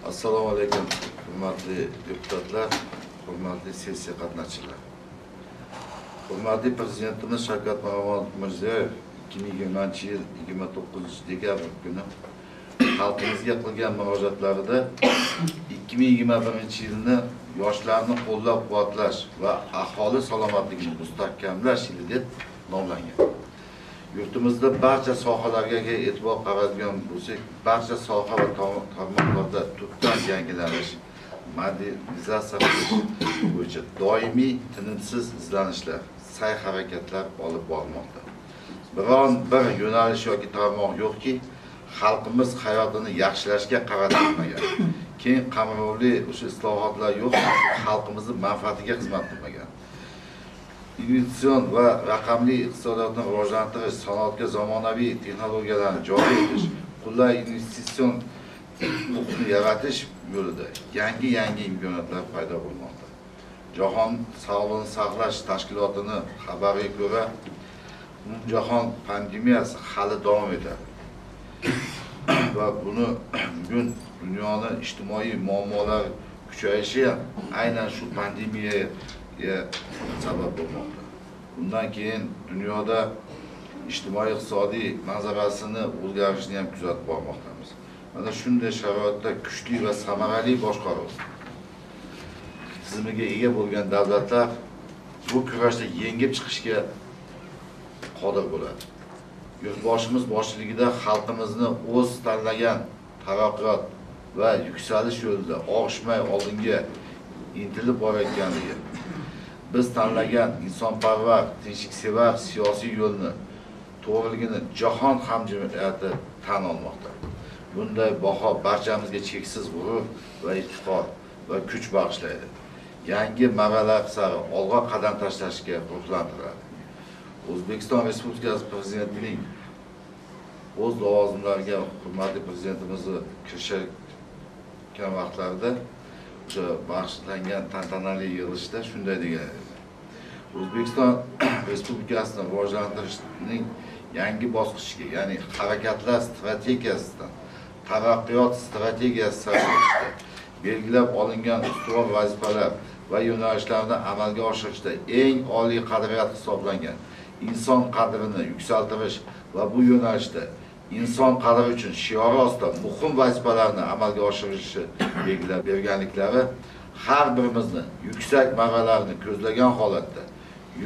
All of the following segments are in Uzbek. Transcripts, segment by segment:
Assalomu alaykum, hurmatli deputatlar, hurmatli sessiya qatnashchilari. Hurmatli Prezidentimiz Shavkat Mirziyoyev 2020-yil 29 dekabr kuni xalqimizga qilgan murojaatlarida 2021-yilni yoshlarni qo'llab-quvvatlash va aholi salomatligini mustahkamlash yili deb nomlangan. Yurtimizda barcha sohalarga e'tibor qaratgan bo'lsak, barcha soha va tarmoqlarda tubdan yangilanish, modernizatsiya qilish bo'yicha doimiy tinimsiz izlanishlar, sa'y harakatlar olib borilmoqda. Biron bir yo'nalish yoki tarmoq yo'qki, xalqimiz hayotini yaxshilashga qaratilmagan, keng qamrovli o'sha islohotlar yo'q, xalqimizni manfaatiga xizmat qilmagan. Innovatsion va raqamli iqtisodiyotni rivojlantirish, sanoatga zamonaviy texnologiyalarni joriy etish, qulay investitsion muhitni yaratish yo'lida yangi-yangi imkoniyatlar paydo bo'lmoqda. Jahon sog'liqni saqlash tashkilotini xabariga ko'ra, umumjahon pandemiyasi hali davom etadi. Va buni bugun dunyoni ijtimoiy muammolar kuchayishi ham aynan shu pandemiyaga sabab bo'lmoqda. Bundan keyin dunyoda ijtimoiy iqtisodiy manzarasini o'zgarishini ham kuzatib bormoqdamiz. Mana shunday sharoitda kuchli va samarali boshqaruv tizimiga ega bo'lgan davlatlar bu kurashda yengib chiqishga qodir bo'ladi. Yurtboshimiz boshchiligida xalqimizni o'z tanlagan taraqqiyot va yuksalish yo'lida og'ishmay oldinga intilib borayotganligi, biz tanlagan insonparvar, tinchliksevar siyosiy yo'lni to'g'riligini jahon hamjamiyati tan olmoqda. Bunday baho barchamizga cheksiz g'urur va iftixor va kuch bag'ishlaydi. Yangi marralar sari olg'a qadam tashlashga ruhlantiradi. O'zbekiston Respublikasi Prezidentining o'z lavozimlariga hurmatli prezidentimizni kirishayotgan vaqtlarida o'sha bag'ishlangan tantanali yig'ilishda shunday degan edi: O'zbekiston Respublikasini rivojlantirishning yangi bosqichiga, ya'ni harakatlar strategiyasidan taraqqiyot strategiyasi sari o'tishda belgilab olingan ustuvor vazifalar va yo'nalishlarni amalga oshirishda eng oliy qadriyat hisoblangan inson qadrini yuksaltirish va bu yo'nalishda "Inson qadri uchun" shiori ostida muhim vazifalarni amalga oshirishni belgilab berganliklari har birimizni yuksak marralarni ko'zlagan holatda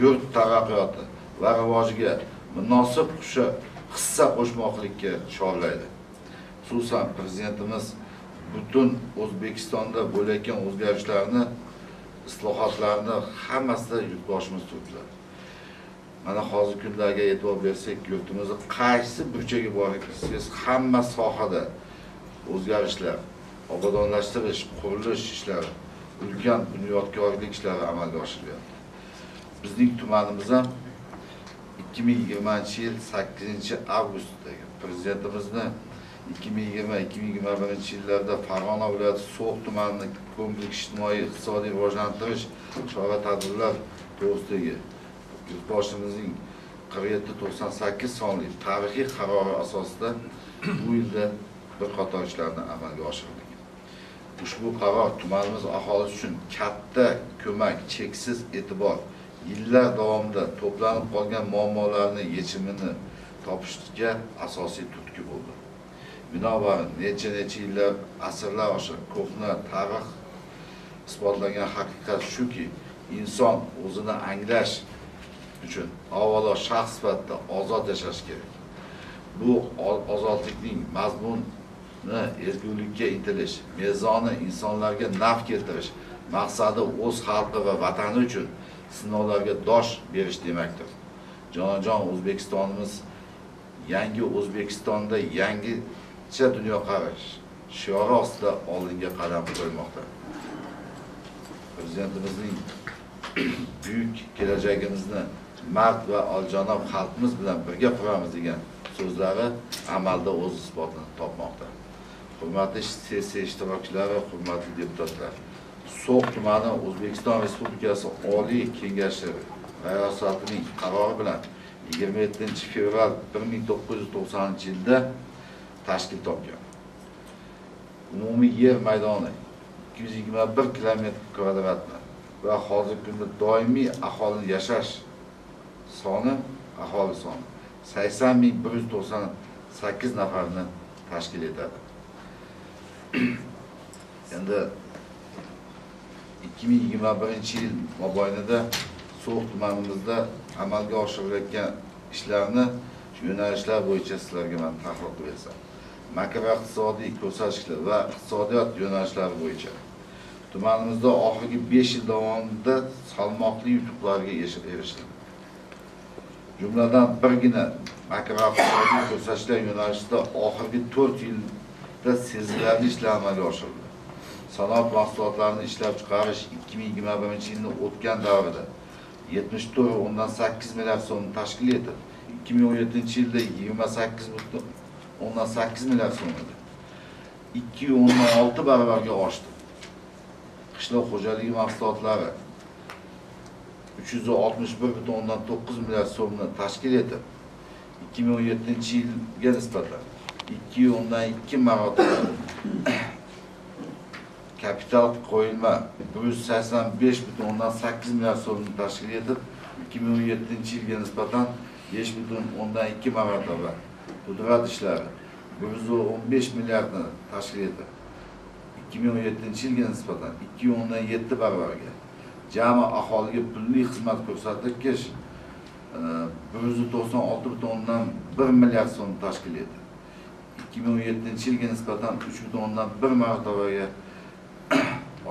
yurt taraqqiyoti va rivojiga munosib hissa qo'shmoqlikka chorlaydi. Xususan, Prezidentimiz butun O'zbekistonda bo'layotgan o'zgarishlarni, islohotlarni hammasida yurtboshimiz turibdilar. Mana hozirgi kunlarga e'tibor bersak, yurtimizni qaysi burchagiga borsangiz, hamma sohada o'zgarishlar, obodonlashtirish, qurilish ishlari, ulkan bunyodkorlik ishlari amalga oshirilyapti. Bizning tumanimiz ham 2020 yil 8 avgustdagi Prezidentimizni 2020-2021 yillarda Farg'ona viloyati So'x tumanini kompleks ijtimoiy iqtisodiy rivojlantirish chora tadbirlar to'g'risidagi Yurtboshimizning 4798 sonli tarixiy qarori asosida bu yilda bir qator ishlarni amalga oshirdik. Ushbu qaror tumanimiz aholisi uchun katta ko'mak, cheksiz e'tibor, yillar davomida to'planib qolgan muammolarni yechimini topishga asosiy turtki bo'ldi. Binobarin, necha necha yillar, asrlar osha ko'hna tarix isbotlagan haqiqat shuki, inson o'zini anglash uchun avvalo shaxs sifatida ozod yashash kerak. Bu ozodlikning mazmuni ezgulikka intilish, mezoni insonlarga naf keltirish, maqsadi o'z xalqi va vatani uchun sinovlarga dosh berish demakdir. Jonajon O'zbekistonimiz "Yangi O'zbekistonda yangicha dunyoqarash" shiori ostida oldinga qadam qo'ymoqda. Prezidentimizning "Buyuk kelajagimizni mard va olijanob xalqimiz bilan birga quramiz" degan so'zlari amalda o'z isbotini topmoqda. Hurmatli sessiya ishtirokchilari, hurmatli deputatlar, So'x tumani O'zbekiston Respublikasi Oliy Kengashi rayosatining qarori bilan 27 fevral 1990 yilda tashkil topgan. Umumiy yer maydoni 221 kilometr kvadratni va hozirgi kunda doimiy aholini yashash soni, aholi soni 80 198 nafarni tashkil etadi. Endi 2021 yil mobaynida So'x tumanimizda amalga oshirilayotgan ishlarni shu yo'nalishlar bo'yicha sizlarga man tahlil qilib bersam. Makroiqtisodiy ko'rsatkichlar va iqtisodiyot yo'nalishlari bo'yicha tumanimizda oxirgi 5 yil davomida salmoqli yutuqlarga erishildi. Jumladan, birgina makroiqtisodiy ko'rsatkichlar yo'nalishida oxirgi 4 yilda sezilarli ishlar amalga oshirildi. Sanoat mahsulotlarini ishlab chiqarish 2021 yilni o'tgan davrida 74,8 milliard so'mni tashkil etib, 2017 yilda 28,8 milliard so'm edi. 2,6 barobarga oshdi. Qishloq xo'jaligi mahsulotlari 361,9 milliard so'mni tashkil etib, 2017 yilga nisbatan 2,2 marotaba, kapital qo'yilma 185,8 milliard so'mni tashkil etib, 2017 yilga nisbatan 5,2 marotaba, pudrat ishlari 115 milliardni tashkil etib, 2017 yilga nisbatan 2,7 barobarga, jami aholiga pulli xizmat ko'rsatish 196,1 milliard so'mni tashkil etdi. 2017 yilga nisbatan 3,1 marotabaga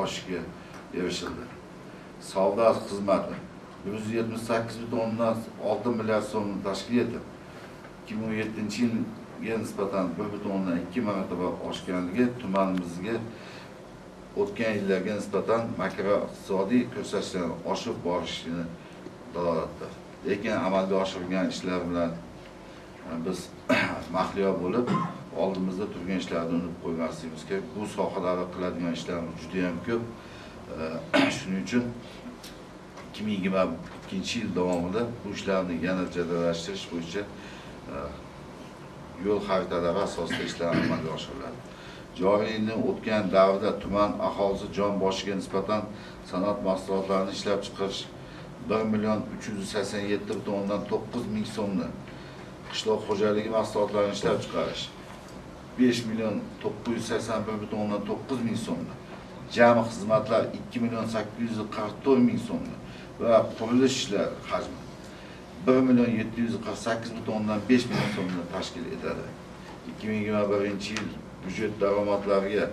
oshishiga erishildi. Savdo xizmati 178,6 milliard so'mni tashkil etib, 2017 yilga nisbatan 1,2 marotaba oshganligi tumanimizga o'tgan yillarga nisbatan makroiqtisodiy ko'rsatkichlarni oshib borishini dalolatdir. Lekin amalga oshirilgan ishlar bilan biz mahliyo bo'lib, oldimizda turgan ishlarni unutib qo'ymasligimiz kerak. Bu sohada qiladigan ishlarimiz juda ham ko'p. Shuning uchun 2022 yil davomida bu ishlarni yana jadallashtirish bo'yicha yo'l xaritalari asosida ishlar amalga oshiriladi. Joriy yilning o'tgan davrida tuman aholisi jon boshiga nisbatan sanoat mahsulotlarini ishlab chiqarish 1 million 387,9 ming so'mni, qishloq xo'jaligi mahsulotlarini ishlab chiqarish 5 million 981,9 ming so'mni, jami xizmatlar 2 million 844 ming so'mni va qurilish ishlari hajmi 1 million 748,5 million so'mni tashkil etadi. 2021 yil byudjet daromadlariga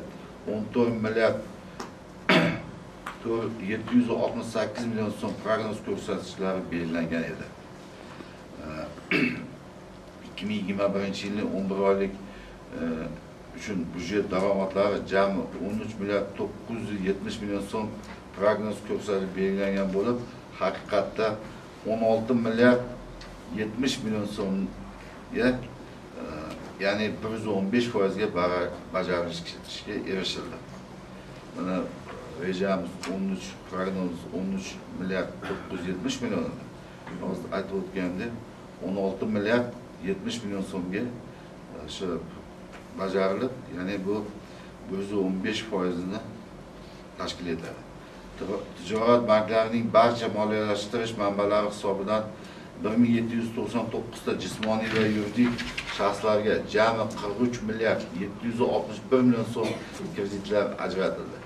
14 milliard 768 million so'm prognoz ko'rsatkichlari belgilangan edi. 2021 yilning 11 oylik uchun byudjet daromadlari jami 13 milliard 970 million so'm prognoz ko'rsatib belgilangan bo'lib, haqiqatda 16 milliard 70 million so'mga, ya'ni 115%ga bajarilishga erishildi. Mana, rejamiz 13, prognoz 13 milliard 970 million edi. Hozir aytib o'tganimdek, 16 milliard 70 million so'mga shu bajarilib, ya'ni bu 115%ni tashkil etadi. Tijorat banklarining barcha moliyalashtirish manbalari hisobidan 1799 ta jismoniy va yuridik shaxslarga jami 43 milliard 761 million so'm kreditlar ajratildi.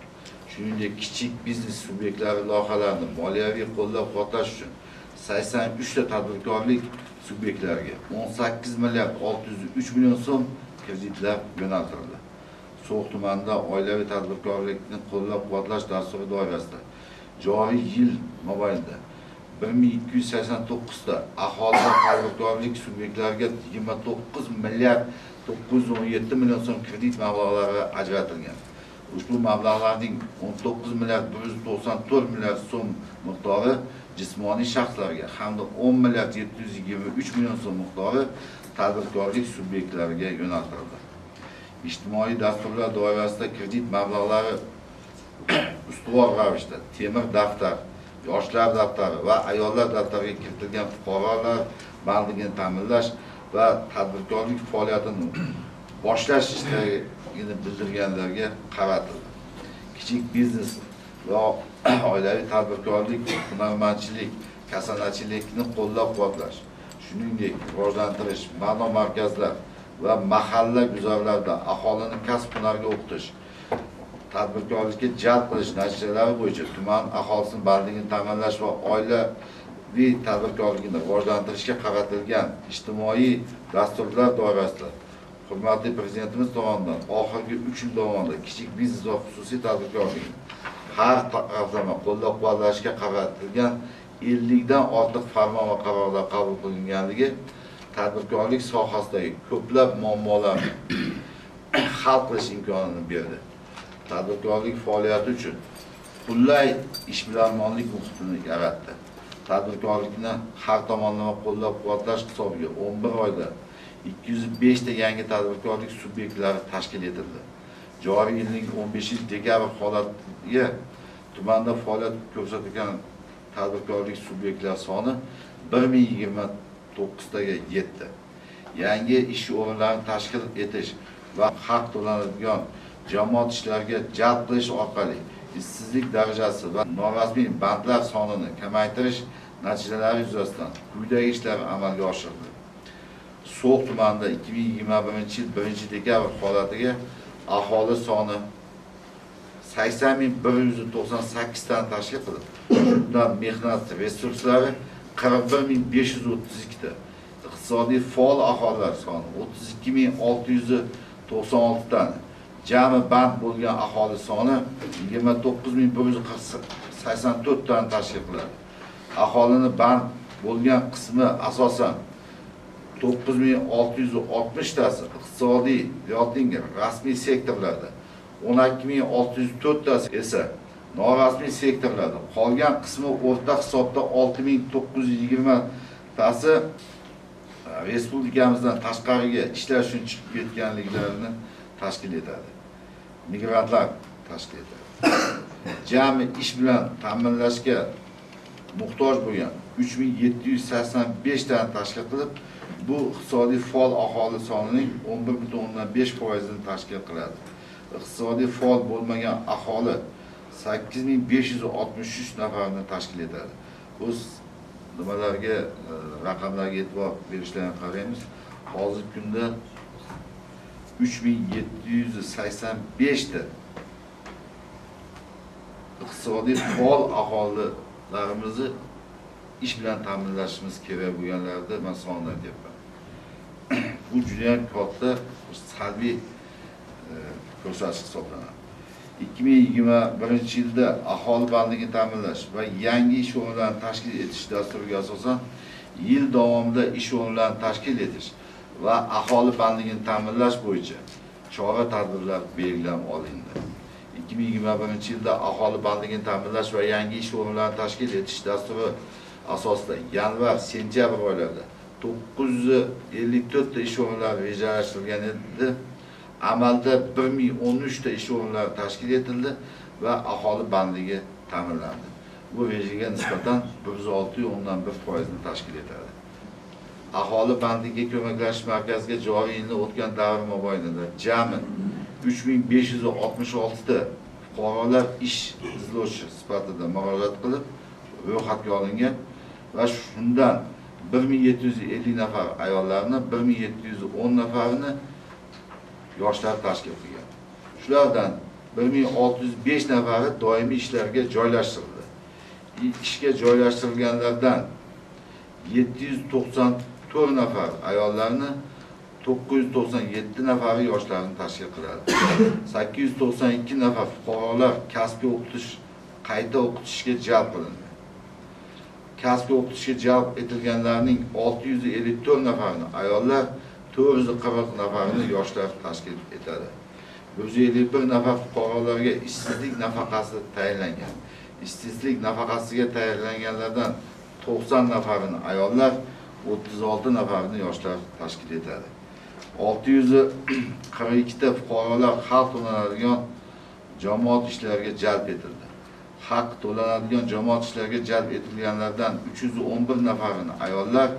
Shuningdek, kichik biznes subyektlari loyihalarini moliyaviy qo'llab-quvvatlash uchun 83 ta tadbirkorlik subyektlariga 18 milliard 603 million so'm kreditlar yo'naltirildi. So'x tumanida oilaviy tadbirkorlikni qo'llab-quvvatlash dasturi doirasida joriy yil mobaynida 1289 ta aholi va tadbirkorlik subyektlariga 29 milliard 917 million so'm kredit mablag'lari ajratilgan. Ushbu mablag'larning 19 milliard 194 milliard so'm miqdori jismoniy shaxslarga hamda 10 milliard 723 million so'm miqdori tadbirkorlik subyektlariga yo'naltirildi. Ijtimoiy dasturlar doirasida kredit mablag'lari ustuvor ravishda "Temir daftar", "Yoshlar daftari" va "Ayollar daftari"ga kiritilgan fuqarolar bandligini ta'minlash va tadbirkorlik faoliyatini boshlash istagini bildirganlarga qaratildi. Kichik biznes va oilaviy tadbirkorlik, hunarmandchilik, kasanachilikni qo'llab-quvvatlash, shuningdek, rivojlantirish, ma'no markazlar va mahalla guzarlarida aholini kasb-hunarga o'qitish, tadbirkorlikka jalb qilish natijalari bo'yicha tuman aholisini bandligini ta'minlash va oilaviy tadbirkorlikni rivojlantirishga qaratilgan ijtimoiy dasturlar doirasida hurmatli Prezidentimiz tomonidan oxirgi 3 yil davomida kichik biznes va xususiy tadbirkorlikni har taraflama qo'llab-quvvatlashga qaratilgan 50 dan ortiq farmon va qarorlar qabul qilinganligi tadbirkorlik sohasidagi ko'plab muammolarni hal qilish imkonini berdi. Tadbirkorlik faoliyati uchun qulay ishbilarmonlik muhitini yaratdi. Tadbirkorlikni har tomonlama qo'llab-quvvatlash hisobiga 11 oyda 205 ta yangi tadbirkorlik subyektlari tashkil etildi. Joriy yilning 15-dekabr holatiga tumanda faoliyat ko'rsatgan tadbirkorlik subyektlari soni 1029 taga yetdi. Yangi ish o'rinlarini tashkil etish va haq to'lanadigan jamoat ishlariga jalb qilish orqali ishsizlik darajasi va norasmiy bandlar sonini kamaytirish natijalari yuzasidan quyidagi ishlar amalga oshirildi. So'x tumanida 2021-yil 1-dekabr holatiga aholi soni 80.198 tani tashkil qilib, shundan mehnat resurslari 41.532 ta, iqtisodiy faol aholilar soni 32.696 tani, jami band bo'lgan aholi soni 29.184 tani tashkil qiladi. Aholini band bo'lgan qismi asosan 9660 tasi iqtisodiy yoki rasmiy sektorlarda, 12604 tasi esa norasmiy sektorlarda, qolgan qismi o'rta hisobda 6920 tasi respublikamizdan tashqariga ishlash uchun chiqib ketganliklarini tashkil etadi. Migrantlar tashkil etadi. Jami ish bilan ta'minlashga muhtoj bo'lgan 3785 tani tashkil qilib, bu iqtisodiy faol aholi sonining 11,5%ni tashkil qiladi. Iqtisodiy faol bo'lmagan aholi 8563 nafarni tashkil etadi. O'z nimalarga, raqamlarga e'tibor berishlarini qaraymiz. Hozirgi kunda 3785 ta iqtisodiy faol aholilarimizni ish bilan ta'minlashimiz kerak bo'lganlarni men sonini aytyapman. Bu juda ham katta salbiy ko'rsatkich hisoblanadi. 2021-yilda aholi bandligini ta'minlash va yangi ish o'rinlarini tashkil etish dasturiga asosan yil davomida ish o'rinlarini tashkil etish va aholi bandligini ta'minlash bo'yicha chora-tadbirlar belgilab olindi. 2021-yilda aholi bandligini ta'minlash va yangi ish o'rinlarini tashkil etish dasturi asosida yanvar-sentyabr oylarida 954 ta ish o'rinlari rejalashtirilgan edi. Amalda 1013 ta ish o'rinlari tashkil etildi va aholi bandligi ta'minlandi. Bu rejaga nisbatan 106,1% tashkil etadi. Aholi bandligiga ko'maklashish markaziga joriy yilni o'tgan davr mobaynida jami 3566 ta fuqarolar ish izlovchi sifatida murojaat qilib ro'yxatga olingan va shundan 1750 nafar ayollarni, 1710 nafarini yoshlar tashkil qilgan. Shulardan 1605 nafari doimiy ishlarga joylashtirildi. Ishga joylashtirilganlardan 794 nafar ayollarni, 997 nafari yoshlarni tashkil qiladi. 892 nafar fuqarolar kasbga o'qitish, qayta o'qitishga jalb qilindi. Kasbga o'qitishga jalb etilganlarning 654 nafarini ayollar, 440 nafarini yoshlar tashkil etadi. 151 nafar fuqarolarga ishsizlik nafaqasi tayinlangan. Ishsizlik nafaqasiga tayinlanganlardan 90 nafarini ayollar, 36 nafarini yoshlar tashkil etadi. 642 ta fuqarolar haq to'lanadigan jamoat ishlariga jalb etildi. Haq to'lanadigan jamoat ishlariga jalb etilganlardan 311 nafarini ayollar,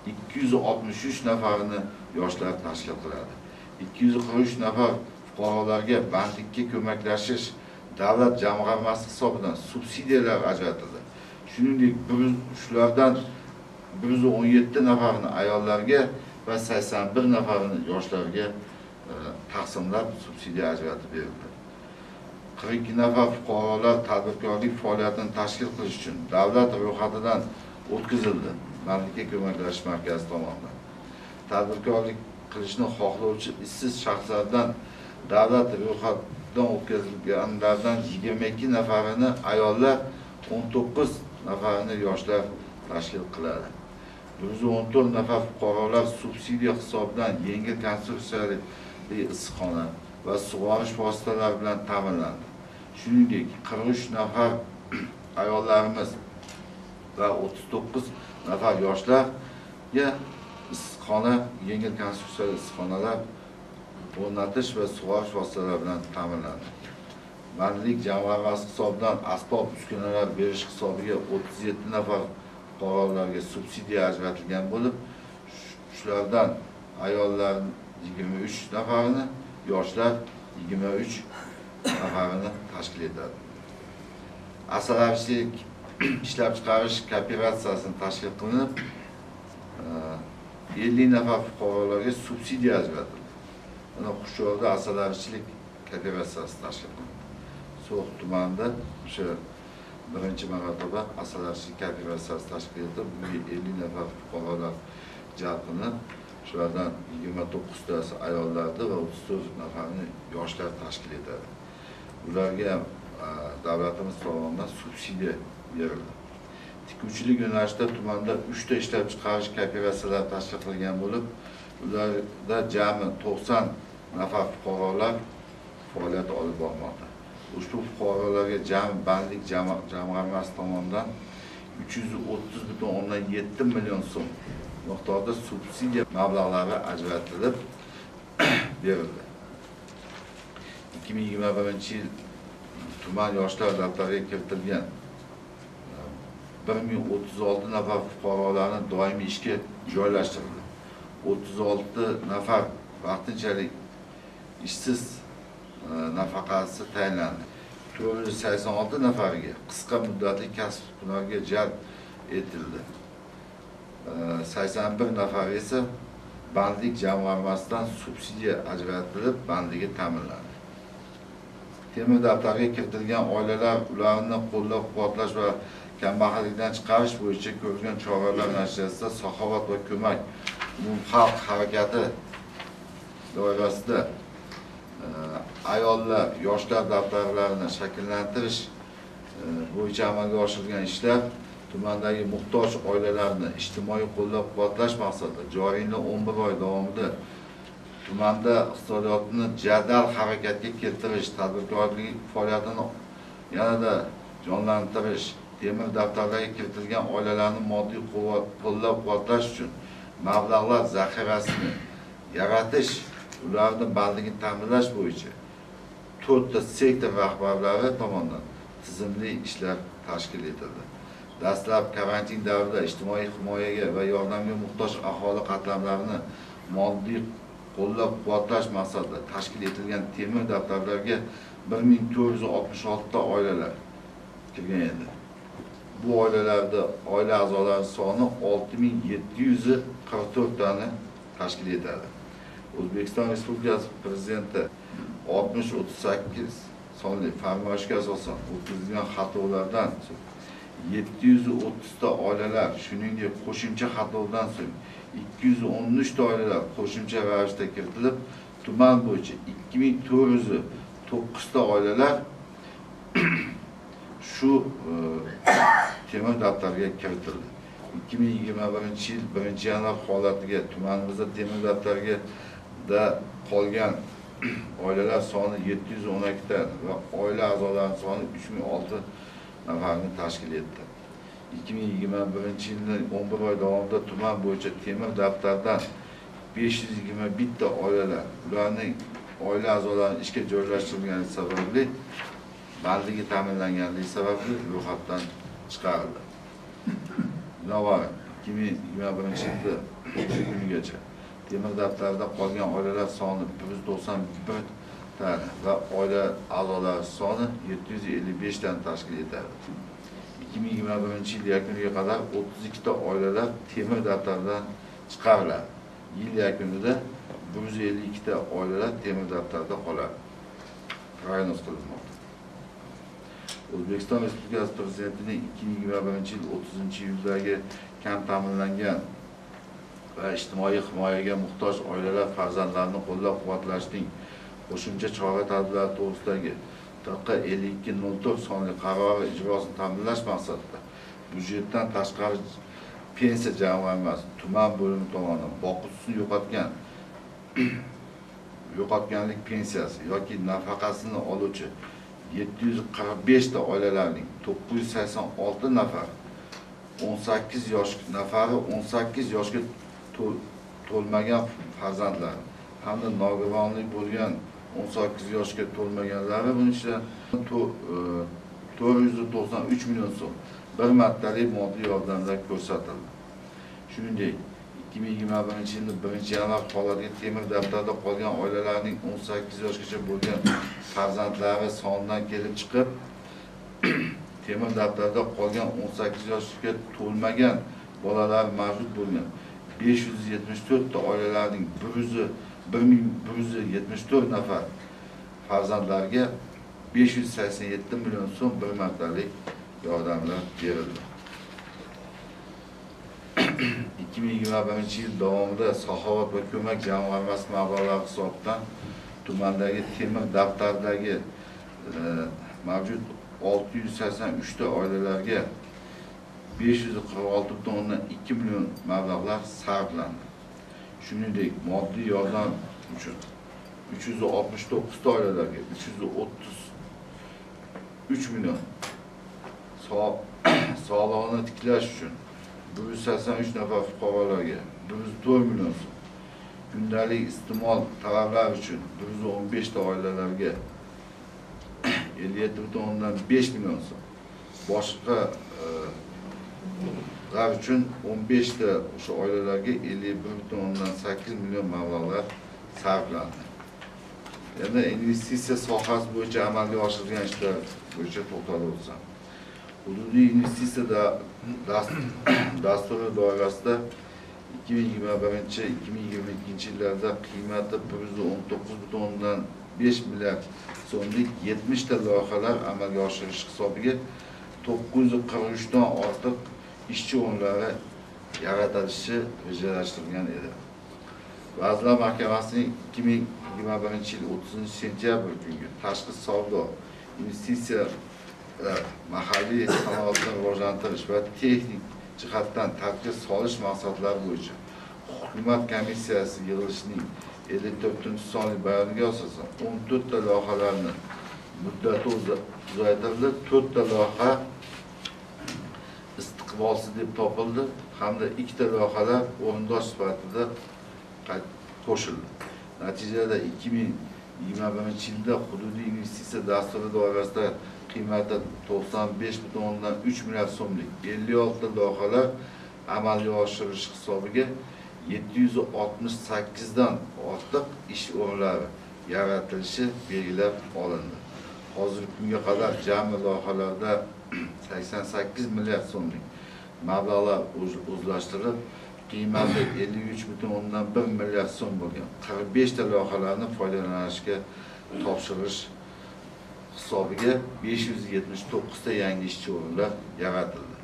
263 nafarini yoshlar tashkil qiladi. 243 nafar fuqarolarga bandlikka ko'maklashish davlat jamg'armasi hisobidan subsidiyalar ajratildi. Shuningdek, shulardan 117 nafarini ayollarga va 81 nafarini yoshlarga taqsimlab subsidiya ajratib berildi. 42 nafar fuqarolar tadbirkorlik faoliyatini tashkil qilish uchun davlat ro'yxatidan o'tkazildi Bandlikka ko'maklashish markazi tomonidan. Tadbirkorlik qilishni xohlovchi ishsiz shaxslardan davlat ro'yxatidan o'tkazilganlardan 22 nafarini ayollar, 19 nafarini yoshlar tashkil qiladi. 114 nafar fuqarolar subsidiya hisobidan yengil konstruksiyali issiqxona va sug'orish vositalari bilan ta'minlandi. Shuningdek, 43 nafar ayollarimiz va 39 nafar yoshlarga issiqxona, yengil konstruksiyali issiqxonalar o'rnatish va sug'orish vositalari bilan ta'minlandi. Bandlik jamg'armasi hisobidan asbob uskunalar berish hisobiga 37 nafar fuqarolarga subsidiya ajratilgan bo'lib, shulardan ayollar 23 nafarini, yoshlar 23 nafarini tashkil etadi. Asalarichilik ishlab chiqarish kooperatsiyasini tashkil qilinib, 50 nafar fuqarolarga subsidiya ajratildi. Mana Xushyorda asalarichilik kooperatsiyasi tashkil qilindi. So'x tumanida o'sha birinchi marotaba asalarichilik kooperatsiyasi tashkil etilib, bunga 50 nafar fuqarolar jalb qilinib, shulardan 29 tasi ayollarni va 34 nafarini yoshlar tashkil etadi. Ularga ham davlatimiz tomonidan subsidiya berildi. Tikuvchilik yo'nalishida tumanda 3 ta ishlab chiqarish kooperatsiyalari tashkil qilingan bo'lib, ularda jami 90 nafar fuqarolar faoliyat olib bormoqda. Ushbu fuqarolarga jami bandlik jamg'armasi tomonidan 330,7 million so'm miqdorda subsidiya mablag'lari ajratilib berildi. 2021-yil tuman yoshlar daftariga kiritilgan 1036 nafar fuqarolarni doimiy ishga joylashtirildi. 36 nafar vaqtinchalik ishsiz nafaqasi tayinlandi. 486 nafariga qisqa muddatli kasb hunarga jalb etildi. 81 nafar esa bandlik jamg'armasidan subsidiya ajratilib, bandligi ta'minlandi. Temir daftarga kiritilgan oilalar ularni qo'llab-quvvatlash va kambag'allikdan chiqarish bo'yicha ko'rilgan choralar natijasida Saxovat va ko'mak umumxalq harakati doirasida ayollar, yoshlar daftarlarini shakllantirish bo'yicha amalga oshirilgan ishlar tumandagi muhtoj oilalarni ijtimoiy qo'llab-quvvatlash maqsadida joriy yilning 11 oy davomida tumanda iqtisodiyotni jadal harakatga keltirish, tadbirkorlik faoliyatini yanada jonlantirish, temir daftarlarga kiritilgan oilalarni moddiy qo'llab-quvvatlash uchun mablag'lar zaxirasini yaratish, ularni bandligini ta'minlash bo'yicha 4 ta sektor rahbarlari tomonidan tizimli ishlar tashkil etildi. Dastlab karantin davrida ijtimoiy himoyaga va yordamga muhtoj aholi qatlamlarini moddiy qo'llab-quvvatlash maqsadida tashkil etilgan temir daftarlarga 1466 ta oilalar kirgan edi. Bu oilalarda oila a'zolari soni 6744 tani tashkil etadi. O'zbekiston Respublikasi Prezidenti 6038 sonli farmoyishga asosan o'tkazilgan xatlovlardan so'ng 730 ta oilalar, shuningdek qo'shimcha xatlovdan so'ng 213 ta oilalar qo'shimcha ravishda kiritilib, tuman bo'yicha 2409 ta oilalar shu temir daftarga kiritildi. 2021-yil 1-yanvar holatiga tumanimizda temir daftarga da qolgan oilalar soni 712 ta va oila a'zolarining soni 3006 nafarni tashkil etdi. 2021-yilning 11 oy davomida tuman bo'yicha temir daftardan 521 ta oilalar, ularning oila a'zolarini ishga joylashtirilgani sababli bandligi ta'minlanganligi sababli ro'yxatdan chiqarildi. Binobarin 2021-yilda kunigacha Temir daftarda qolgan oilalar soni 191 tani va oila a'zolari soni 755 tani tashkil etadi. 2021-yil yakuniga qadar 32 ta oilalar temir daftardan chiqariladi. Yil yakunida 152 ta oilalar temir daftarda qoladi. Prognoz qilinmoqda. O'zbekiston Respublikasi Prezidentining 2021-yil 30-iyuldagi kam ta'minlangan va ijtimoiy himoyaga muhtoj oilalar farzandlarini qo'llab-quvvatlashning qo'shimcha chora-tadbirlari to'g'risidagi TQ-5204 sonli qarori ijrosini ta'minlash maqsadida byudjetdan tashqari pensiya jamg'armasi tuman bo'limi tomonidan boquvchisini yo'qotganlik pensiyasi yoki nafaqasini oluvchi 745 ta oilalarning 986 nafar 18 yosh nafari 18 yoshga to'lmagan farzandlari hamda nogironlik bo'lgan 18 yoshga to'lmaganlari, buning ichidan 493 million so'm bir martalik moddiy yordamlar ko'rsatildi. Shuningdek, 2021-yilning 1-yanvar holatiga temir daftarda qolgan oilalarning 18 yoshgacha bo'lgan farzandlari sonidan kelib chiqib, temir daftarda qolgan 18 yoshga to'lmagan bolalar mavjud bo'lgan 574 ta oilalarning 1174 nafar farzandlarga 587 million so'm bir martalik yordamlar berildi. 2021-yil davomida Saxovat va ko'mak jamg'armasi mablag'lari hisobidan tumandagi temir daftardagi mavjud 683 ta oilalarga 546,2 million mablag'lar sarflandi. Shuningdek, moddiy yordam uchun 369 ta oilalarga 333 million, sog'lig'ini tiklash uchun 183 nafar fuqarolarga 104 million so'm, kundalik iste'mol talablari uchun 115 ta oilalarga 57,5 million so'm, boshqa lar uchun 15 ta o'sha oilalarga 51,8 million mablag'lar sarflandi. Endi investitsiya sohasi bo'yicha amalga oshirilgan ishlar bo'yicha to'xtalib o'tsam. Hududiy investitsiya dasturi doirasida 2021-2022 yillarda qiymati 119,5 milliard so'mlik 70 ta loyihalar amalga oshirish hisobiga 943 dan ortiq ishchi o'rinlari yaratilishi rejalashtirilgan edi. Vazirlar Mahkamasining 2021-yil 30-sentyabr kungi tashqi savdo, investitsiyalar, mahalliy sanoatni rivojlantirish va texnik jihatdan tartibga solish maqsadlari bo'yicha hukumat komissiyasi yig'ilishining 54-sonli bayoniga asosan 14 ta loyihalarni muddati uzaytirildi, 4 ta loyiha istiqbolsiz deb topildi hamda 2 ta loyihalar o'rindosh sifatida qo'shildi. Natijada 2021-yilda hududiy investitsiya dasturi doirasida qiymati 95,3 milliard so'mlik 56 ta loyihalar amalga oshirish hisobiga 768 dan ortiq ish o'rinlari yaratilishi belgilab olindi. Hozirgi kunga qadar jami loyihalarda 88 milliard so'mlik mablag'lar o'zlashtirilib, qiymati 53,1 milliard so'm bo'lgan 45 ta loyihalarni foydalanishga topshirish hisobiga 579 ta yangi ishchi o'rinlar yaratildi.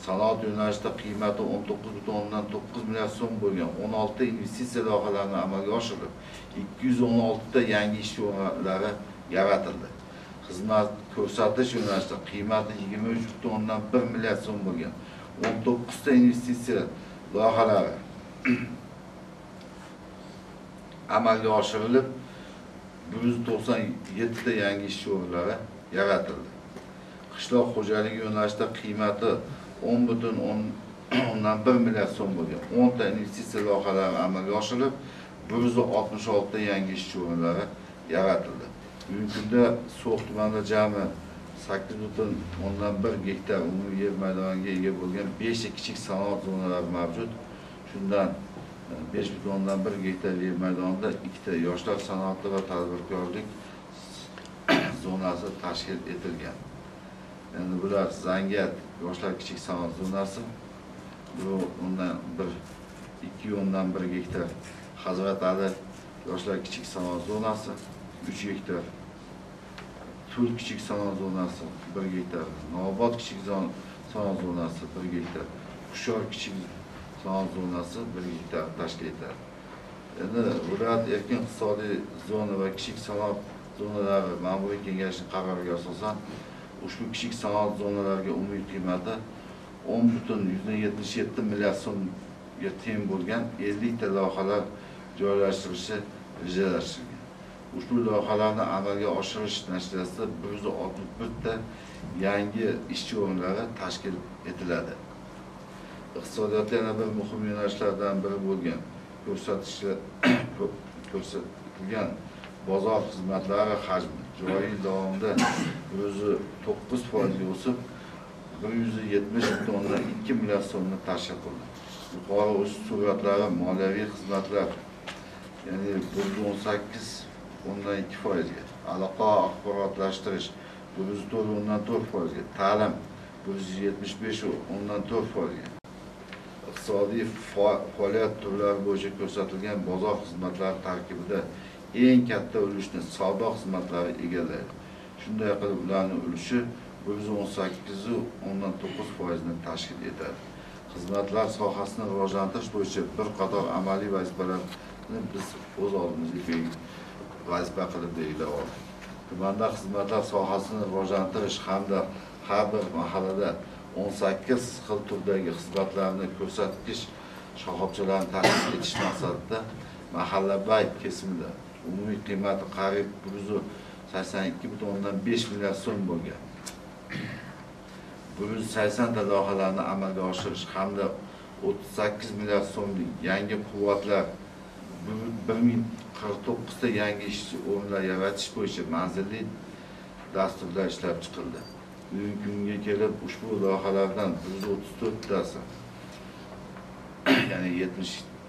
Sanoat yo'nalishida qiymati 19,9 milliard so'm bo'lgan 16 investitsiya loyihalarini amalga oshirilib, 216 ta yangi ishchi o'rinlari yaratildi. Xizmat ko'rsatish yo'nalishida qiymati 23,1 milliard so'm bo'lgan 19 ta investitsiya loyihalari amalga oshirilib, 197 ta yangi ishchi o'rinlari yaratildi. Qishloq xo'jaligi yo'nalishida qiymati 10,1 milliard so'm bo'lgan 10 ta investitsiya loyihalari amalga oshirilib, 166 ta yangi ishchi o'rinlari yaratildi. Bugungi kunda So'x tumanida jami 8,1 gektar umumiy yer maydoniga ega bo'lgan 5 ta kichik sanoat zonalari mavjud. Shundan 5,1 gektar yer maydonida ikkita yoshlar sanoati va tadbirkorlik zonasi tashkil etilgan. Endi bular Zangiat yoshlar kichik sanoat zonasi, bu 2,1 gektar, Hazrat Ali yoshlar kichik sanoat zonasi 3 gektar, Tul kichik sanoat zonasi 1 gektar, Nobod kichik sanoat zonasi 1 gektar, Hushyor kichik sanoat zonasi 1 gektar tashkil etadi. Endi viloyat erkin iqtisodiy zona va kichik sanoat zonalari ma'muriy kengashining qaroriga asosan ushbu kichik sanoat zonalariga umumiy qiymati 10,77 milliard so'mga teng bo'lgan 50 ta loyihalar joylashtirilishi rejalashtirilgan. Ushbu loyihalarni amalga oshirish natijasida 161 ta yangi ishchi o'rinlari tashkil etiladi. Iqtisodiyotda yana bir muhim yo'nalishlardan biri bo'lgan ko'rsatilgan bozor xizmatlari hajmi joriy yil davomida 109% ga o'sib, 170,2 milliard so'mni tashkil qildi. Yuqori o'sish sur'atlari moliyaviy xizmatlar, ya'ni 118,2% ga, aloqa axborotlashtirish 104,4% ga, ta'lim 175,4% ga. Iqtisodiy faoliyat turlari bo'yicha ko'rsatilgan bozor xizmatlari tarkibida eng katta ulushni savdo xizmatlari egallaydi. Shunday qilib, ularning ulushi 118,9% ni tashkil etadi. Xizmatlar sohasini rivojlantirish bo'yicha bir qator amaliy vazifalarni biz o'z oldimizga vazifa qilib belgilab oldik. Tumanda xizmatlar sohasini rivojlantirish hamda har bir mahallada 18 xil turdagi xizmatlarni ko'rsatish shoxobchalarini tashkil etish maqsadida mahallabay kesimida umumiy qiymati qariyb 182,5 milliard so'm bo'lgan 180 ta loyihalarni amalga oshirish hamda 38 milliard so'mlik yangi quvvatlar, 1049 ta yangi ishchi o'rinlar yaratish bo'yicha manzilli dasturlar ishlab chiqildi. Bugungi kunga kelib ushbu loyihalardan 134 tasi, ya'ni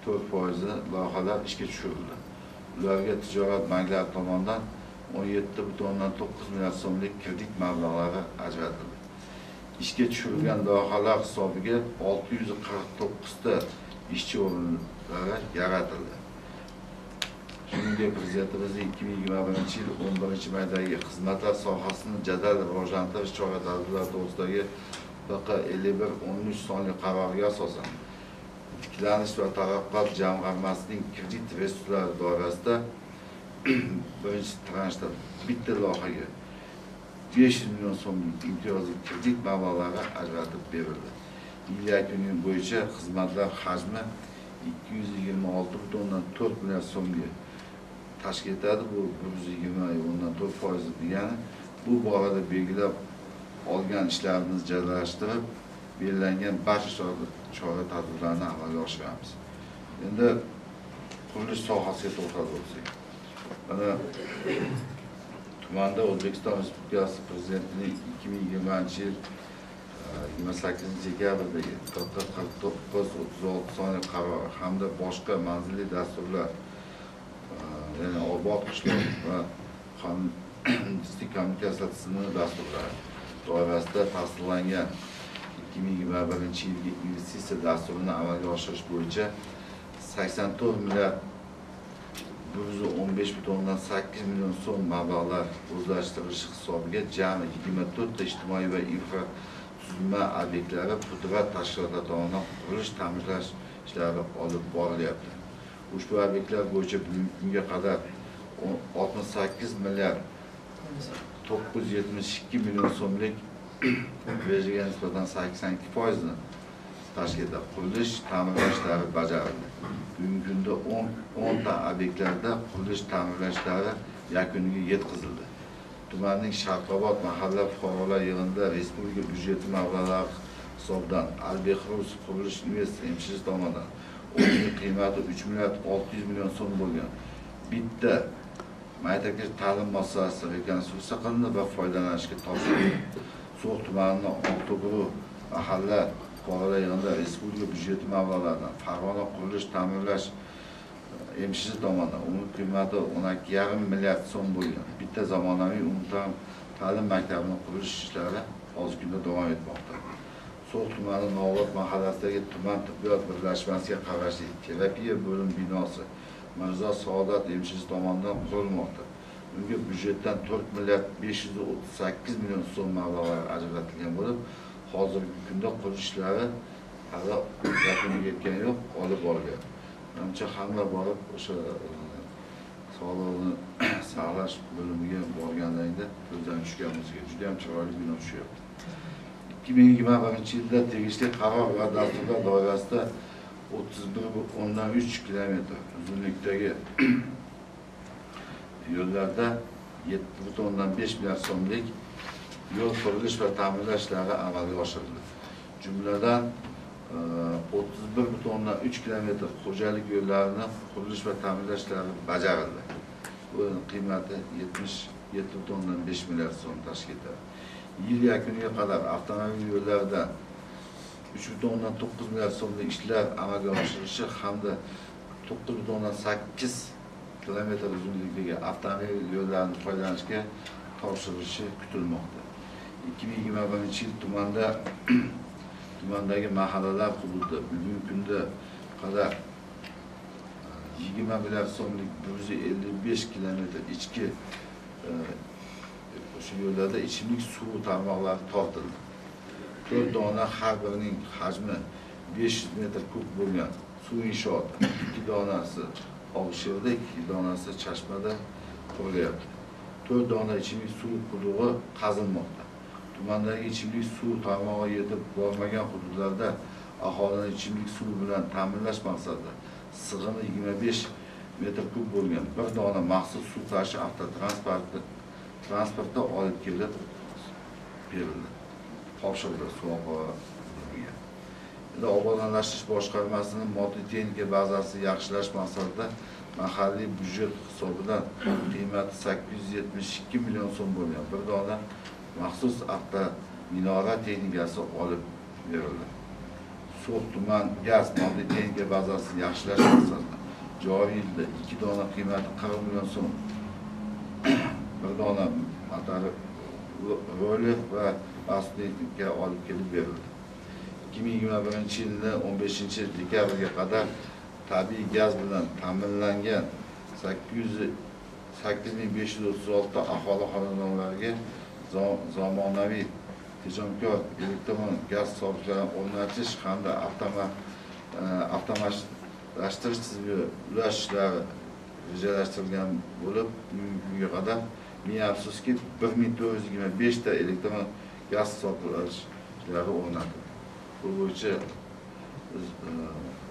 74% loyihalar ishga tushirildi. Ularga tijorat banklari tomonidan 17,9 milliard so'mlik kredit mablag'lari ajratildi. Ishga tushirilgan loyihalar hisobiga 649 ta ishchi o'rinlari yaratildi. Shuningdek, Prezidentimizning 2021-yil 11-maydagi xizmatlar sohasini jadal rivojlantirish chora-tadbirlari to'g'risidagi PQ-5113 sonli qaroriga asosan Tiklanish va taraqqiyot jamg'armasining kredit resurslari doirasida birinchi transhda bitta loyihaga 500 million so'mlik imtiyozli kredit mablag'lari ajratib berildi. Yil yakuni bo'yicha xizmatlar hajmi 226,4 milliard so'mga tashkil etadi. Bu 120,4% degani. Bu borada belgilab olgan ishlarimizni jadallashtirib, belgilangan barcha chora tadbirlarni amalga oshiramiz. Endi qurilish sohasiga to'xtalib o'tsak. Mana tumanda O'zbekiston Respublikasi Prezidentining 2020-yil 28 dekabrdagi 4936 sonli qarori hamda boshqa manzilli dasturlar, ya'ni obod qishloq va kommunikatsiya tizimi dasturlari doirasida tasdiqlangan 2021-yilgi investitsiya dasturini amalga oshirish bo'yicha 84 milliard 115,8 million so'm mablag'lar o'zlashtirilishi hisobiga jami 24 ta ijtimoiy va infratuzilma obyektlari pudrat tashkilotlari tomonidan qurilish ta'mirlash ishlari olib borilyapti. Ushbu obyektlar bo'yicha bugungi kunga qadar 68 milliard 972 million so'mlik rejaga nisbatan 82% tashkil etadi. Qurilish ta'mirlash ishlari bajarildi. Bugungi kunda 10 ta obyektlarda qurilish ta'mirlash ishlari yakuniga yetkazildi. Tumanning Sharqobod mahalla fuqarolar yig'inida respublika byudjeti mablag'lari hisobidan Albehruz qurilish invest MShS tomonidan umumiy qiymati 3 milliard 600 million so'm bo'lgan bitta maktabgacha ta'lim muassasasi rekonstruksiya qilindi va foydalanishga topshirildi. So'x tumanining Oltibuvi mahalla fuqarolar yig'inida respublika byudjeti mablag'laridan Farg'ona qurilish ta'mirlash MShZ tomonidan umumiy qiymati 12,5 milliard so'm bo'lgan bitta zamonaviy umumta'lim maktabini qurish ishlari hozirgi kunda davom etmoqda. So'x tumani Novot mahallasidagi tuman tibbiyot birlashmasiga qarashli terapiya bo'lim binosi Mirzo Saodat MShZ tomonidan qurilmoqda. Unga byudjetdan 4 milliard 538 million so'm mablag'lar ajratilgan bo'lib, hozirgi kunda qurilish ishlari hali yakuniga yetgani yo'q, olib borilyapti. Menimcha hamma borib o'sha sog'liqni saqlash bo'limiga borganlarida ko'zdan tushgan bo'lsa, juda ham chiroyli bino tushyapti. 2021-yilda tegishli qaror va dasturlar doirasida 31,3 kilometr uzunlikdagi yo'llarda 7,5 milliard so'mlik yo'l qurilish va ta'mirlash ishlari amalga oshirildi. Jumladan 31,3 kilometr xo'jalik yo'llarini qurilish va ta'mirlash ishlari bajarildi. Buning qiymati 77,5 milliard so'm tashkil etadi. Yil yakuniga qadar avtomobil yo'llarida 3,9 milliard so'mlik ishlar amalga oshirilishi hamda 9,8 kilometr uzunlikdagi avtomobil yo'llarini foydalanishga topshirilishi kutilmoqda. 2021-yil tumandagi mahallalar hududida bugungi kunda qadar 20 milliard so'mlik 155 kilometr ichki o'sha yo'llarda ichimlik suvi tarmoqlari tortildi. 4 dona har birining hajmi 500 metr kub bo'lgan suv inshooti, 2 donasi Obshirda, 2 donasi Chashmada qurilyapti. 4 dona ichimlik suv qudug'i qazilmoqda. Tumandagi ichimlik suv tarmog'i yetib bormagan hududlarda aholini ichimlik suvi bilan ta'minlash maqsadida sig'imi 25 metr kub bo'lgan bir dona maxsus suv tashi avtotransportda olib kelib berildi. Topshirildi suv oqova. Endi obodonlashtirish boshqarmasining moddiy texnika bazasini yaxshilash maqsadida mahalliy byudjet hisobidan qiymati 872 million so'm bo'lgan bir dona maxsus avtominora texnikasi olib berildi. So'x tuman gaz moddiy texnika bazasini yaxshilash maqsadida joriy yilda 2 dona qiymati 40 million so'm bir dona motor-roller va texnika olib kelib berildi. 2021-yilda 15-dekabrga qadar tabiiy gaz bilan ta'minlangan 8536 aholi xonadonlariga zamonaviy tejamkor elektron gaz hisoblarini o'rnatish hamda avtomatlashtirish tizimiga ulash ishlari rejalashtirilgan bo'lib, bugungi kunga qadar ming afsuski 1425 ta elektron gaz hisoblashlari o'rnatildi. Bu bo'yicha biz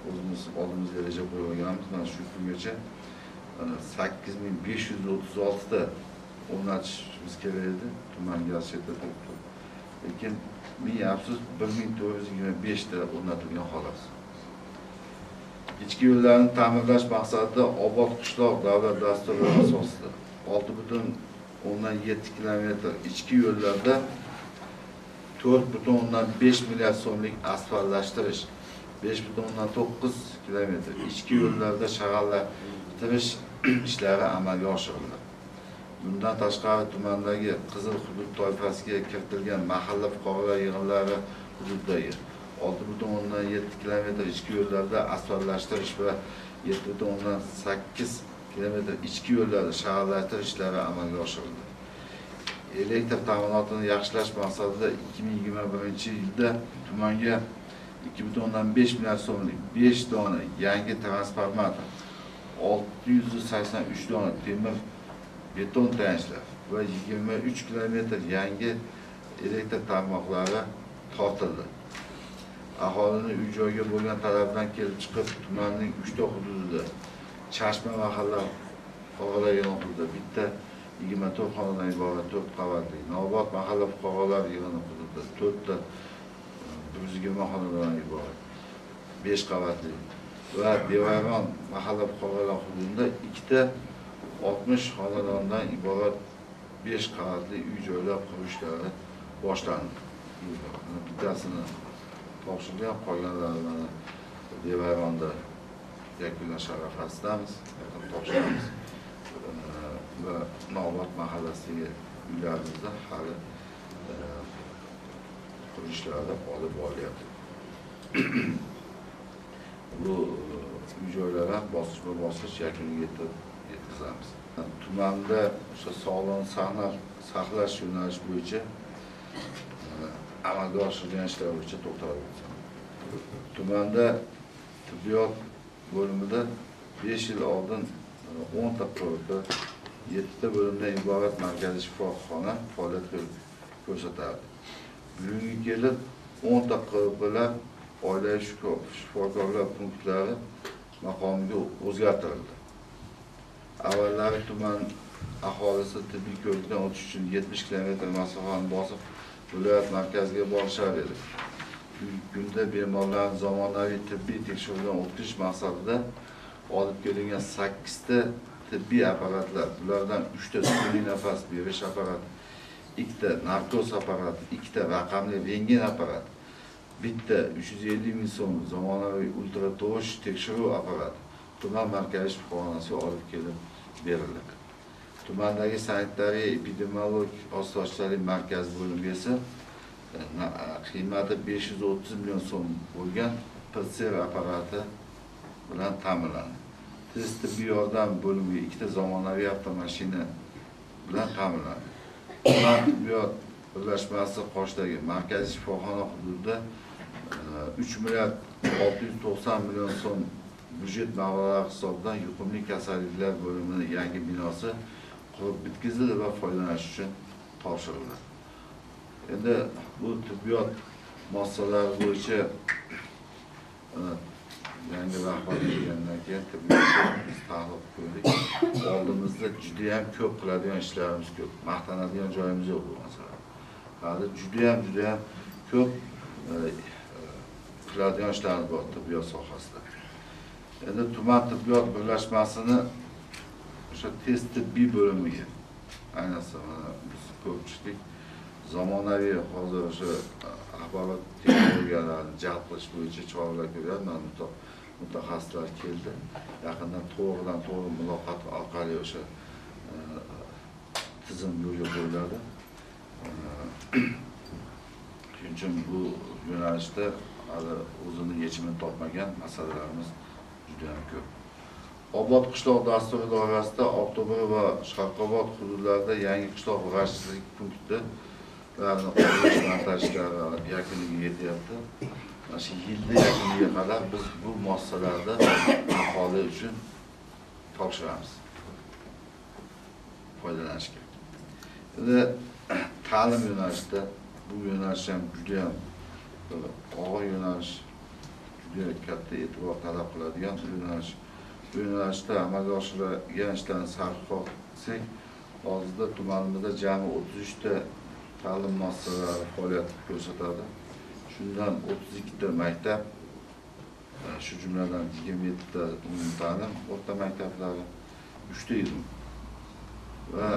o'zimiz oldimizga reja qo'yganmiz. Mana shu kungacha 8536 ta o'rnatishimiz kerak edi tuman gaz chetida. Lekin ming afsus 1425 ta o'rnatilgan xolos. Ichki yo'llarni ta'mirlash maqsadida Obod qishloq davlat dasturi asosida 6,7 kilometr ichki yo'llarda 4,5 milliard so'mlik asfaltlashtirish, 5,9 kilometr ichki yo'llarda shag'allashtirish ishlari amalga oshirildi. Bundan tashqari tumandagi Qizil hudud toifasiga kiritilgan mahalla fuqarolar yig'inlari hududidagi 6,7 kilometr ichki yo'llarda asfaltlashtirish va 7,8 kilometr ichki yo'llarda shag'allashtirish ishlari amalga oshirildi. Elektr ta'minotini yaxshilash maqsadida 2021-yilda tumanga 2,5 milliard so'mlik 5 dona yangi transformator, 683 dona temir beton tayanchlar va 23 kilometr yangi elektr tarmoqlari tortildi. Aholining uy joyga bo'lgan talabidan kelib chiqib, tumanning 3 ta hududida Chashma mahalla fuqarolar yig'ini hududida bitta 24 xonadan iborat 4 qavatli, Nobod mahalla fuqarolar yig'ini hududida 4 ta 120 xonadan iborat 5 qavatli va Devayron mahalla fuqarolar hududida 2 ta 60 xonadondan iborat 5 qavatli uy joylar qurishlari boshlandi. Bittasini topshirilgan, qolganlari mana Devayronda yakunlash arafasidamiz, yaqin topshiramiz. Va Nobod mahallasidagi uylarimizda hali qurilishlar olib borilyapti. Bu uy joylar ham bosqichma-bosqich yakuniga yetkazamiz. Tumanda o'sha sog'liqni saqlash yo'nalishi bo'yicha amalga oshirilgan ishlar bo'yicha to'xtalib o'tsam. Tumanda tibbiyot bo'limida 5 yil oldin 10 ta PVP, 7 ta bo'limdan iborat markaziy shifoxona faoliyat ko'rsatardi. Bugunga kelib 10 ta QPlar oilaviy shifokorlar punktlari maqomiga o'zgartirildi. Avvallari tuman aholisi tibbiy ko'rikdan o'tish uchun 70 kilometr masofani bosib viloyat markaziga borishar edi. Bugungi kunda bemorlarni zamonaviy tibbiy tekshiruvdan o'tkazish maqsadida olib kelingan 8 ta tibbiy apparatlar, bulardan 3 ta sun'iy nafas berish apparati, 2 ta narkoz apparati, 2 ta raqamli rentgen apparati, bitta 350 ming so'm zamonaviy ultratovush tekshiruv apparati tuman markaziy shifoxonasiga olib kelib berildi. Tumandagi sanitariya epidemiologik osoyishtalik markazi bo'limiga esa qiymati 530 million so'm bo'lgan PCR apparati bilan ta'minlandi. Tez tibbiy yordam bo'limiga 2 ta zamonaviy avtomashina bilan ta'minlandi. Tuman tibbiyot birlashmasi qoshidagi markaziy shifoxona hududida 3 milliard 690 million so'm byudjet mablag'lari hisobidan yuqumli kasalliklar bo'limining yangi binosi qurib bitkazildi va foydalanish uchun topshirildi. Endi bu tibbiyot muassasalari bo'yicha yangi rahbar kelgandan keyin tibbiyotga biz tahlil ko'rdik. Oldimizda juda ham ko'p qiladigan ishlarimiz ko'p, maqtanadigan joyimiz yo'q bu masalada. Hali juda ham ko'p qiladigan ishlarimiz bor tibbiyot sohasida. Endi tuman tibbiyot birlashmasini o'sha tez tibbiy bo'limiga ayniqsa mana biz ko'rib chiqdik. Zamonaviy hozir o'sha axborot texnologiyalarini jalb qilish bo'yicha choralar ko'ryapti. Mutaxassislar keldi. Yaqindan to'g'ridan to'g'ri muloqot orqali o'sha tizim yo'lga qo'yiladi. Shuning uchun bu yo'nalishda hali o'zini yechimini topmagan masalalarimiz juda ham ko'p. Obod qishloq dasturi doirasida Oqto'ba va Sharqobod hududlarida yangi qishloq vrachlik punktlarini qurish montaj ishlari yakuniga yetyapti. Mana shu yilda yakuniga qadar biz bu muassasalarda aholi uchun topshiramiz foydalanishga. Endi ta'lim yo'nalishida bu yo'nalish ham juda ham og'ir yo'nalish, juda katta e'tibor talab qiladigan yo'nalish. Bu yo'nalishda amalga oshirilgan ishlarni sarf qilsak, hozirda tumanimizda jami 33 ta ta'lim muassasalari faoliyat ko'rsatadi. Shundan 32 ta maktab, shu jumladan 27 ta umumta'lim o'rta maktablari, 3 ta ilm va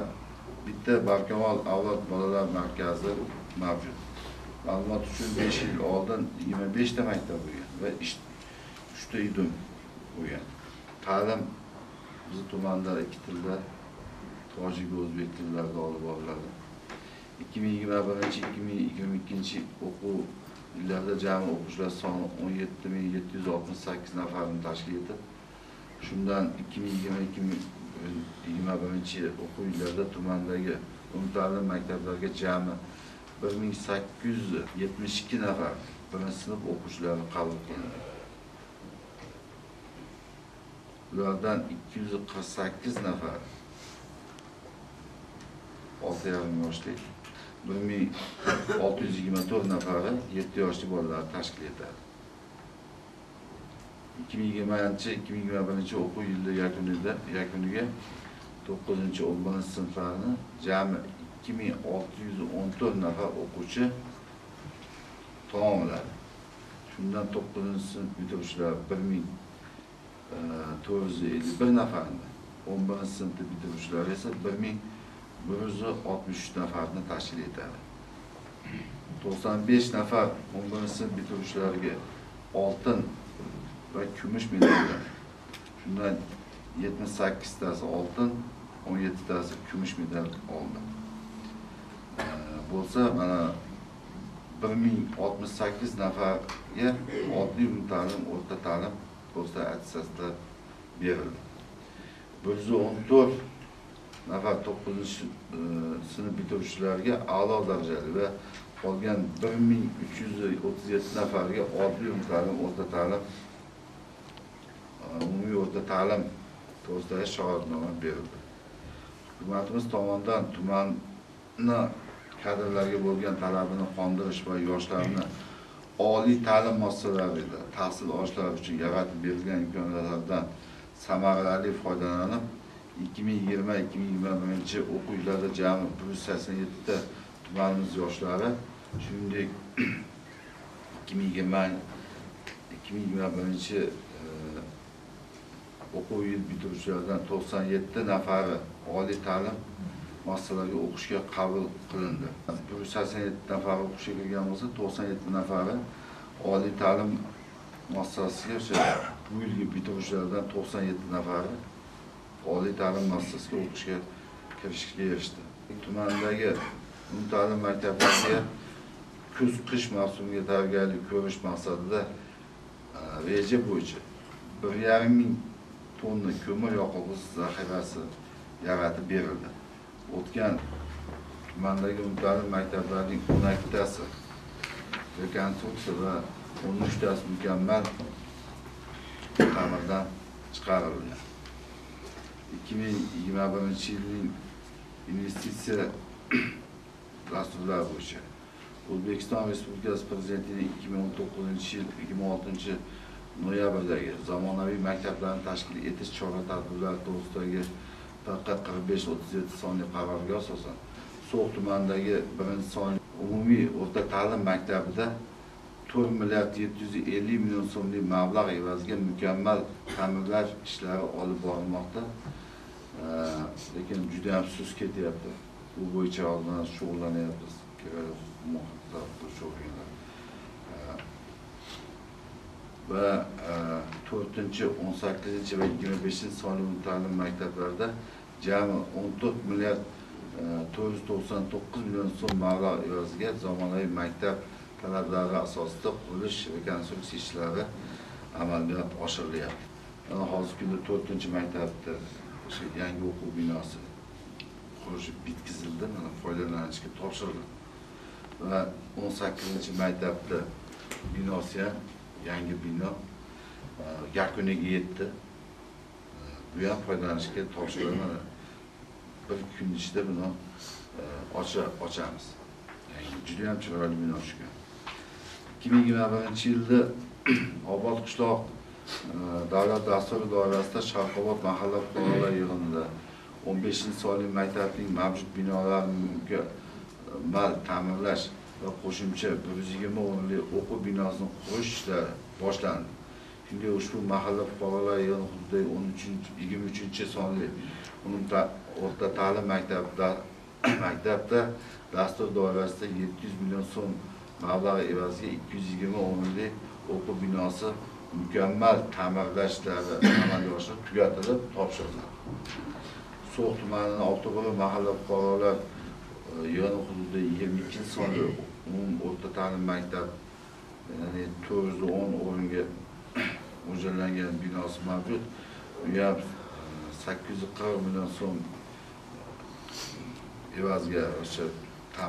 bitta Barkamol avlod bolalar markazi mavjud. Ma'lumot uchun 5 yil oldin 25 ta maktab bo'lgan va 3 ta idum bo'lgan. Ta'lim bizni tumanda 2 tilda, tojik va o'zbek tillarida olib boriladi. 2021-2022 o'quv yillarida jami o'quvchilar soni 17768 nafarni tashkil etib, shundan 2020-2021 o'quv yillarida tumandagi umumta'lim maktablarga jami 1872 nafar birinchi sinf o'quvchilari qabul qilindi. Ulardan 248 nafar 6,5 yoshli, 1624 nafari 7 yoshli bolalar tashkil etadi. 2020-2021 o'quv yili yakuniga 9-11 sinflarni jami 2614 nafar o'quvchi tamomladi. Shundan 9-sinf bitiruvchilar 1451 nafarni, 11-sinfni bitiruvchilar esa 1163 nafarni tashkil etadi. 95 nafar 11-sinf bitiruvchilariga oltin va kumush medallar, shundan 78 tasi oltin, 17 tasi kumush medal oldi. Bo'lsa mana 1068 nafarga oddiy umumta'lim, o'rta ta'lim to'g'risida attestatlar berildi. 114 nafar 9-sinf bitiruvchilariga a'lo darajali va qolgan 1337 nafarga oddiy umumta'lim, o'rta ta'lim, umumiy o'rta ta'lim to'g'risidagi shahodatnoma berildi. Hukumatimiz tomonidan tumanni kadrlarga bo'lgan talabini qondirish va yoshlarni oliy ta'lim muassasalarida tahsil olishlari uchun yaratib berilgan imkoniyatlardan samarali foydalanib, 2020-2021 o'quv yilida jami 187 ta tumanimiz yoshlari, shuningdek 2021 o'quv yil bitiruvchilaridan 97 nafari oliy ta'lim muassasalariga o'qishga qabul qilindi. 187 nafari o'qishga kirgan bo'lsa, 97 nafari oliy ta'lim muassasasiga, o'sha bu yilgi bitiruvchilardan 97 nafari oliy ta'lim muassasasiga o'qishga kirishga erishdi. Tumandagi umumta'lim maktablariga kuz-qish mavsumiga tayyorgarlik ko'rish maqsadida reja bo'yicha 1,5 ming tonna ko'mir yoqilg'isi zaxirasi yaratib berildi. O'tgan tumandagi umumta'lim maktablarining 12 tasi rekonstruksiya va 13 tasi mukammal ta'mirdan chiqarilgan. 2021-yilning investitsiya dasturlari bo'yicha O'zbekiston Respublikasi Prezidentining 2019-yil 26-noyabrdagi zamonaviy maktablarni tashkil etish chora-tadbirlari to'g'risidagi PQ 4537 sonli qarorga asosan So'x tumanidagi 1-sonli umumiy o'rta ta'lim maktabida 4 milliard 750 million so'mlik mablag' evaziga mukammal ta'mirlash ishlari olib borilmoqda. Lekin juda ham sust ketyapti. Bu bo'yicha oldindan shug'ullanyapmiz. Kerakli muhitlar shug'ullanadi. Va 4-chi, 18-chi va 25-sonli umumta'lim maktablarida jami 14 milliard 499 million so'm mablag' evaziga zamonaviy maktab talablari asosida qurilish rekonstruksiya ishlari amalga oshirilyapti. Mana hozirgi kunda 4-chi maktabda o'sha yangi o'quv binosi qurilishi bitkazildi, mana foydalanishga topshirildi. Va 18-chi maktabda binosi ham yangi bino yakuniga yetdi. Bu ham foydalanishga topshirildi. Mana bir kun ichida buni ochamiz. Juda ham chiroyli bino tushgan. 2021-yilda Obod qishloq davlat dasturi doirasida Sharqobod mahalla fuqarolar yig'inida 15-sonli maktabning mavjud binolarini mukammal ta'mirlash va qo'shimcha 120 o'rinli o'quv binosini qurish ishlari boshlandi. Shuningdek, ushbu mahalla fuqarolar yig'ini hududidagi 23-sonli o'rta ta'lim maktabda dastur doirasida 700 million so'm mablag' evaziga 220 o'rinli o'quv binosi mukammal ta'mirlash ishlari amalga oshirilib, tugatilib topshirildi. So'x tumanining Oltiqo'rg'on mahalla fuqarolar yig'ini hududida 22-sonli umumiy o'rta ta'lim maktab, ya'ni 410 o'ringa mo'ljallangan binosi mavjud. Bu ham 840 million so'm evaziga o'sha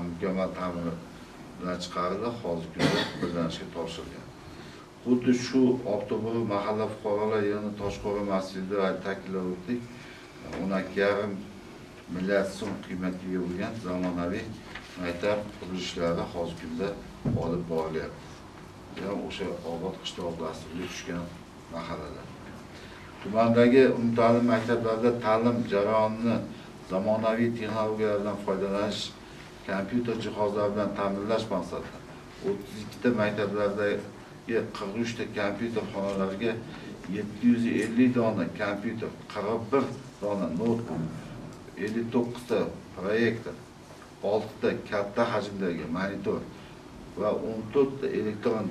mukammal ta'mirdan chiqarildi, hozirgi kunda foydalanishga topshirilgan. Xuddi shu Obto'g'ri mahalla fuqarolar yig'ini Toshqo'rg'on masjidida ta'kidlab o'tdik. 12,5 milliard so'm qiymatga ega bo'lgan zamonaviy maktab qurilishlari hozirgi kunda olib borilyapti. Bu o'sha Obod qishloq dasturiga tushgan mahallalar. Tumandagi umumta'lim maktablarida ta'lim jarayonini zamonaviy texnologiyalardan foydalanish, kompyuter jihozlari bilan ta'minlash maqsadida 32 ta maktablardagi 43 ta kompyuter xonalariga 750 dona kompyuter, 41 dona noutbuk, 59 ta proyektor, 6 ta katta hajmdagi monitor, va 14 ta elektron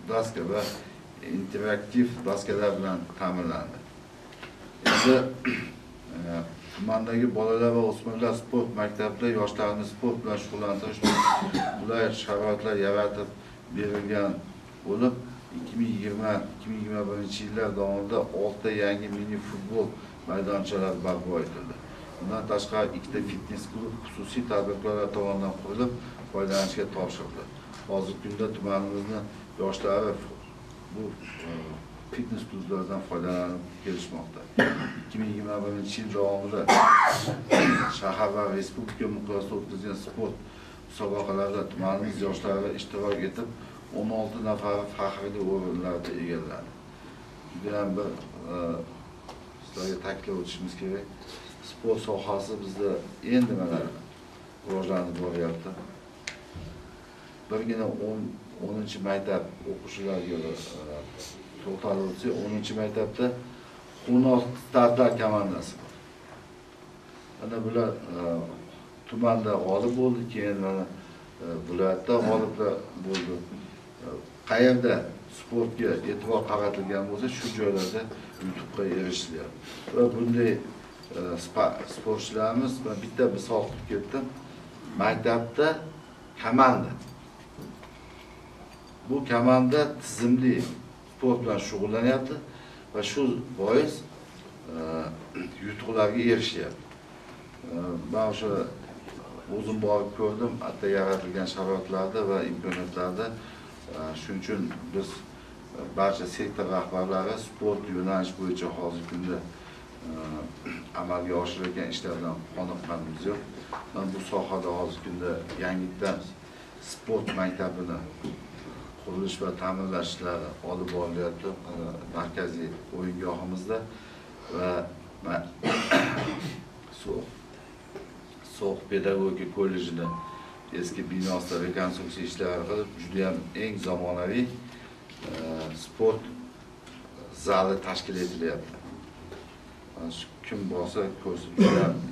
doska va interaktiv doskalar bilan ta'minlandi. Endi tumandagi bolalar va o'smirlar sport maktabida yoshlarni sport bilan shug'ullantirish uchun qulay sharoitlar yaratib berilgan bo'lib, 2020-2021 yillar davomida 6 ta yangi mini futbol maydonchalari barpo etildi. Bundan tashqari 2 ta fitness klub xususiy tadbirkorlar tomonidan qurilib, foydalanishga topshirildi. Hozirgi kunda tumanimizni yoshlari bu fitness klublardan foydalanib kelishmoqda. 2021 yil davomida shahar va respublika miqyosida o'tkazilgan sport musobaqalarida tumanimiz yoshlari ishtirok etib, 16 nafari faxrli o'rinlarni egalladi. Judayam bir sizlarga ta'kidlab o'tishimiz kerak. Sport sohasi bizda endi mana rivojlanib boryapti. Birgina 10-maktab o'quvchilariga to'xtalib o'tsak, 10-maktabda Xunob startlar komandasi bor. Mana bular tumanda g'olib bo'ldi, keyin mana viloyatda g'oliblar bo'ldi. Qayerda sportga e'tibor qaratilgan bo'lsa, shu joylarda yutuqqa erishilyapti. Va bunday sportchilarimiz, men bitta misol qilib ketdim. Maktabda komanda. Bu komanda tizimli sport bilan shug'ullanyapti va shu bois yutuqlarga erishyapti. Men o'sha o'zim borib ko'rdim, hatto yaratilgan sharoitlarda va imkoniyatlarda. Shuning uchun biz barcha sektor rahbarlari sport yo'nalish bo'yicha hozirgi kunda amalga oshirayotgan ishlardan qoniqqanimiz yo'q. Men bu sohada hozirgi kunda yangidan sport maktabini qurilish va ta'mirlash ishlari olib borilyapti markaziy o'yingohimizda va So'x pedagogika kollejini eski binosida rekonstruksiya ishlari qilib, juda ham eng zamonaviy sport zali tashkil etilyapti. Kim bo'lsa ko'rsin,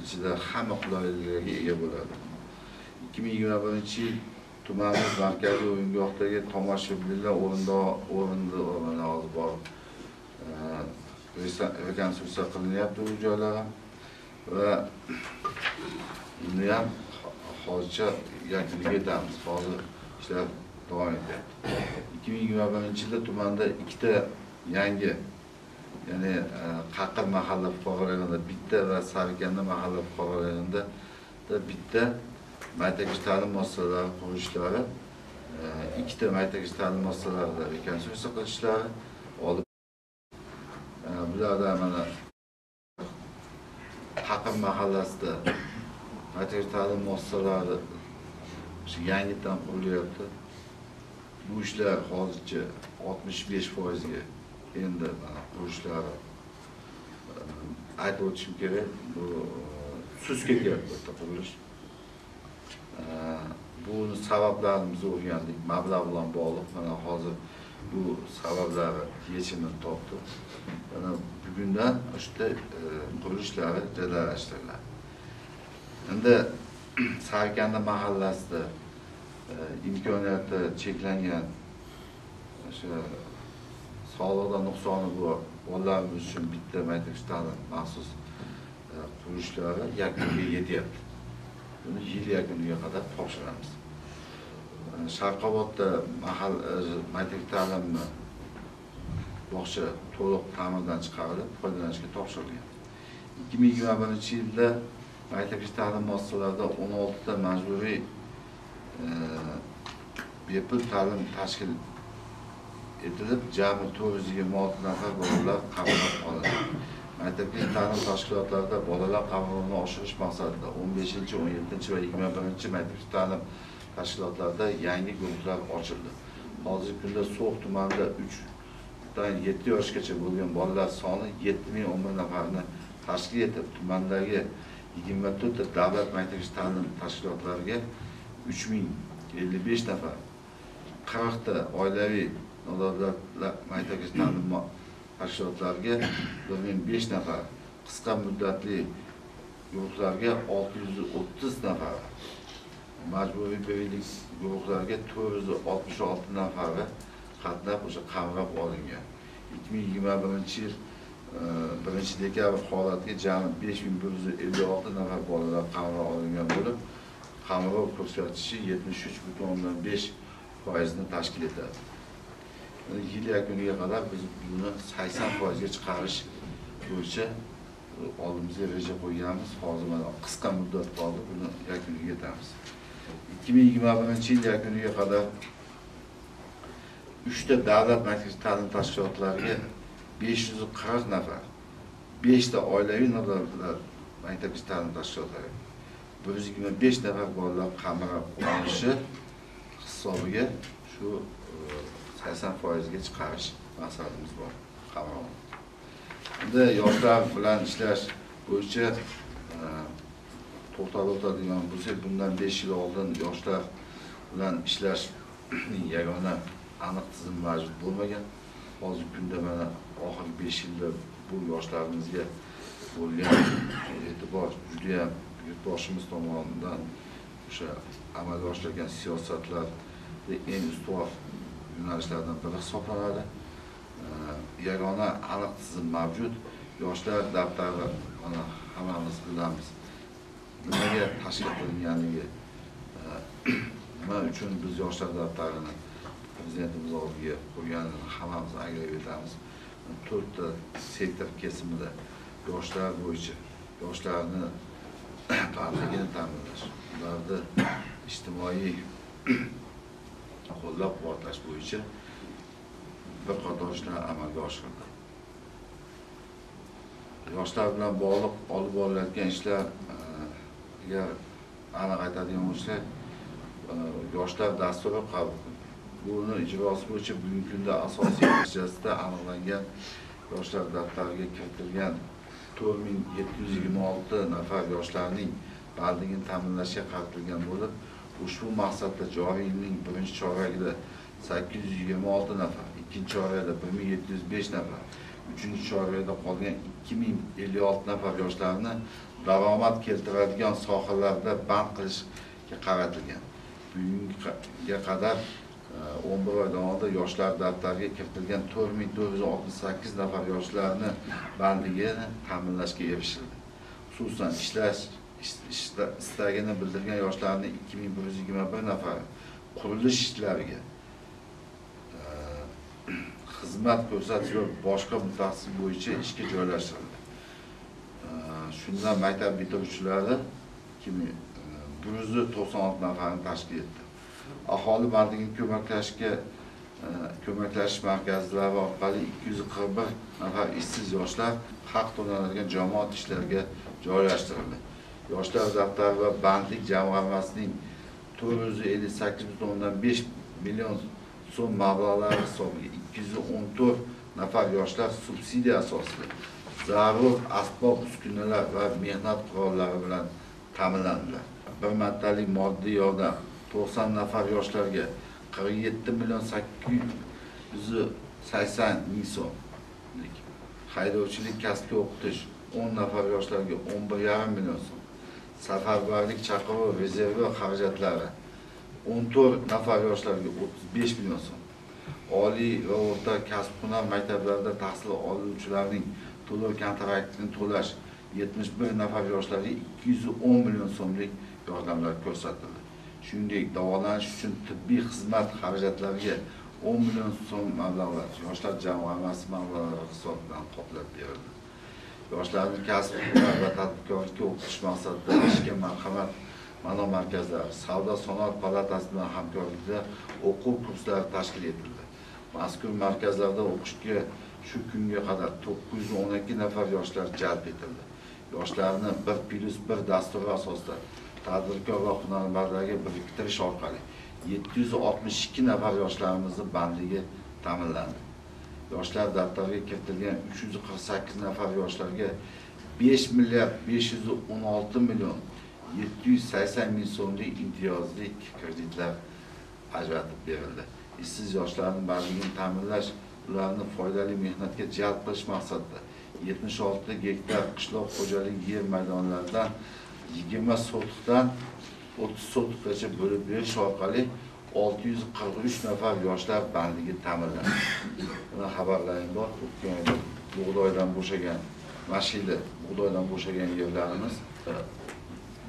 ichida hamma qulayliklarga ega bo'ladi. 2021 yil tumanimiz markaziy o'yingohdagi tomoshabinlar o'rindiq mana hozir borib rekonstruksiya qilinyapti u joylar ham va buni ham hozircha yakuniga yetamiz. Hozir ishlar davom etyapti. 2021 yilda tumanda 2 ta yangi, ya'ni Qaqir mahalla fuqarolar yig'inida bitta va Sarikanda mahalla fuqarolar yig'inida bitta maktabgacha ta'lim muassasalari qurilishlari, 2 ta maktabgacha ta'lim muassasalarida rekonstruksiya qilishlari olib, bularda mana Qaqir mahallasida maktabgacha ta'lim muassasalari yangidan qurilyapti. Bu ishlar hozircha 65% ga endi mana qurilishlari aytib o'tishim kerak, bu sust ketyapti bitta qurilish. Buni sabablarini biz o'rgandik, mablag' bilan bog'liq. Mana hozir bu sabablari yechimini topdi. Mana bugundan o'sha qurilishlari jadallashtiriladi. Endi Sarkanda mahallasida imkoniyati cheklangan, o'sha sog'liqda nuqsoni bor bolalarimiz uchun bitta maktabgacha ta'lim maxsus qurilishlari yakuniga yetyapti. Buni yil yakuniga qadar topshiramiz. Sharqobodda maktab ta'limni bog'cha to'liq ta'mirdan chiqarilib, foydalanishga topshirilgan. 2021 yilda maktabgacha ta'lim muassasalarida 16 ta majburiy bepul ta'lim tashkil etilib, jami 426 nafar bolalar qabul olindi. Maktabgacha ta'lim tashkilotlarida bolalar qabulini oshirish maqsadida 15, 17 va 21 maktabgacha ta'lim tashkilotlarida yangi guruhlar ochildi. Hozirgi kunda So'x tumanida 3 dan 7 yoshgacha bo'lgan bolalar soni 7011 nafarni tashkil etib, tumandagi 24 ta davlat maktabgacha ta'lim tashkilotlariga 3055 nafar, 40 ta oilaviy nodavlat maktabgacha ta'lim tashkilotlariga 1005 nafar, qisqa muddatli guruhlarga 630 nafar Majburiy bir yillik guruhlarga 466 nafari qatnab o'sha qamrab olingan. 2021-yil 1 dekabr holatiga jami 5156 nafar bolalar qamrab olingan bo'lib, qamrov ko'rsatkichi 73,5%ni tashkil etadi. Yil yakuniga qadar biz buni 80%ga chiqarish bo'yicha oldimizga reja qo'yganmiz. Hozir mana qisqa muddat qoldi, buni yakuniga yetamiz. 2021-yil yakuniga qadar 3 ta davlat maktab ta'lim tashkilotlariga 540 nafar, 5 ta oilaviy davlat maktab ta'lim tashkilotlariga 125 nafar bolalar qamrab olinishi hisobiga shu 80%ga chiqarish maqsadimiz bor qamrov. Endi yoshlar bilan ishlash bo'yicha to'xtalib o'tadigan bo'lsak, bundan 5 yil oldin yoshlar bilan ishlashning yagona aniq tizim mavjud bo'lmagan. Hozirgi kunda mana oxirgi 5 yilda bu yoshlarimizga bo'lgan e'tibor judayam yurtboshimiz tomonidan o'sha amalga oshirilgan siyosatlar eng ustuvor yo'nalishlardan biri hisoblanadi. Yagona aniq tizim mavjud. Yoshlar daftari, mana hammamiz bilamiz, nimaga tashkil qilinganligi, nima uchun biz yoshlar daftarini prezidentimiz oldiga qo'yganini hammamiz anglab yetamiz. To'rtta sektor kesimida yoshlar bo'yicha yoshlarni bandligini ta'minlash, ularni ijtimoiy qo'llab-quvvatlash bo'yicha bir qator ishlar amalga oshirildi. Yoshlar bilan bog'liq olib borilayotgan ishlar, agar aniq aytadigan bo'lsak, yoshlar dasturi qabul qilindi. Buni ijrosi bo'yicha bugungi kunda asosiy natijasida aniqlangan yoshlar daftariga kiritilgan 4726 nafar yoshlarning bandligini ta'minlashga qaratilgan bo'lib, ushbu maqsadda joriy yilning birinchi choragida 826 nafar, ikkinchi chorakda 1705 nafar, uchinchi chorakda qolgan 2056 nafar yoshlarni daromad keltiradigan sohalarda band qilishga qaratilgan. Bugunga qadar 11 oy davomida yoshlar daftariga kiritilgan 4468 nafar yoshlarni bandligini ta'minlashga erishildi. Xususan, ishlash istagini bildirgan yoshlarning 2121 nafari qurilish ishlariga, xizmat ko'rsatish va boshqa mutaxassis bo'yicha ishga joylashtirildi. Shundan maktab bitiruvchilari 2196 nafarni tashkil etdi. Aholi bandligini ko'maklashish markazlari orqali 241 nafar ishsiz yoshlar haq to'lanadigan jamoat ishlariga joylashtirildi. Yoshlar daftari va bandlik jamg'armasining 458,5 million so'm mablag'lari hisobiga 214 nafar yoshlar subsidiya asosida zarur asbob uskunalar va mehnat qurollari bilan ta'minlandilar. Bir martalik moddiy yordam 90 nafar yoshlarga 47 million 880 ming so'mlik, haydovchilik kasbga o'qitish 10 nafar yoshlarga 11,5 million so'm, safarbarlik chaqiruv rezervi xarajatlari 14 nafar yoshlarga 35 million so'm, oliy va o'rta kasb hunar maktablarida tahsil oluvchilarning to'lov kontraktini to'lash 71 nafar yoshlarga 210 million so'mlik yordamlar ko'rsatildi. Shuningdek, davolanish uchun tibbiy xizmat xarajatlariga 10 million so'm mablag'lar yoshlar jamg'armasi mablag'lari hisobidan qoplab berildi. Yoshlarni kasb hunar va tadbirkorlikka o'qitish maqsadida ishga marhamat mono markazlari, savdo sanoat palatasi bilan hamkorlikda o'quv kurslari tashkil etildi. Mazkur markazlarda o'qishga shu kunga qadar 912 nafar yoshlar jalb etildi. Yoshlarni 1+1 dasturi asosida tadbirkor va hunarmandlarga biriktirish orqali 762 nafar yoshlarimizni bandligi ta'minlandi. Yoshlar daftariga kiritilgan 348 nafar yoshlarga 5 milliard 516 million 780 ming so'mlik imtiyozli kreditlar ajratib berildi. Ishsiz yoshlarning bandligini ta'minlash, ularni foydali mehnatga jalb qilish maqsadida 76 gektar qishloq xo'jaligi yer maydonlaridan 20 sotixdan 30 sotixgacha bo'lib berish orqali 643 nafar yoshlar bandligi ta'minlandi. Buni xabarlarim bor. O'tgan yil bug'doydan bo'shagan, mashina bug'doydan bo'shagan yerlarimiz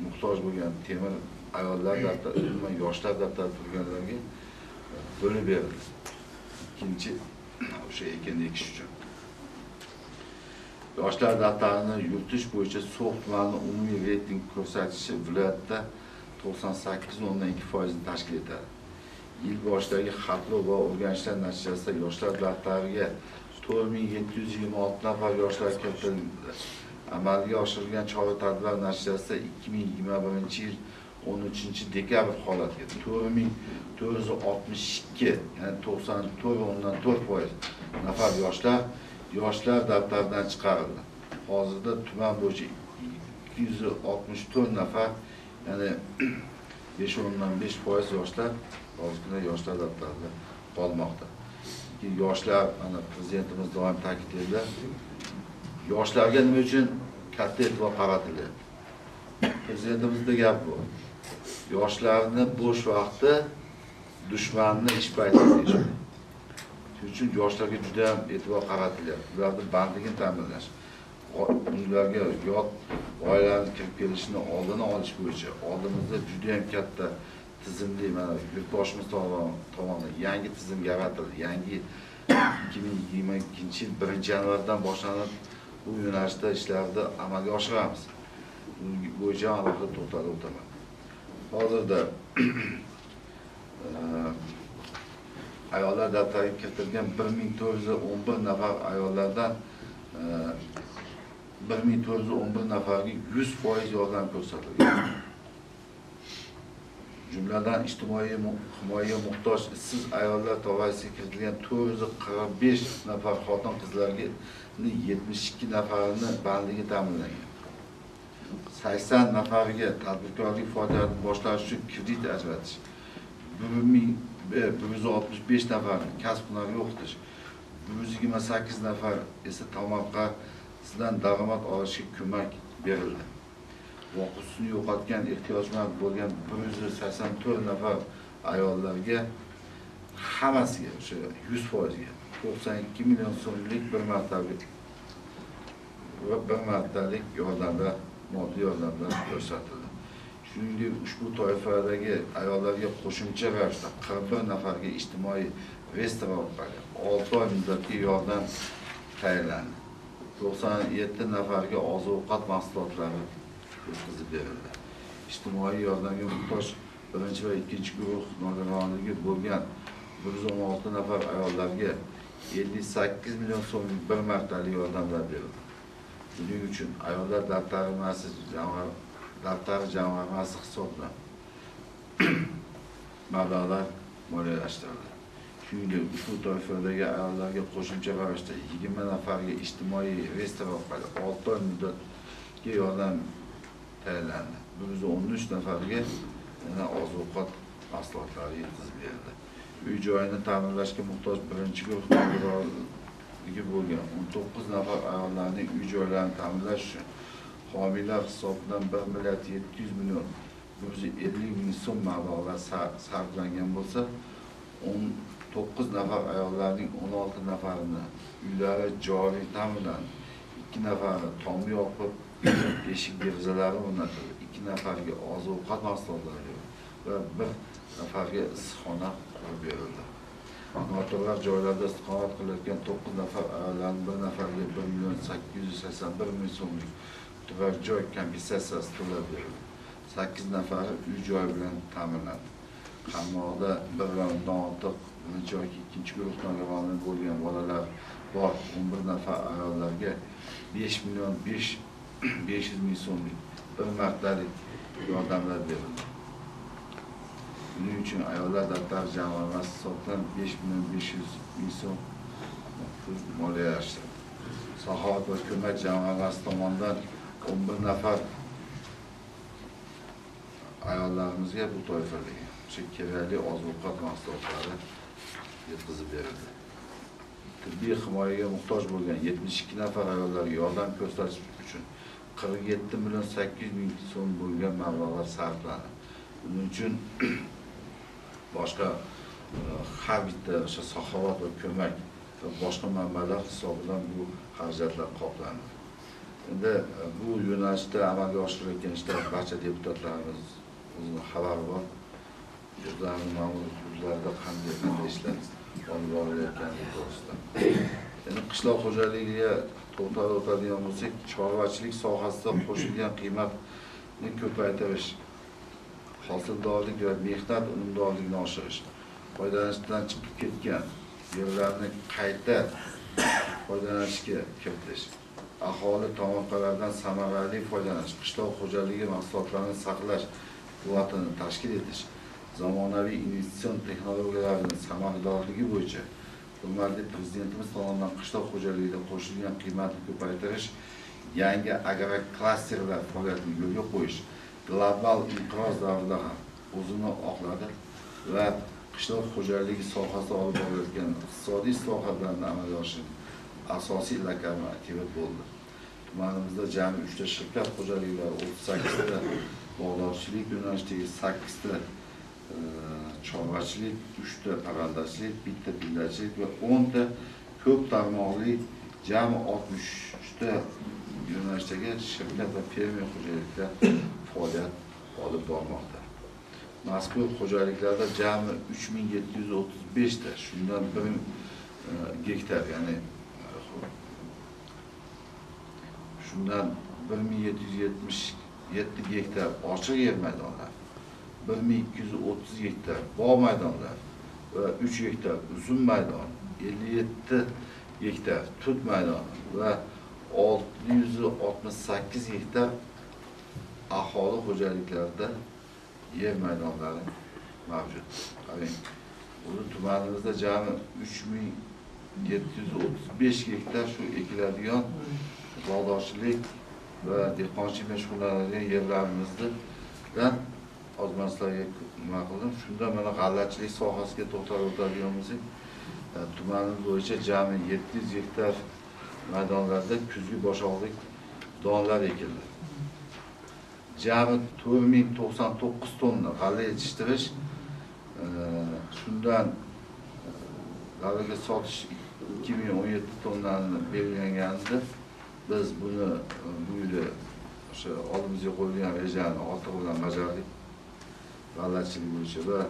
muhtoj bo'lgan temir ayollar daftari, umuman yoshlar daftari turganlarga bo'lib berildi. Ikkinchi o'sha ekinni ekish uchun. Yoshlar daftarini yuritish bo'yicha So'x tumani umumiy reyting ko'rsatkichi viloyatda 98,2% ni tashkil etadi. Yil boshidagi xatlov va o'rganishlar natijasida yoshlar daftariga 4726 nafar yoshlar kiritildi. Amalga oshirilgan chora-tadbirlar natijasida 2021-yil 13 dekabr holatiga 4462, ya'ni 94,4% nafar yoshlar yoshlar daftaridan chiqarildi. Hozirda tuman bo'yicha 264 nafar, ya'ni 5,5% yoshlar hozirgi yoshlar daftarida qolmoqda. Yoshlar, mana prezidentimiz doim ta'kidlaydilar, yoshlarga nima uchun katta e'tibor qaratilyapti? Prezidentimizda gap bor. Yoshlarni bo'sh vaqti dushmanni ish payti deyishadi. Shuning uchun yoshlarga juda ham e'tibor qaratilyapti. Ularni bandligini ta'minlash, ularga yot g'oyalarni kirib kelishini oldini olish bo'yicha oldimizda juda ham katta tizimli, mana yurtboshimiz tomonidan yangi tizim yaratildi. Yangi 2022 yil 1 yanvardan boshlanib bu yo'nalishda ishlarni amalga oshiramiz. Bu bo'yicha alohida to'xtalib o'taman. Hozirda ayollar daftariga kiritilgan 1411 nafar ayollardan 1411 nafarga 100% yordam ko'rsatilgan. Jumladan, ijtimoiy himoyaga muhtoj ishsiz ayollar toifasiga kiritilgan 445 nafar xotin-qizlarga 72 nafarini bandligi ta'minlangan. 80 nafariga tadbirkorlik faoliyatini boshlash uchun kredit ajratish, 1165 nafarni kasb hunarga o'qitish, 128 nafar esa tomorqasidan daromad olishga ko'mak berildi. Boquvchisini yo'qotgan, ehtiyojmand bo'lgan 184 nafar ayollarga hammasiga o'sha 100% ga 92 million so'mlik bir martalik yordamlar, moddiy yordamlar ko'rsatildi. Shuningdek, ushbu toifadagi ayollarga qo'shimcha ravishda 41 nafarga ijtimoiy reyestr orqali 6 oy muddatga yordam tayinlandi. 97 nafarga oziq-ovqat mahsulotlari yetkazib berildi. Ijtimoiy yordamga muhtoj birinchi va ikkinchi guruh nogironligi bo'lgan 116 nafar ayollarga 58 million so'mlik bir martalik yordamlar berildi. Buning uchun ayollar daftari jamg'armasi hisobidan mablag'lar moliyalashtirildi. Shuningdek, ushbu toifadagi ayollarga qo'shimcha ravishda 20 nafarga ijtimoiy reyestr orqali 6 oy muddatga yordam tayinlandi. 113 nafarga yana oziq-ovqat mahsulotlari yetkazib berildi. Uy joyini ta'mirlashga muhtoj birinchi guruh nogironligi bo'lgan 19 nafar ayollarning uy joylarini ta'mirlash uchun homiylar hisobidan 1 milliard 700 million 150 ming so'm mablag'lar sarflangan bo'lsa, 19 nafar ayollarning 16 nafarini uylari joriy ta'mirlandi, 2 nafari tomi yopib, eshik derazalari o'rnatildi, 2 nafarga oziq-ovqat mahsulotlari va bir nafarga issiqxona qurib berildi. Noturar joylarda istiqomat qilayotgan 9 nafar ayollarning bir nafariga 1 million 881 ming so'mlik turar joy kompensatsiyasi to'lab berildi. 8 nafari uy joy bilan ta'minlandi. Qamoqda bir va undan ortiq birinchi yoki ikkinchi guruh nogironligi bo'lgan bolalar bor 11 nafar ayollarga 5 million 500 ming so'mlik bir martalik yordamlar berildi. Buning uchun ayollar daftari jamg'armasi hisobidan 5 million 500 ming so'm pul moliyalashtirildi. Saxovat va ko'mak jamg'armasi tomonidan 11 nafar ayollarimizga bu toifadagi o'sha kerakli oziq-ovqat mahsulotlari yetkazib berildi. Tibbiy himoyaga muhtoj bo'lgan 72 nafar ayollarga yordam ko'rsatish uchun 47 million 800 ming so'm bo'lgan mablag'lar sarflandi. Buning uchun boshqa har bitta o'sha saxovat va ko'mak va boshqa manbalar hisobidan bu xarajatlar qoplandi. Endi bu yo'nalishda amalga oshirilayotgan ishlar barcha deputatlarimiz o'zini xabari bor. O'zlarining ma'muriy hududlarida qanday ishlar olib borilayotganligi to'g'risida. Endi qishloq xo'jaligiga to'xtalib o'tadigan bo'lsak, chorvachilik sohasida qo'shilgan qiymatni ko'paytirish, hosildorlik va mehnat unumdorligini oshirish, foydalanishdan chiqib ketgan yerlarni qayta foydalanishga kiritish, aholi tomorqalardan samarali foydalanish, qishloq xo'jaligi mahsulotlarini saqlash quvvatini tashkil etish, zamonaviy investitsion texnologiyalarning samaradorligi bo'yicha hurmatli Prezidentimiz tomonidan qishloq xo'jaligida qo'shilgan qiymatni ko'paytirish, yangi agroklasterlar faoliyatini yo'lga qo'yish global inqiroz davrida ham o'zini oqladi va qishloq xo'jaligi sohasida olib borilayotgan iqtisodiy islohotlarni amalga oshirish asosiy lokomotivi bo'ldi. Tumanimizda jami 3 ta shirkat xo'jaliklari, 38 ta bog'dorchilik yo'nalishidagi 8 ta chorvachilik, 3 ta parrandachilik, 1 ta pillachilik va 10 ta ko'p tarmoqli jami 63 ta yo'nalishdagi shirkat va fermer xo'jaliklar faoliyat olib bormoqda. Mazkur xo'jaliklarda jami 3735 ta, shundan 1 gektar, ya'ni shundan 1777 gektar ochiq yer maydonlari, 1230 gektar bog' maydonlari va 3 gektar uzum maydoni, 57 gektar tut maydoni va 668 gektar aholi xo'jaliklarida yer maydonlari mavjud. Qarang, uni tumanimizda jami 3735 gektar shu ekiladigan bog'dorchilik va dehqonchilik bilan shug'ullanadigan yerlarimizdan hozir men sizlarga nima qildim. Shunda mana g'allachilik sohasiga to'xtalib o'tadigan bo'lsak, tumanimiz bo'yicha jami 700 gektar maydonlarda kuzgi boshoqlik donlar ekildi. Jami 4099 tonna g'alla yetishtirish, shundan g'allaga sotish 2017 tonnani belgilangandi. Biz buni bu yili o'sha oldimizga qo'yilgan rejani ortig'i bilan bajardik g'allachilik bo'yicha va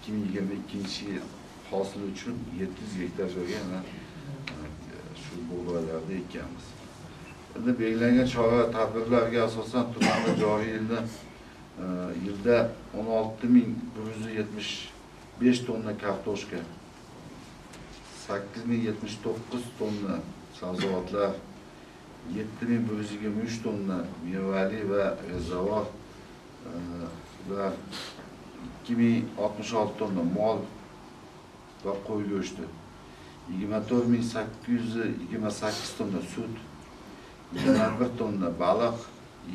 2022 yil hosil uchun 700 gektar joyga yana shu bug'doylarni ekkanmiz. Endi belgilangan chora tadbirlarga asosan tumanda joriy yilda 16175 tonna kartoshka, 8079 tonna sabzavotlar, 7123 tonna mevali va rezavor va 2066 tonna mol va qo'y go'shti, 24828 tonna sut, 21 tonna baliq,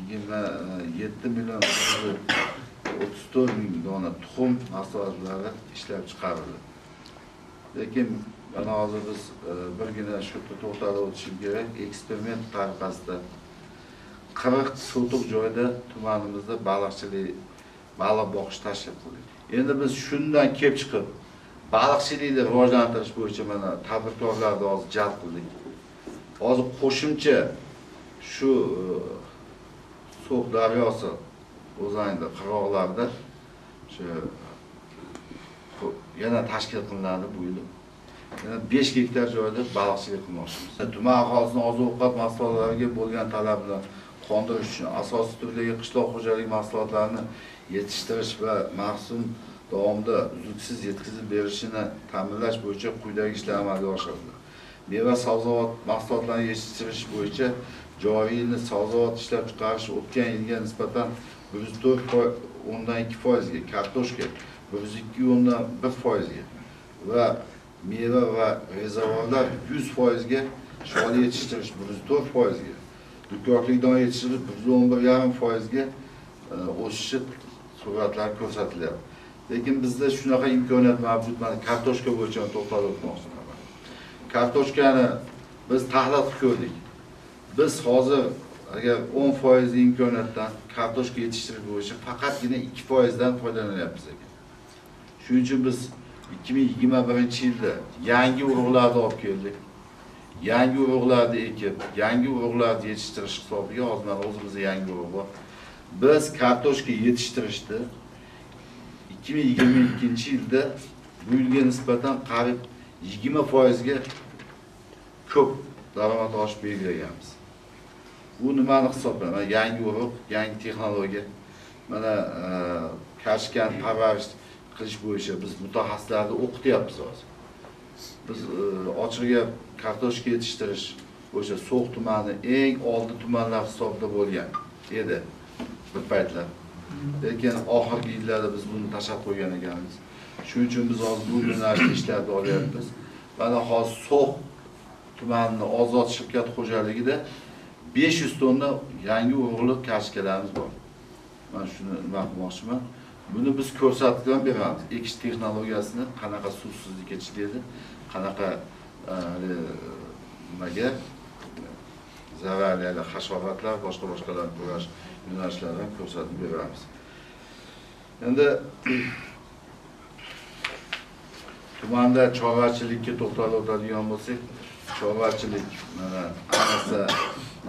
27 million 34 ming dona tuxum mahsulotlari ishlab chiqarildi. Lekin mana hozir biz birgina shu yerda to'xtalib o'tishim kerak. Eksperiment tariqasida 40 sotuq joyda tumanimizda baliqchilik, baliq boqish tashkil qildik. Endi biz shundan kelib chiqib baliqchilikni rivojlantirish bo'yicha mana tadbirkorlarni hozir jalb qildik. Hozir qo'shimcha shu So'x daryosi o'zanida qirg'oqlarida shu yana tashkil qilinadi bu yil. Yana 5 gektar joyda baliqchilik qilmoqchimiz. Tuman aholisini oziq-ovqat mahsulotlariga bo'lgan talabni qondirish uchun asosiy turdagi qishloq xo'jaligi mahsulotlarini yetishtirish va mavsum davomida uzluksiz yetkazib berishini ta'minlash bo'yicha quyidagi ishlar amalga oshirildi. Meva sabzavot mahsulotlarini yetishtirish bo'yicha joriy yilni sabzavot ishlab chiqarish o'tgan yilga nisbatan 104.2%ga, kartoshka 102.1%ga va meva va rezavorlar 100%ga, sholi yetishtirish 104%ga, dukkakli don yetishtirish 111.5%ga o'sishi sur'atlari ko'rsatilyapti. Lekin bizda shunaqa imkoniyat mavjud. Mana kartoshka bo'yicha to'xtalib o'tmoqchiman. Kartoshkani biz tahlil qilib ko'rdik. Biz hozir agar 10% imkoniyatdan kartoshka yetishtirish bo'yicha faqatgina 2% dan foydalanyapmiz ekan. Shuning uchun biz 2021-yilda yangi urug'larni olib keldik. Yangi urug'larni ekib, yangi urug'larni yetishtirish hisobiga hozir mana o'zimizda yangi urug' bor. Biz kartoshka yetishtirishda 2022-yilda bu yilga nisbatan qariyb 20% ga ko'p daromad oshib belgilaganmiz. Bu nimani hisoblanadi? Mana yangi urug', yangi texnologiya, mana kartoshkani parvarish qilish bo'yicha biz mutaxassislarni o'qityapmiz hozir. Biz ochig'i gap kartoshka yetishtirish bo'yicha So'x tumani eng oldi tumanlar hisobida bo'lgan edi bir paytlar. Lekin oxirgi yillarda biz buni tashlab qo'ygan ekanmiz. Shuning uchun biz hozir bu yo'nalishda ishlarni olyapmiz. Mana hozir So'x tumanini Ozod shirkat xo'jaligida 500 tonna yangi urug'li kartoshkalarimiz bor. Men shuni nima qilmoqchiman? Buni biz ko'rsatib ham beramiz. Ekish texnologiyasini qanaqa suvsizlikka chidaydi, qanaqa nimaga zararli hasharotlar, boshqa-boshqalar kurash yo'nalishlarini ham ko'rsatib beramiz. Endi tumanda chorvachilikka to'xtalib o'tadigan bo'lsak, chorvachilik mana ayniqsa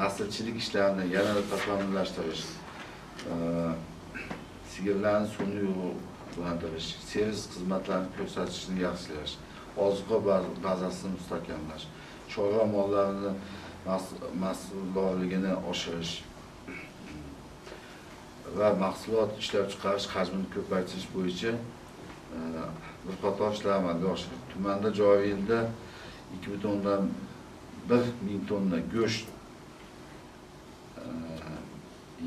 naslchilik ishlarini yanada takomillashtirish, sigirlarni sun'iy urug'lantirish, servis xizmatlarini ko'rsatishni yaxshilash, oziqa bazasini mustahkamlash, chorva mollarini mahsuldorligini oshirish va mahsulot ishlab chiqarish hajmini ko'paytirish bo'yicha bir qator ishlar amalga oshirildi. Tumanda joriy yilda 2,1 ming tonna go'sht,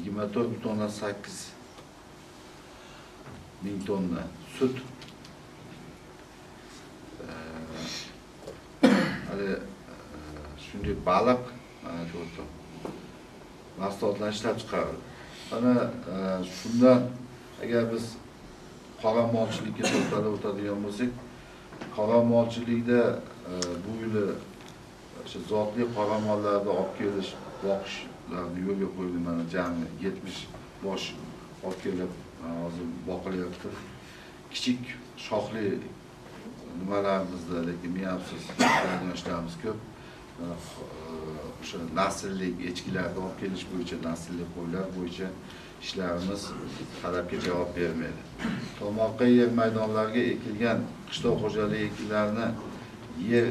24,8 ming tonna sut, hali shunday baliq, mana shu mahsulotlar ishlab chiqarildi. Mana shundan agar biz qora molchilikka to'xtalib o'tadigan bo'lsak, qora molchilikda bu yili o'sha zotli qora mollarni olib kelish, boqishlarni yo'lga qo'yildi. Mana jami 70 bosh olib kelib hozir boqilyapti. Kichik shoxli nimalarimizda, lekin miyapsiz ishlarimiz ko'p. O'sha naslli echkilarni olib kelish bo'yicha, naslli qo'ylar bo'yicha ishlarimiz talabga javob bermaydi. Tomorqa yer maydonlariga ekilgan qishloq xo'jaligi ekinlarini yer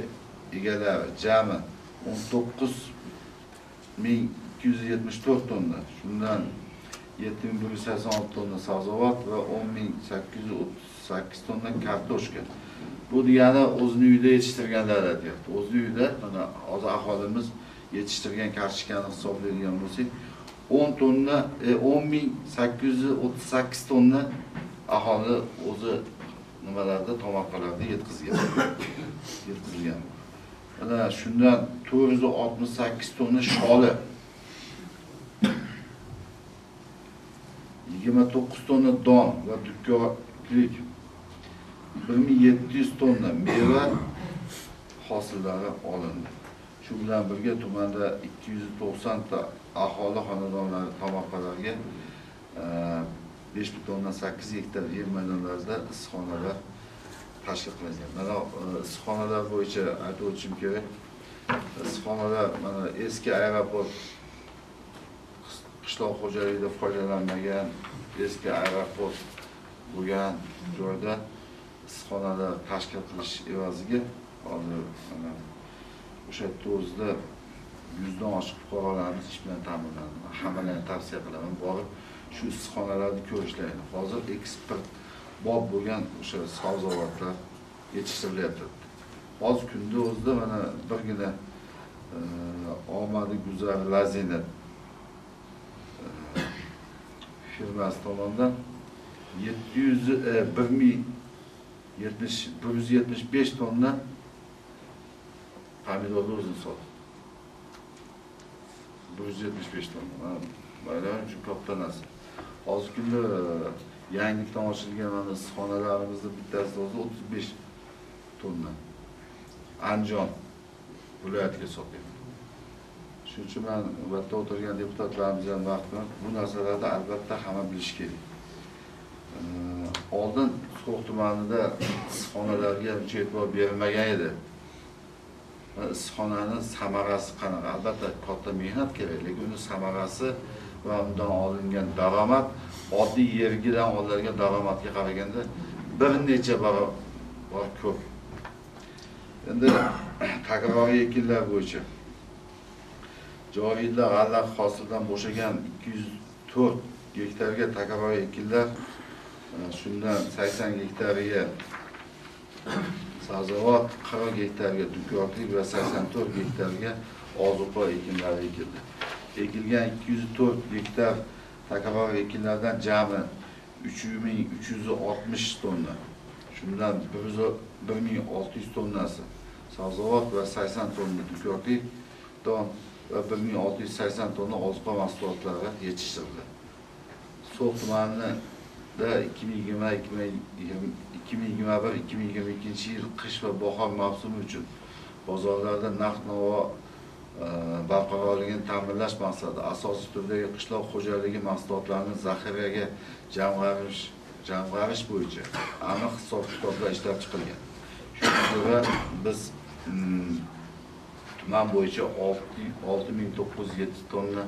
egalari jami 19 274 tonna, shundan 7186 tonna sabzavot va 10838 tonna kartoshka. Bu degani o'zini uyida yetishtirganlar aytyapti. O'zini uyida mana hozir aholimiz yetishtirgan kartoshkani hisoblaydigan bo'lsak, 10 tonna, 10838 tonna aholi o'zi nimalarda, tomorqalarda yetkazgan. Mana shundan 468 tonna sholi, 29 tonna don va dukkaklik, 1700 tonna meva hosillari olindi. Shu bilan birga tumanda 290 ta aholi xonadonlari tomorqalariga 5,8 gektar yer maydonlarida issiqxonalar tashkil qilingan. Mana issiqxonalar bo'yicha aytib o'tishim kerak. Issiqxonalar mana eski aeroport qishloq xo'jaligida foydalanmagan eski aeroport bo'lgan joyda issiqxonalar tashkil qilish evaziga hozir mana o'sha yerda o'zida 100 dan oshiq fuqarolarimiz ish bilan ta'minlandi. Hammalarni tavsiya qilaman, borib shu issiqxonalarni ko'rishlarini. Hozir eksport bob bo'lgan o'sha sabzavotlar yetishtirilyapti. Hozir kunda o'zida mana birgina Omadi Guzar Lazina firmasi tomonidan 175 tonna pomidorni o'zini sotdi. 175 tonna. Bayram uchun katta narsa. Hozirgi kunda yangilikdan ochilgan mana issiqxonalarimizda bittasi o'zi 35 tonna Andijon viloyatiga sotyapti. Shu Shuning uchun men bu yerda o'tirgan deputatlarimiz ham vaqt bilan bu narsalarni albatta hamma bilish kerak. Oldin So'x tumanida issiqxonalarga uncha e'tibor berilmagan edi. Issiqxonani samarasi qanaqa? Albatta katta mehnat kerak, lekin uni samarasi va undan olingan daromad oddiy yergidan olingan daromadga qaraganda bir necha barobar ko'p. Endi takroriy ekinlar bo'yicha joriy yilda g'alla hosildan bo'shagan 204 gektarga takroriy ekinlar, shundan 80 gektariga sabzavot, 40 gektarga dukkaklik va 84 gektarga ozuqa ekinlari ekildi. Ekilgan 204 gektar takroriy ekinlardan jami 3360 tonna, shundan 1600 tonnasi sabzavot va 80 tonna dukkaklik don va 1680 tonna ozuqa mahsulotlari yetishtirildi. So'x tumanida 2021-2022 yil qish va bahor mavsumi uchun bozorlarda narx-navo barqarorligini ta'minlash maqsadida asosiy turdagi qishloq xo'jaligi mahsulotlarini zaxiraga jamg'arish bo'yicha aniq hisob-kitoblar ishlab chiqilgan. Shunga ko'ra biz tuman bo'yicha 6907 tonna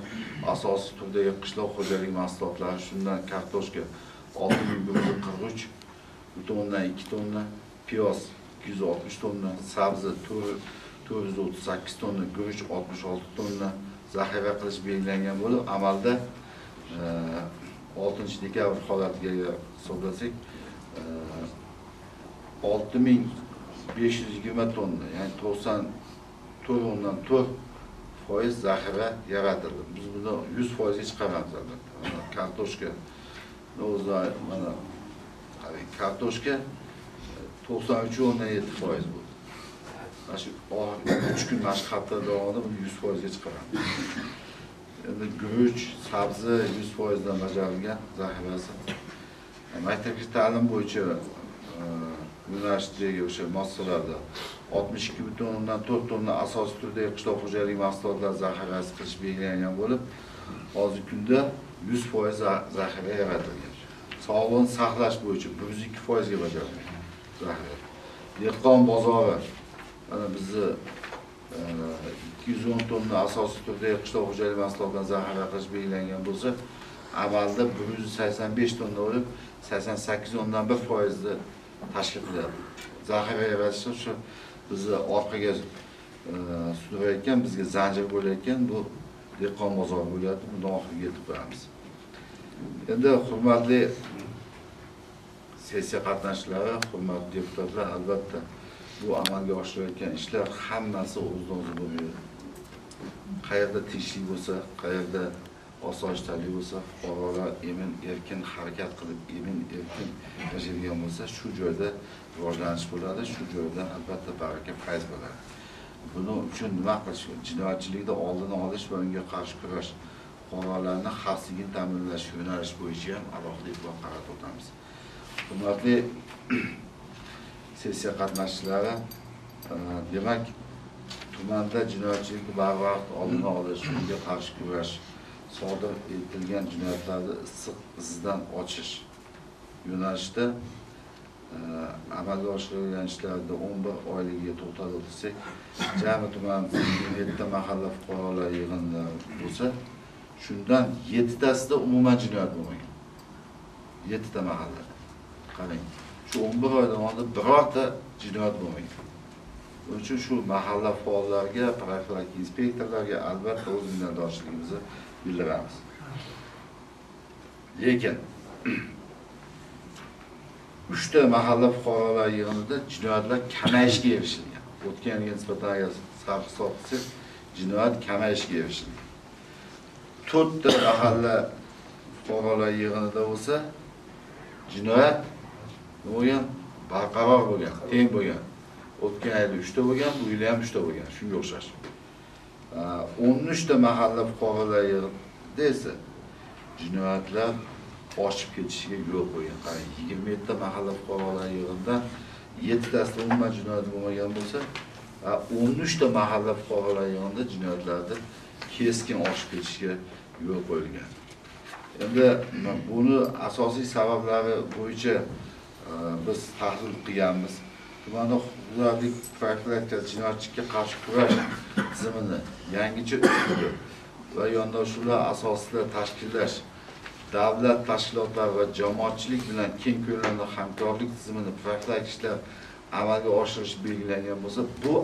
asosiy turdagi qishloq xo'jaligi mahsulotlari, shundan kartoshka 6143,2 tonna, piyoz 260 tonna, sabzi 438 tonna, guruch 66 tonna zaxira qilish belgilangan bo'lib, amalda 6 dekabr holatiga hisoblasak 6520 tonna, ya'ni 94,4% zaxira yaratildi. Biz buni 100% ga chiqaramiz albatta. Mana kartoshka o'zi, mana qarang, kartoshka 93,7% bo'ldi. Mana shu oxirgi 3 kun mana shu hafta davomida buni 100% ga chiqaramiz. Endi guruch, sabzi 100% dan bajarilgan zaxirasi. Maktabgacha ta'lim bo'yicha yo'nalishdagi o'sha muassasalarda 62,4 tonna asosiy turdagi qishloq xo'jaligi mahsulotlari zaxirasi qilish belgilangan bo'lib, hozirgi kunda 100% zaxira yaratilgan. Sog'liqni saqlash bo'yicha 102% ga bajarilgan zaxira. Dehqon bozori mana bizni 210 tonna asosiy turdagi qishloq xo'jaligi mahsulotlari zaxira qilish belgilangan bo'lsa, amalda 185 tonna bo'lib, 88,1% tashkil qiladi. Zaxira yaratish shu bizni orqaga sudrayotgan, bizga zanjir bo'layotgan bu dehqon bozori bo'lyapti. Buni oxiriga yetib qo'yamiz. Endi hurmatli sessiya qatnashchilari, hurmatli deputatlar, albatta bu amalga oshirilayotgan ishlar hammasi o'zidan o'zi bo'lmaydi. Qayerda tinchlik bo'lsa, qayerda osoyishtalik bo'lsa, fuqarolar emin erkin harakat qilib, emin erkin yashaydigan bo'lsa, shu joyda rivojlanish bo'ladi, shu joyda albatta baraka fayz bo'ladi. Buning uchun nima qilish kerak? Jinoyatchilikni oldini olish va unga qarshi kurash, fuqarolarning xavfsizligini ta'minlash yo'nalish bo'yicha ham alohida e'tibor qaratib o'tamiz. Hurmatli sessiya qatnashchilari, demak, tumanda jinoyatchilikni barvaqt oldini olish, unga qarshi kurash, sodir etilgan jinoyatlarni issiq izidan ochish yo'nalishida amalga oshirilgan ishlarda 11 oyligiga to'xtalib o'tsak, jami tuman 27 mahalla fuqarolar yig'inlari bo'lsa, shundan 7 tasida umuman jinoyat bo'lmagan. 7 ta mahallada. Qarang, shu 11 oy davomida birorta jinoyat bo'lmagan. Buning uchun shu mahalla faollariga, profilaktik inspektorlarga albatta o'z minnatdorchiligimizni bildiramiz. Lekin 3 ta mahalla fuqarolar yig'inida jinoyatlar kamayishga erishilgan. O'tgan yilga nisbatan agar sarf hisob qilsak, jinoyat kamayishga erishilgan. 4 ta mahalla fuqarolar yig'inida bo'lsa, jinoyat nima bo'lgan? Barqaror bo'lgan, teng bo'lgan. O'tgan yil 3 ta bo'lgan, bu yil ham 3 ta bo'lgan, shunga o'xshash. 13 ta mahalla fuqarolar yig'inida esa jinoyatlar oshib ketishiga yo'l qo'ygan. Qarang, 27 ta mahalla fuqarolar yig'inida 7 tasida umuman jinoyat bo'lmagan bo'lsa, 13 ta mahalla fuqarolar yig'inida jinoyatlarni keskin oshib ketishiga yo'l qo'yilgan. Endi buni asosiy sabablari bo'yicha biz tahlil qilganmiz. Tumanda huquqbuzarlik profilaktika jinoyatchilikka qarshi kurash tizimini yangicha uslubi va yondashuvlar asosida tashkillash, davlat tashkilotlari va jamoatchilik bilan keng ko'lamli hamkorlik tizimini profilaktik ishlar amalga oshirish belgilangan bo'lsa, bu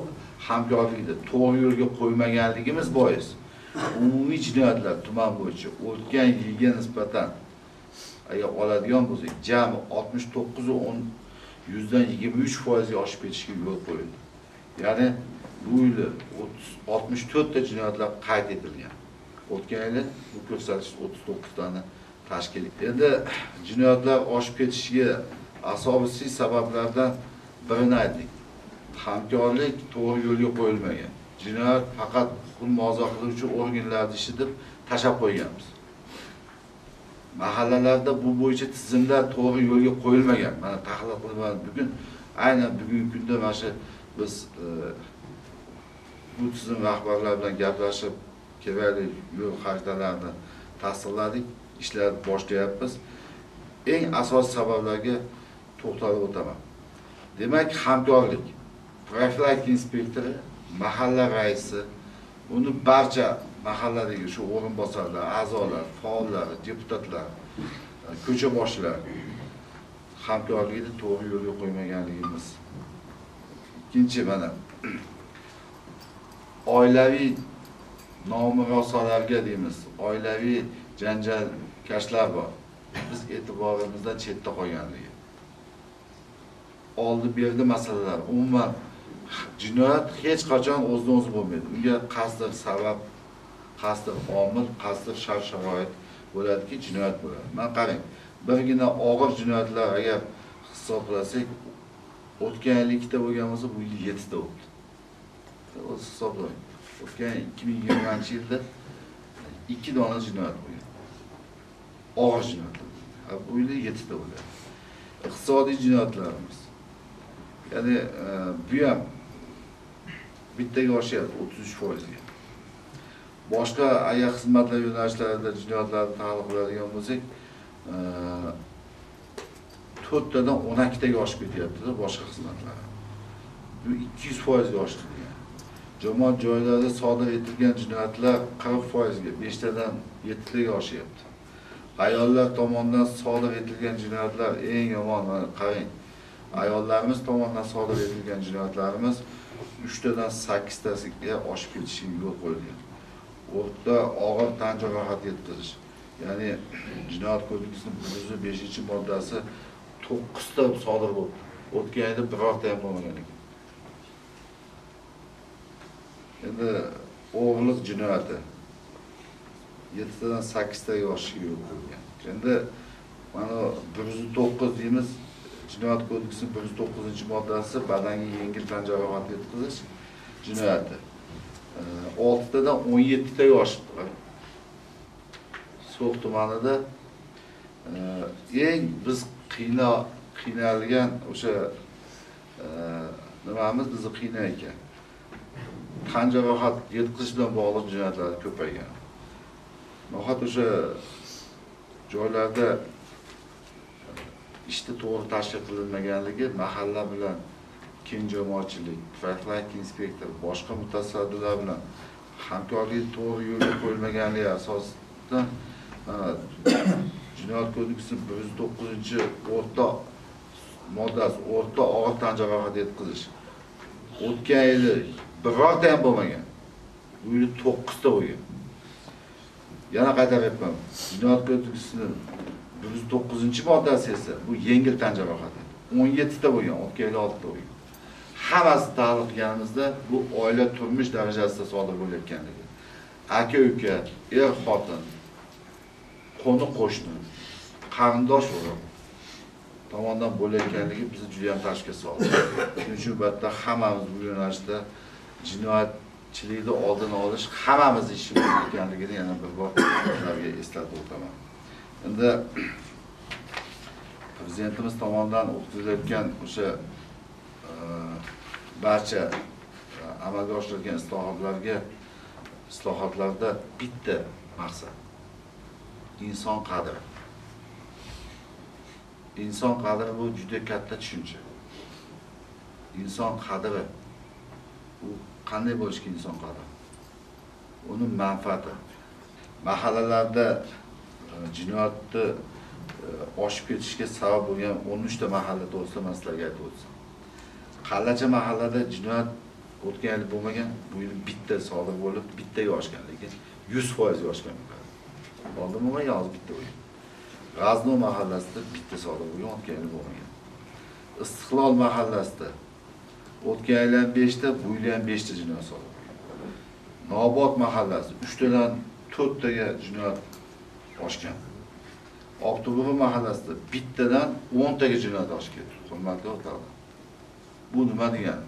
hamkorlikni to'g'ri yo'lga qo'ymaganligimiz bois umumiy jinoyatlar tuman bo'yicha o'tgan yilga nisbatan agar oladigan bo'lsak, jami 69,23% ga oshib ketishiga yo'l qo'yildi. Ya'ni bu yili 64 ta jinoyatlar qayd etilgan. O'tgan yili bu ko'rsatkich 39 tani tashkil etdi. Endi jinoyatlar oshib ketishiga asosiy sabablardan birini aytdik. Hamkorlik to'g'ri yo'lga qo'yilmagan. Jinoyat faqat huquq muhofaza qiluvchi organlarning ishi deb tashlab qo'yganmiz. Mahallalarda bu bo'yicha tizimlar to'g'ri yo'lga qo'yilmagan. Mana tahlil qilib bugun aynan bugungi kunda mana shu biz bu tizim rahbarlari bilan gaplashib, kerakli yo'l xaritalarini tasdiqladik, ishlar boshlayapmiz. Eng asosiy sabablarga to'xtalib o'taman. Demak, hamkorlik, profilaktika inspektori, mahalla raisi, uni barcha mahalladagi shu o'rinbosarlar, a'zolar, faollar, deputatlar, ko'cha boshlar hamkorlikni to'g'ri yo'lga qo'ymaganligimiz. Ikkinchi, mana oilaviy nomurosalarga deymiz, oilaviy janjalkashlar bor. Biz e'tiborimizdan chetda qolganligi. Oldi berdi masalalar, umuman jinoyat hech qachon o'zidan o'zi bo'lmaydi. Unga qasddir sabab, qasddir omil, qasddir shart-sharoit bo'ladiki, jinoyat bo'ladi. Mana qarang, birgina og'ir jinoyatlar agar hisoblasak, o'tgan yil 2 ta bo'lgan bo'lsa, bu yil 7 ta bo'ldi. O'zi hisoblang. O'tgan 2020-yilda 2 dona jinoyat bo'lgan. Og'ir jinoyatlar. Bu yil 7 ta bo'ladi. Iqtisodiy jinoyatlarimiz. Ya'ni bu ham bittaga oshyapti 33%ga. Boshqa agar xizmatlar yo'nalishlarida jinoyatlarni tahlil qiladigan bo'lsak, 4 tadan 12 taga oshib ketyapti boshqa xizmatlar. Bu 200% ga oshdi degan. Jamoat joylarida sodir etilgan jinoyatlar 40% ga, 5 tadan 7 taga oshyapti. Ayollar tomonidan sodir etilgan jinoyatlar eng yomon, mana qarang. Ayollarimiz tomonidan sodir etilgan jinoyatlarimiz 3 tadan 8 tasiga oshib ketishiga yo'l qo'yilgan. O'rta og'ir tan jarohati yetkazish, ya'ni jinoyat kodeksining 105-moddasi 9 ta sodir bo'ldi. O'tgan yilda birorta ham bo'lmagan ekan. Endi o'g'irlik jinoyati 7 tadan 8 taga oshishiga yo'l qo'yilgan. Endi mana 109 deymiz, jinoyat kodeksining 109-moddasi badanga yengil tan jarohati yetkazish jinoyati. 6 tadan 17 taga oshibdi. So'x tumanida eng biz qiynalgan o'sha nimamiz bizni qiynayotgan. Tan jarohat yetkazish bilan bog'liq jinoyatlar ko'paygan. Nohaq o'sha joylarda ishni to'g'ri tashkil qilinmaganligi mahalla bilan keng jamoatchilik, profilaktika inspektor, boshqa mutasaddilar bilan hamkorlik to'g'ri yo'lga qo'yilmaganligi asosida jinoyat kodeksining 109-o'rta moddasi o'rta og'ir tan jarohati yetkazish. O'tgan yili birorta ham bo'lmagan. Bu yili 9 ta bo'lgan. Yana qaytaryapman. Jinoyat kodeksining 109-moddasi esa bu yengil tan jarohati. 17 ta bo'lgan, o'tgan yili 6 ta bo'lgan. Hammasi tahlil qilganimizda bu oila turmush darajasida sodir bo'layotganligi. Aka-uka, er-xotin, qo'ni-qo'shni, qarindosh urug' tomonidan bo'layotganligi bizni juda ham tashvishga soldi. Shuning uchun albatta hammamiz bu yo'nalishda jinoyatchilikni oldini olish hammamiz ishimiz ekanligini yana bir bor sizlarga eslatib o'taman. Endi prezidentimiz tomonidan o'tkazilayotgan o'sha barcha amalga oshirilgan islohotlarga Islohotlarda bitta maqsad: inson qadri. Inson qadri bu juda katta tushuncha. Inson qadri u qanday bo'lishi inson qadri? Uning manfaati. Mahallalarda jinoyatni oshib ketishiga sabab bo'lgan 13 ta mahalla to'g'risida man sizlarga aytib o'tsam. Qallacha mahallada jinoyat o'tgan yil bo'lmagan, bu yil bitta sodir bo'lib, bittaga oshgan, lekin 100% oshgan. Oldin bo'lmagan, hozir bitta bo'lgan. G'azno mahallasida bitta sodir bo'lgan, o'tgan yil bo'lmagan. Istiqlol mahallasida o'tgan yil ham 5 ta, bu yil ham 5 ta jinoyat sodir bo'lgan. Nobod mahallasi 3 tadan 4 taga jinoyat oshgan. Oqto'ba mahallasida bittadan 10 taga jinoyat oshib ketdi. Hurmatli o'rtoqlar. Bu nima degani?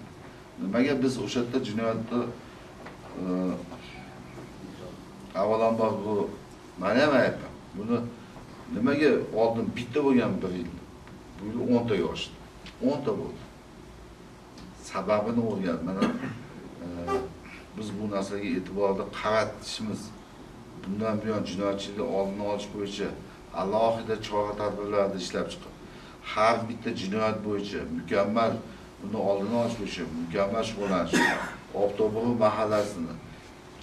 Nimaga biz o'sha yerda jinoyatni avvalambor bu mana ham aytdim. Buni nimaga oldin bitta bo'lgan bir yil, bu yil 10 taga oshdi. 10 ta bo'ldi. Sababini o'rganib, mana biz bu narsaga e'tiborni qaratishimiz, bundan buyon jinoyatchilikni oldini olish bo'yicha alohida chora-tadbirlarni ishlab chiqib, har bitta jinoyat bo'yicha mukammal buni oldini olish bo'yicha mukammal shug'ullanish, Oqto'ba mahallasini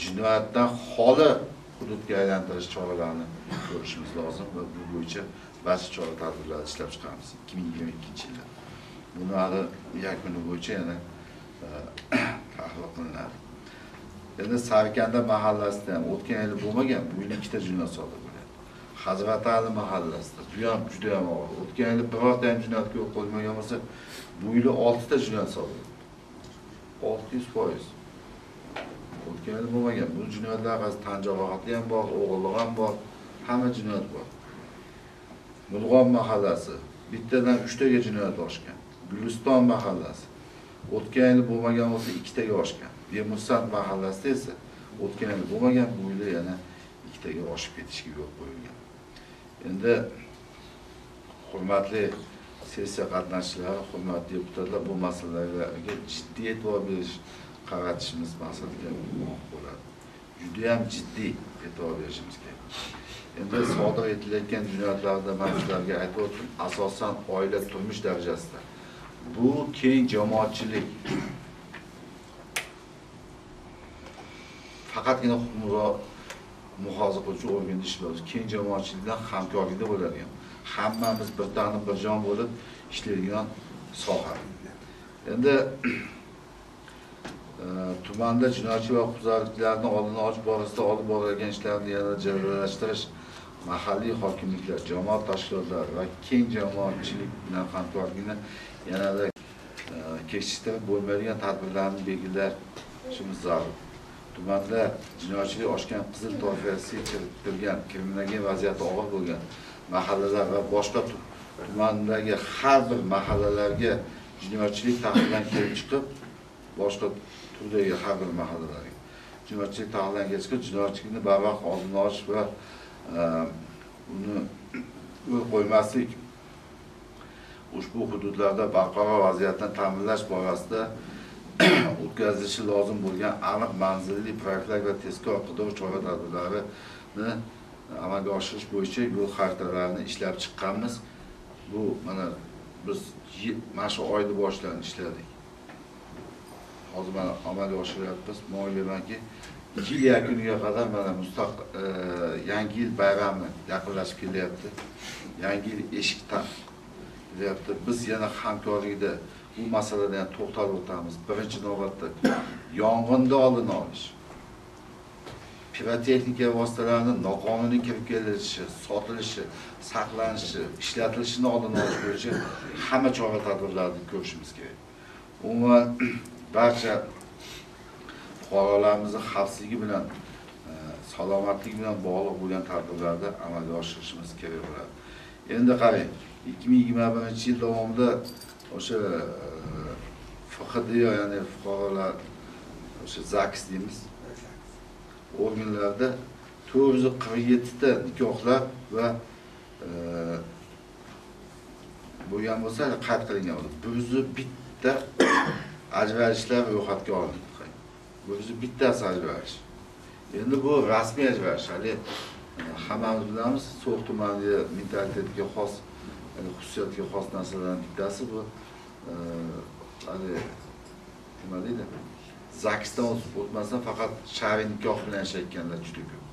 jinoyatdan xoli hududga aylantirish choralarini ko'rishimiz lozim va bu bo'yicha barcha chora-tadbirlarni ishlab chiqamiz 2022-yilda. Buni hali yakuni bo'yicha yana tahlil qilinadi. Endi Sarkanda mahallasida ham o'tgan yil bo'lmagan, bu yil 2 ta jinoyat sodir bo'lgan. Hazrat Ali mahallasida bu ham juda ham og'ir. O'tgan yil birorta ham jinoyatga yo'l qo'yilmagan bo'lsa, bu yil 6 ta jinoyat sodir bo'ldi. 600%. O'tgan yil bo'lmagan. Bu jinoyatlar orasida tan jarohati ham bor, o'g'irlik ham bor, hamma jinoyat bor. Mulg'on mahallasi bittadan 3 taga jinoyat oshgan. Guliston mahallasi o'tgan yil bo'lmagan bo'lsa 2 taga oshgan. Bemursat mahallasida esa o'tgan yil bo'lmagan, bu yil yana 2 taga oshib ketishiga yo'l qo'yilgan. Endi hurmatli sessiya qatnashchilari, hurmatli deputatlar, bu masalalarga jiddiy e'tibor berish qaratishimiz maqsadga muvofiq bo'ladi. Juda ham jiddiy e'tibor berishimiz kerak. Endi sodir etilayotgan jinoyatlarda men sizlarga aytib o'tdim, asosan oila turmush darajasida. Bu keng jamoatchilik faqatgina huquq muhofaza qiluvchi organda ishlaymiz. Keng jamoatchilik bilan hamkorlikda bo'ladigan, hammamiz bir tani bir jon bo'lib ishlaydigan soha. Endi tumanda jinoyatchi va huquqbuzarliklarni oldini olish borasida olib borilgan ishlarni yanada jadallashtirish, mahalliy hokimliklar, jamoat tashkilotlari va keng jamoatchilik bilan hamkorlikni yanada kechiktirib bo'lmaydigan tadbirlarni belgilashimiz zarur. Tumanda jinoyatchilik oshgan, qizil toifasiga kiritilgan, kriminogen vaziyati og'ir bo'lgan mahallalar va boshqa tumandagi har bir mahallalarga jinoyatchilik tahlilidan kelib chiqib, boshqa turdagi har bir mahallalarga jinoyatchilik tahlilidan kelib chiqib, jinoyatchilikni barvaqt oldini olish va uni yo'l qo'ymaslik, ushbu hududlarda barqaror vaziyatni ta'minlash borasida o'tkazilishi lozim bo'lgan aniq manzilli profilaktik va tezkor qidiruv chora-tadbirlarini amalga oshirish bo'yicha yo'l xaritalarini ishlab chiqqanmiz. Bu mana biz mana shu oyni boshidan ishladik. Hozir mana amalga oshiryapmiz. Men o'ylaymanki, yil yakuniga qadar mana yangi yil bayrami yaqinlashib kelyapti. Yangi yil eshik taqilyapti. Biz yana hamkorlikda bu masalada ham to'xtalib o'tamiz. Birinchi navbatda yong'inni oldini olish, pirotexnika vositalarini noqonuniy kirib kelishi, sotilishi, saqlanishi, ishlatilishini oldini olish bo'yicha hamma chora-tadbirlarni ko'rishimiz kerak. Umuman barcha fuqarolarimizni xavfsizligi bilan, salomatligi bilan bog'liq bo'lgan tadbirlarni amalga oshirishimiz kerak bo'ladi. Endi qarang, 2021-yil davomida o'sha FHDO, ya'ni fuqarolar o'sha ZAGS deymiz, organlarda 447 ta nikohlar va bo'lgan bo'lsa, qayd qilingan bo'ldi. 101 ta ajralishlar ro'yxatga olindi. 101 tasi ajralish. Endi bu rasmiy ajralish. Hali hammamiz bilamiz, So'x tumaniga mentalitetga xos, xususiyatga xos narsalardan bittasi bu hali nima deydi? ZAGSdan o'tmasdan faqat shar'iy nikoh bilan yashayotganlar juda ko'p.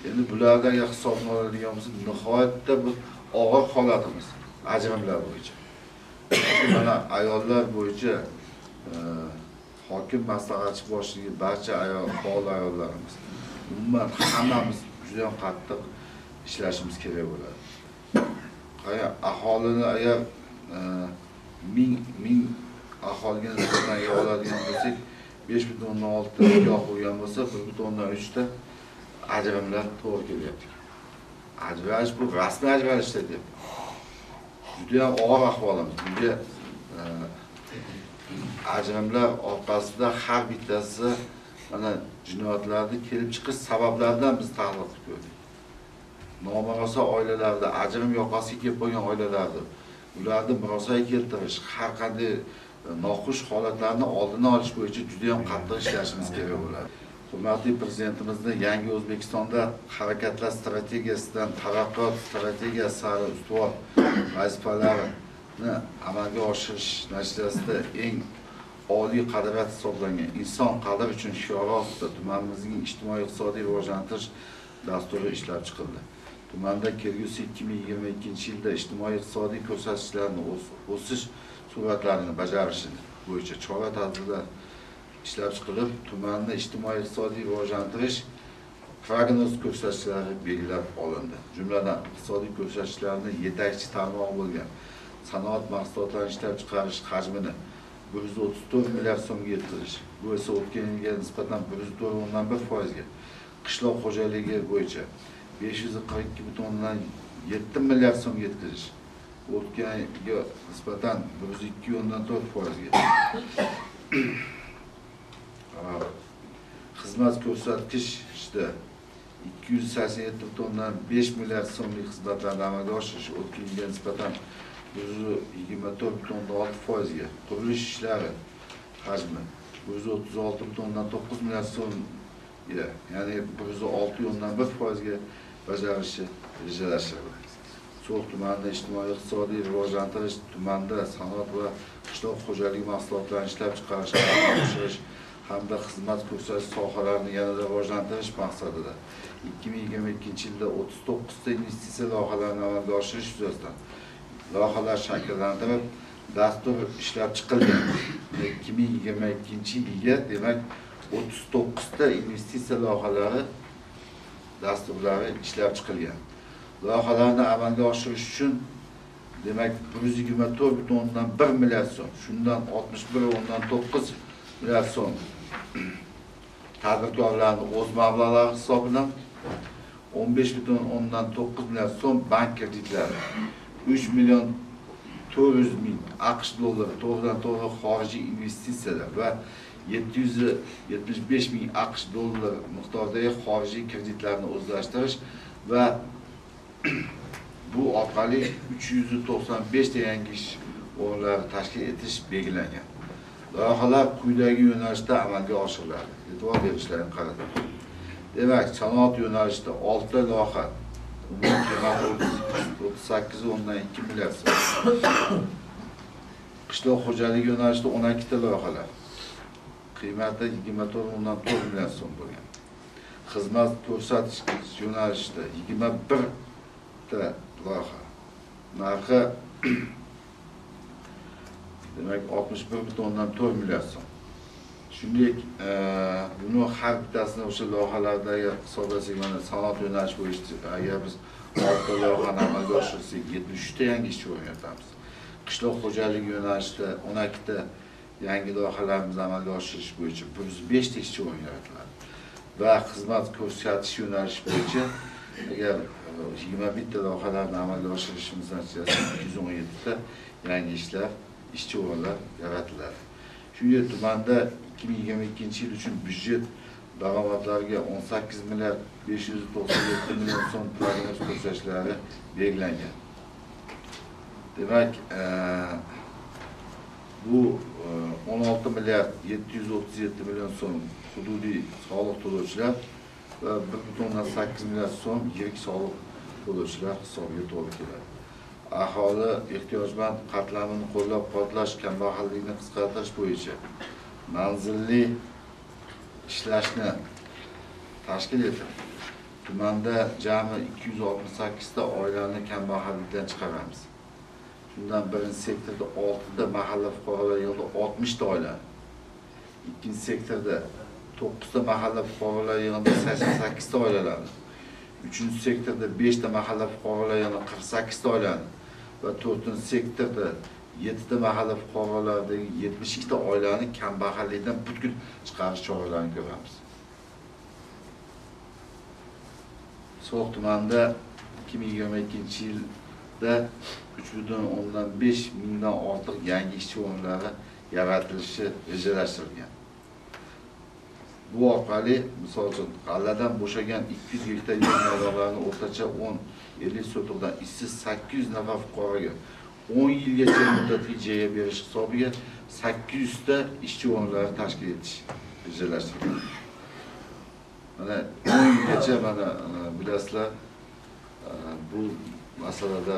Endi bularda agar hisobni oladigan bo'lsak, nihoyatda bu og'ir holatimiz ajrimlar bo'yicha. Mana ayollar bo'yicha hokim maslahatchi boshligi barcha ayol, faol ayollarimiz, umuman hammamiz juda ham qattiq ishlashimiz kerak bo'ladi. Aholini agar ming aholiga nisbatan oladigan bo'lsak, 5,6 nikoh bo'lgan bo'lsa, 1,3 ta ajrimlar to'g'ri kelyapti. Ajralish bu rasmiy ajralishda deb. Juda ham og'ir ahvolimiz. Bunga ajrimlar orqasida har bittasi mana jinoyatlarni kelib chiqish sabablaridan biz tahlil qilib ko'rdik. Nomurosa oilalarda, ajrim yoqasiga kelib qolgan oilalarda ularni murosaga keltirish, har qanday noxush holatlarni oldini olish bo'yicha juda ham qattiq ishlashimiz kerak bo'ladi. Hurmatli Prezidentimizning Yangi O'zbekistonda harakatlar strategiyasidan taraqqiyot strategiyasi sari ustuvor vazifalarni amalga oshirish natijasida eng oliy qadriyat hisoblangan inson qadri uchun shiori ostida tumanimizning ijtimoiy-iqtisodiy rivojlantirish dasturi ishlab chiqildi. Tumanda kelgusi 2022-yilda ijtimoiy-iqtisodiy ko'rsatkichlarni o'sish sur'atlarini bajarish bo'yicha chora-tadbirlar ishlab chiqilib, tumanni ijtimoiy-iqtisodiy rivojlantirish prognoz ko'rsatkichlari belgilab olindi. Jumladan, iqtisodiy ko'rsatkichlarni yetakchi tarmog'i bo'lgan sanoat mahsulotlarini ishlab chiqarish hajmini 134 milliard so'mga yetkazish, bu esa o'tgan yilga nisbatan 104,1%ga, qishloq xo'jaligi bo'yicha 542,7 milliard so'mga yetkazish, o'tgan yilga nisbatan 102,4%ga. Xizmat ko'rsatkichda 287,5 milliard so'mlik xizmatlarni amalga oshirish, o'tgan yilga nisbatan 124,6%ga, qurilish ishlari hajmi 136,9 milliard so'mga, ya'ni 106,1%ga bajarishi rejalashtirildi. So'x tumanida ijtimoiy-iqtisodiy rivojlantirish, tumanda sanoat va qishloq xo'jaligi mahsulotlarini ishlab chiqarish, oshirish hamda xizmat ko'rsatish sohalarini yanada rivojlantirish maqsadida 2022-yilda 39 ta investitsiya loyihalarini amalga oshirish yuzasidan loyihalar shakllantirib, dastur ishlab chiqilgan. 2022-yilga demak 39 ta investitsiya loyihalari dasturlari ishlab chiqilgan. Loyihalarni amalga oshirish uchun demak 124,1 milliard so'm, shundan 61,9 milliard so'm tadbirkorlarning o'z mablag'lari hisobidan, 15,9 milliard so'm bank kreditlari, 3,4 million AQSh dollari to'g'ridan-to'g'ri xorijiy investitsiyalar va 775 ming AQSh dollari miqdoridagi xorijiy kreditlarni o'zlashtirish va bu orqali 395 ta yangi ish o'rinlari tashkil etish belgilangan. Loyihalar quyidagi yo'nalishda amalga oshiriladi. E'tibor berishlarini qarataman. Demak, sanoat yo'nalishida 6 ta loyiha, umumiy qiymati 38,2 milliard so'm. Qishloq xo'jaligi yo'nalishida 12 ta loyihalar, qiymati 24,4 milliard so'm bo'lgan. Xizmat ko'rsatish yo'nalishida 21 ta loyiha, narxi demak 61,4 milliard so'm. Shuningdek, buni har bittasini o'sha loyihalardagi hisoblasak, mana sanoat yo'nalishi bo'yicha agar biz 6 ta loyihani amalga oshirsak, 73 ta yangi ishchi o'rni yaratamiz. Qishloq xo'jaligi yo'nalishida 12 ta yangi loyihalarimizni amalga oshirish bo'yicha 105 ta ishchi o'rni yaratiladi. Va xizmat ko'rsatish yo'nalishi bo'yicha agar 21 ta loyihalarni amalga oshirishimiz natijasida 217 ta yangi ishchi o'rinlar yaratiladi. Shuningdek, tumanda 2022-yil uchun byudjet daromadlariga 18 milliard 597 million so'm prognoz ko'rsatkichlari belgilangan. Demak, bu 16 milliard 737 million so'm hududiy soliq to'lovchilar va 1,8 milliard so'm yirik soliq to'lovchilar hisobiga to'g'ri keladi. Aholi ehtiyojmand qatlamini qo'llab-quvvatlash, kambag'allikni qisqartirish bo'yicha manzilli ishlashni tashkil etib, tumanda jami 268 ta oilani kambag'allikdan chiqaramiz. Shundan birinchi sektorda 6 ta mahalla fuqarolar yig'inida 60 ta oila, ikkinchi sektorda 9 ta mahalla fuqarolar yig'inida 88 ta oilalarni, uchinchi sektorda 5 ta mahalla fuqarolar yig'inida 48 ta oilani va to'rtinchi sektorda 7 ta mahalla fuqarolaridagi 72 ta oilani kambag'allikdan butkul chiqarish choralarini ko'ramiz. So'x tumanida 2022-yilda 3,5 mingdan ortiq yangi ishchi o'rinlari yaratilishi rejalashtirilgan. Bu orqali, misol uchun, g'alladan bo'shagan 200 gektar yer maydonlarini o'rtacha 10-50 sotixdan ishsiz 800 nafar fuqaroga 10 yilgacha muddatga ijaraga berish hisobiga 800 ta ishchi o'rinlari tashkil etish rejalashtirilgan. Mana 10 yilgacha mana bilasizlar, bu masalada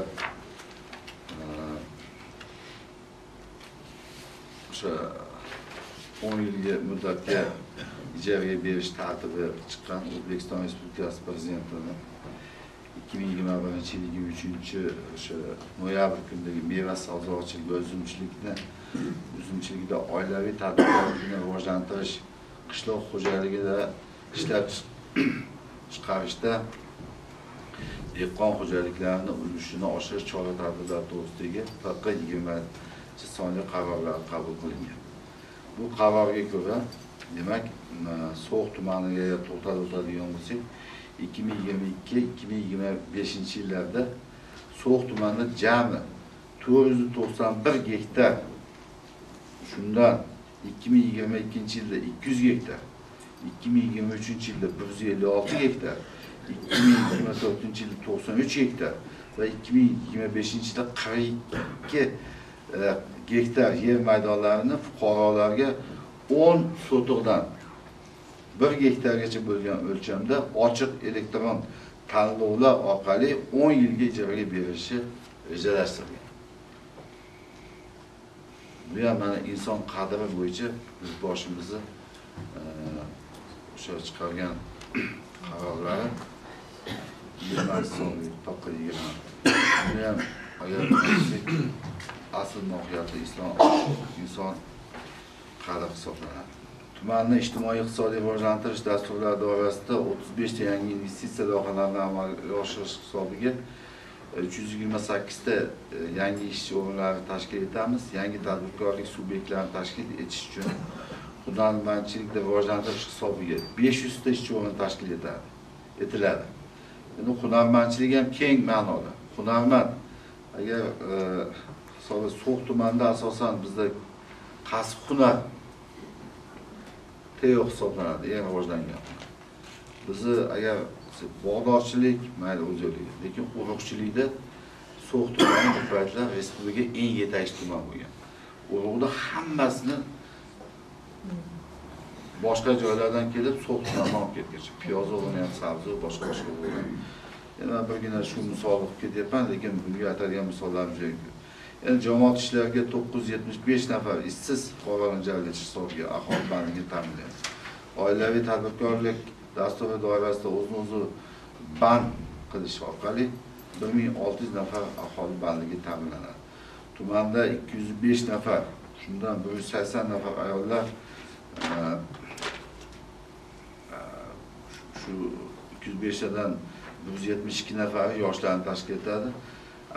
o'sha 10 yilga muddatga ijaraga berish tartibi chiqqan O'zbekiston Respublikasi Prezidentining 2021-yil 23 o'sha noyabr kunidagi meva sabzavotchilik va uzumchilikda oilaviy tadbirkorlikni rivojlantirish, qishloq xo'jaligida ishlab chiqarishda dehqon xo'jaliklarini ulushini oshirish chora-tadbirlari to'g'risidagi PQ 20 sonli qarorlar qabul qilingan. Bu qarorga ko'ra, demak, So'x tumaniga to'xtalib o'tadigan bo'lsak, 2022-2025 yillarda So'x tumanida jami 491 gektar, shundan 2022-yilda 200 gektar, 2023-yilda 156 gektar, 2024-yilda 93 gektar va 2025-yilda 42 gektar yer maydonlarini fuqarolarga 10 sotixdan 1 gektargacha bo'lgan o'lchamda ochiq elektron tanlovlar orqali 10 yilga ijaraga berishi rejalashtirilgan. Bu ham mana inson qadri bo'yicha yurtboshimizni o'sha chiqargan qarorlari 20 sonli PQ 20. Buni ham agar asl mohiyati inson qadri hisoblanadi. Tumanni ijtimoiy iqtisodiy rivojlantirish dasturlari doirasida 35 ta yangi investitsiya loyihalarini amalga oshirish hisobiga 328 ta yangi ishchi o'rinlari tashkil etamiz. Yangi tadbirkorlik subyektlarini tashkil etish uchun hunarmandchilikni rivojlantirish hisobiga 500 ta ishchi o'rni tashkil etiladi. Endi hunarmandchilik ham keng ma'noda. Hunarmand agar So'x tumanida asosan bizda kasb hunar teo hisoblanadi, eng rivojlangan. Bizni agar bog'dorchilik mayli o'z yo'liga, lekin urug'chilikda So'x tumani bir paytlar respublika eng yetakchi tuman bo'lgan. Urug'ni hammasini boshqa joylardan kelib So'x tumanidan olib ketgan. Piyoz o'g'ini ham, sabzi, boshqa bo'lgan. Endi men birgina shu misolni qilib ketyapman, lekin bunga aytadigan misollarim juda ko'p. Endi jamoat ishlariga 975 nafar ishsiz fuqarolarni jalb etish hisobiga aholi bandligini ta'minlaymiz. Oilaviy tadbirkorlik dasturi doirasida o'zini o'zi band qilish orqali 1600 nafar aholi bandligi ta'minlanadi. Tumanda 205 nafar, shundan 180 nafar ayollar shu 205 tadan 172 nafari yoshlarni tashkil etadi.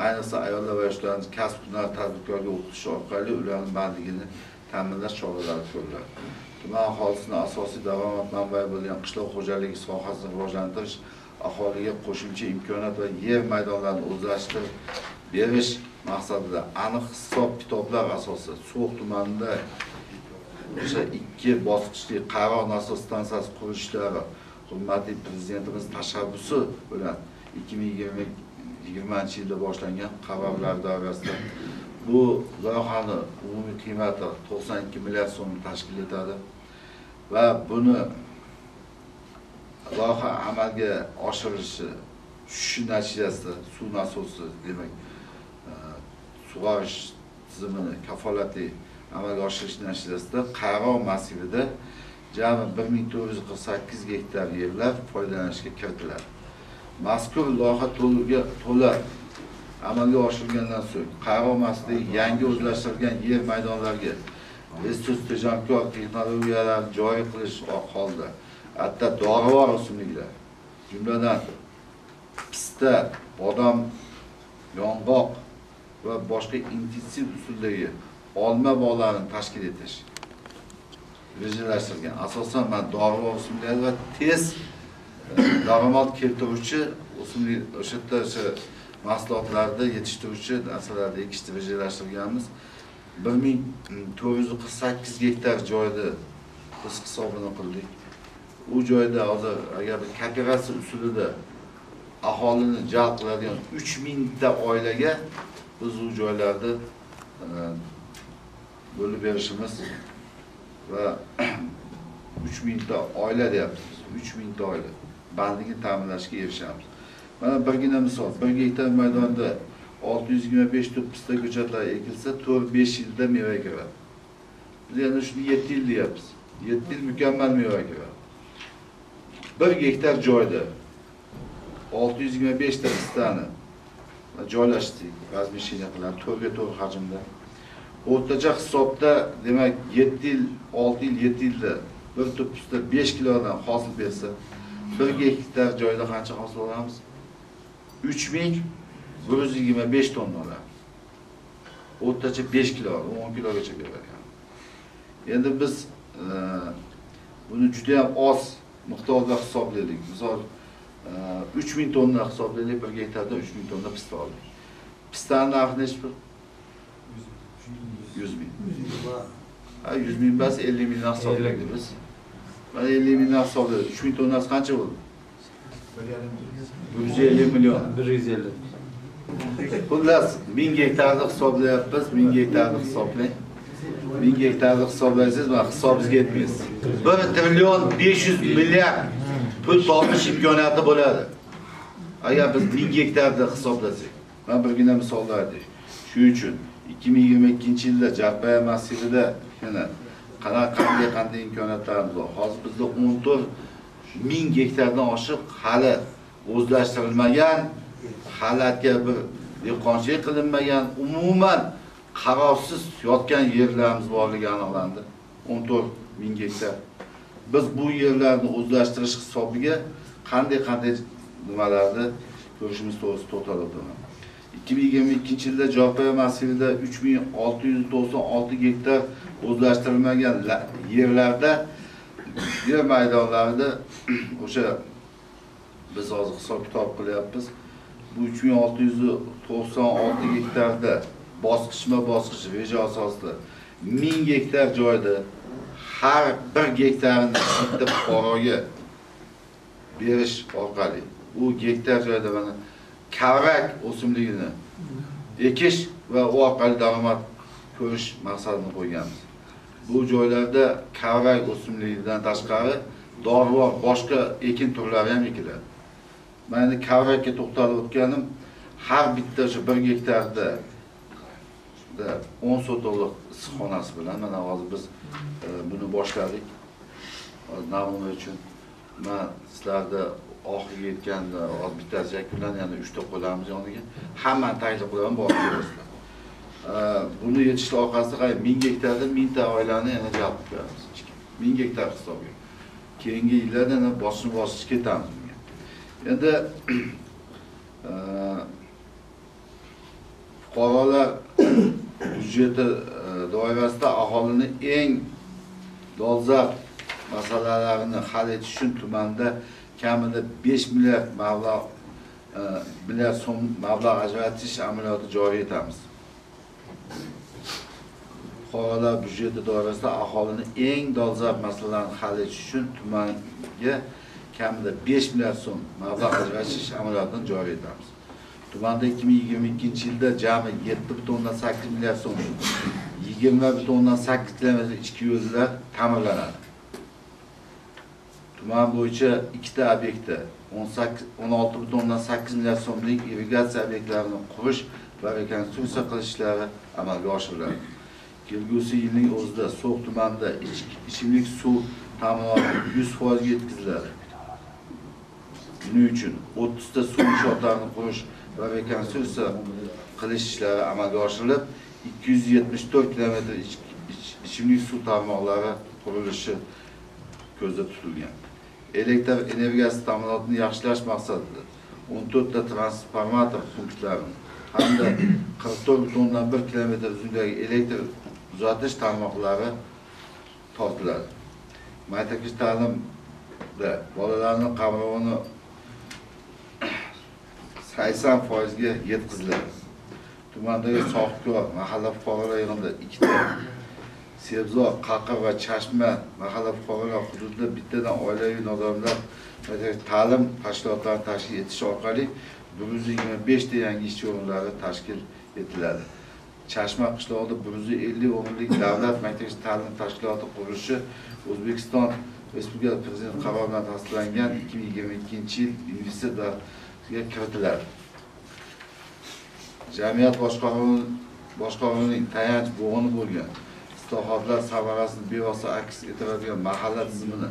Ayniqsa ayollar va yoshlarni kasb hunar tadbirkorga o'qitish orqali ularning bandligini ta'minlash choralari ko'riladi. Tuman aholisini asosiy daromad manbai bo'lgan qishloq xo'jaligi sohasini rivojlantirish, aholiga qo'shimcha imkoniyat va yer maydonlarini o'zlashtirib berish maqsadida aniq hisob-kitoblar asosida So'x tumanida o'sha 2 bosqichli qaror nasos stansiyasi qurish ishlari hurmatli prezidentimiz tashabbusi bilan 2020-yilda boshlangan qarorlar doirasida bu loyihani umumiy qiymati 92 milliard so'mni tashkil etadi va buni Loyiha amalga oshirilishi tushishi natijasida suv nasosi, demak, sug'orish tizimini kafolatli amalga oshirish natijasida Qayroq massivida jami 1448 gektar yerlar foydalanishga kiritiladi. Mazkur loyiha to'la amalga oshirilgandan so'ng Qayroq massividagi yangi o'zlashtirilgan yer maydonlariga resurs tejamkor texnologiyalarni joriy qilish holda hatto dorivor o'simliklar, jumladan pista, bodom, yong'oq va boshqa intensiv usuldagi olma bog'larini tashkil etish rejalashtirilgan. Asosan mana dorivor o'simliklar va tez daromad keltiruvchi o'simlik, o'sha yerda o'sha mahsulotlarni yetishtiruvchi narsalarni ekishni rejalashtirganmiz. 1448 gektar joyda biz hisobini qildik. U joyda hozir agar bir kooperatsiya usulida aholini jalb qiladigan 3000 ta oilaga biz u joylarni bo'lib berishimiz va 3000 ta oila deyapmiz. 3000 ta oila bandligini ta'minlashga erishamiz. Mana birgina misol, 1 gektar maydonda 625 tup pista ko'chatlari ekilsa, 4-5 yilda meva kiradi. Biz endi shuni 7 yil deyapmiz. 7 yil mukammal meva kiradi. 1 gektar joyda 625 ta pistani joylashdik, razmещение qiladi, 4ga 4 hajmda. O'rtacha hisobda, demak, 7 yil, 6 yil, 7 yilda bir tup pista 5 kilodan hosil bersa, 1 gektar joyda qancha hosil olamiz? 3125 tonna olamiz. O'rtacha 5 kilo, 10 kilogacha beradi. Endi biz buni juda ham oz miqdorda hisoblaylik. Misol 3000 tonna hisoblaylik, 1 gektarda 3000 tonna pista oldik. Pistani narxi nechi pul? 100 ming. Ha, 100 ming emas, 50 mingdan hisoblaylik biz. Mana 50 mingdan hisobladik. 3000 tonnasi qancha bo'ldi? 150 million. 150. Xullas, 1000 gektarni hisoblayapmiz, 1000 gektarni hisoblang. 1000 gektarni hisoblaysiz, mana hisobingizga yetmaysiz. 1 trillion 500 milliard pul topish imkoniyati bo'ladi. Agar biz 1000 gektarni hisoblasak. Men birgina misollar aytay. Shuning uchun 2022-yilda Jarpaya massivida yana qanday imkoniyatlarimiz bor. Hozir bizda 14 ming gektardan oshiq hali o'zlashtirilmagan, halatga bir dehqonchilik qilinmagan, umuman qarovsiz yotgan yerlarimiz borligi aniqlandi. 14 ming gektar. Biz bu yerlarni o'zlashtirish hisobiga qanday nimalarni ko'rishimiz to'g'risida to'xtalib o'taman. 2022-yilda Jarpaya massivida 3696 gektar o'zlashtirilmagan yerlarda, yer maydonlarida o'sha biz hozir hisob-kitob qilyapmiz. Bu 3696 gektarda bosqichma-bosqich reja asosida 1000 gektar joyda har bir gektarini bitta fuqaroga berish orqali u gektar joyda mana kavrak o'simligini ekish va u orqali daromad ko'rish maqsadini qo'yganmiz. Bu joylarda kavrak o'simligidan tashqari dorivor boshqa ekin turlari ham ekiladi. Men endi kavrakka to'xtalib o'tganim, har bitta o'sha 1 gektarda 10 sotixlik issiqxonasi bilan mana hozir biz buni boshladik. Hozir namuna uchun men sizlarda oxiriga yetganda hozir bittasi yakunlanadi, yana 3 ta qo'yamiz yoniga. Hammani taklif qilaman, borib ko'rasizlar. Buni yetishli orqasida 1000 gektarda 1000 ta oilani yana jalb qilamiz. 1000 gektar hisobiga. Keyingi yillarda yana bosqichma-bosqich ketamiz bunga. Endi fuqarolar byudjeti doirasida aholini eng dolzarb masalalarini hal etish uchun tumanda kamida 5 milliard mablag' milliard so'm mablag' ajratish amaliyoti joriy etamiz. Fuqarolar byudjeti doirasida aholini eng dolzarb masalalarini hal etish uchun tumanga kamida 5 milliard so'm mablag' ajratish amaliyotini joriy etamiz. Tumanda 2022-yilda jami 7,8 milliard so'm 20,8 kilometr ichki yo'llar ta'mirlanadi. Tuman bo'yicha ikkita obyektda 16,8 milliard so'mlik irrigatsiya obyektlarini qurish va rekonstruksiya qilish ishlari amalga oshiriladi. Kelgusi yilning o'zida So'x tumanida ichimlik suv ta'minoti 100% ga yetkaziladi. Buning uchun 30 ta suv inshootlarini qurish va rekonstruksiya qilish ishlari amalga oshirilib, 274 kilometr ichimlik suv tarmoqlari qurilishi ko'zda tutilgan. Elektr energiyasi ta'minotini yaxshilash maqsadida 14 ta transformator punktlarini hamda 44,1 kilometr uzunlikdagi elektr uzatish tarmoqlari tortiladi. Maktabgacha ta'limda bolalarning qamrovini 80% ga yetkaziladi. Tumandagi Sohibkor mahalla fuqarolar yig'inida 2 ta, Sebzor, Qaqir va Chashma mahalla fuqarolar hududida bittadan oilaviy nodavlat ta'lim tashkilotlarini tashkil etish orqali 125 ta yangi ishchi o'rinlari tashkil etiladi. Chashma qishlog'ida 150 o'rinlik davlat maktabgacha ta'lim tashkiloti qurilishi O'zbekiston Respublikasi Prezidenti qarori bilan tasdiqlangan 2022-yil investitsiyaga kiritiladi. Jamiyat boshqaruvining tayanch bo'g'ini bo'lgan islohotlar samarasini bevosita aks ettiradigan mahalla tizimini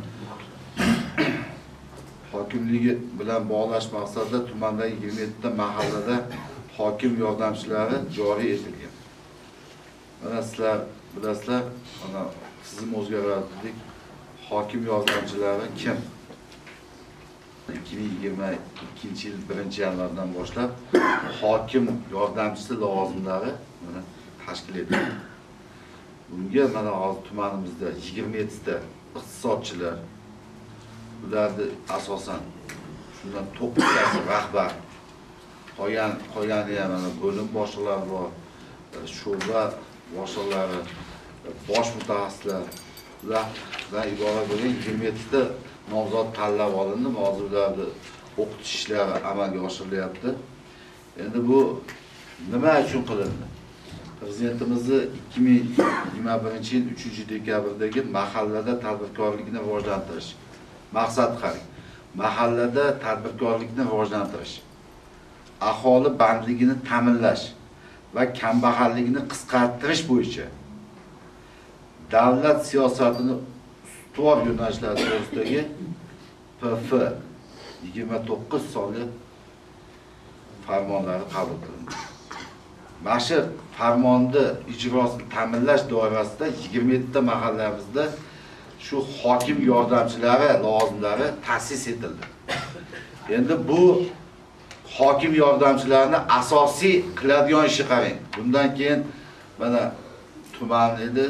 hokimligi bilan bog'lash maqsadida tumandagi 27 ta mahallada hokim yordamchilari joriy etilgan. Mana sizlar bilasizlar, mana tizim o'zgaradi dedik. Hokim yordamchilari kim? 2022-yil 1-yanvardan boshlab hokim yordamchisi lavozimlari mana tashkil etildi. Bunga mana hozir tumanimizda 27 ta iqtisodchilar, ularni asosan shundan 9 tasi rahbar, qolgani ham mana bo'lim boshliqlari bor, shu'ba boshliqlari, bosh mutaxassislar, ulardan iborat bo'lgan 27 ta nomzod tanlab olindi. Hozir ularni o'qitish ishlari amalga oshirilyapti. Endi bu nima uchun qilindi? Prezidentimizni 2021-yil 3-dekabrdagi mahallada tadbirkorlikni rivojlantirish maqsad qarang. Mahallada tadbirkorlikni rivojlantirish, aholi bandligini ta'minlash va kambag'allikni qisqartirish bo'yicha davlat siyosatini ustuvor yo'nalishlari to'g'risidagi PF 29 sonli farmonlari qabul qilindi. Mana shu farmonni ijrosini ta'minlash doirasida 27 ta mahallamizda shu hokim yordamchilari lavozimlari ta'sis etildi. Endi bu hokim yordamchilarini asosiy qiladigan ishi qarang. Bundan keyin mana tuman edi,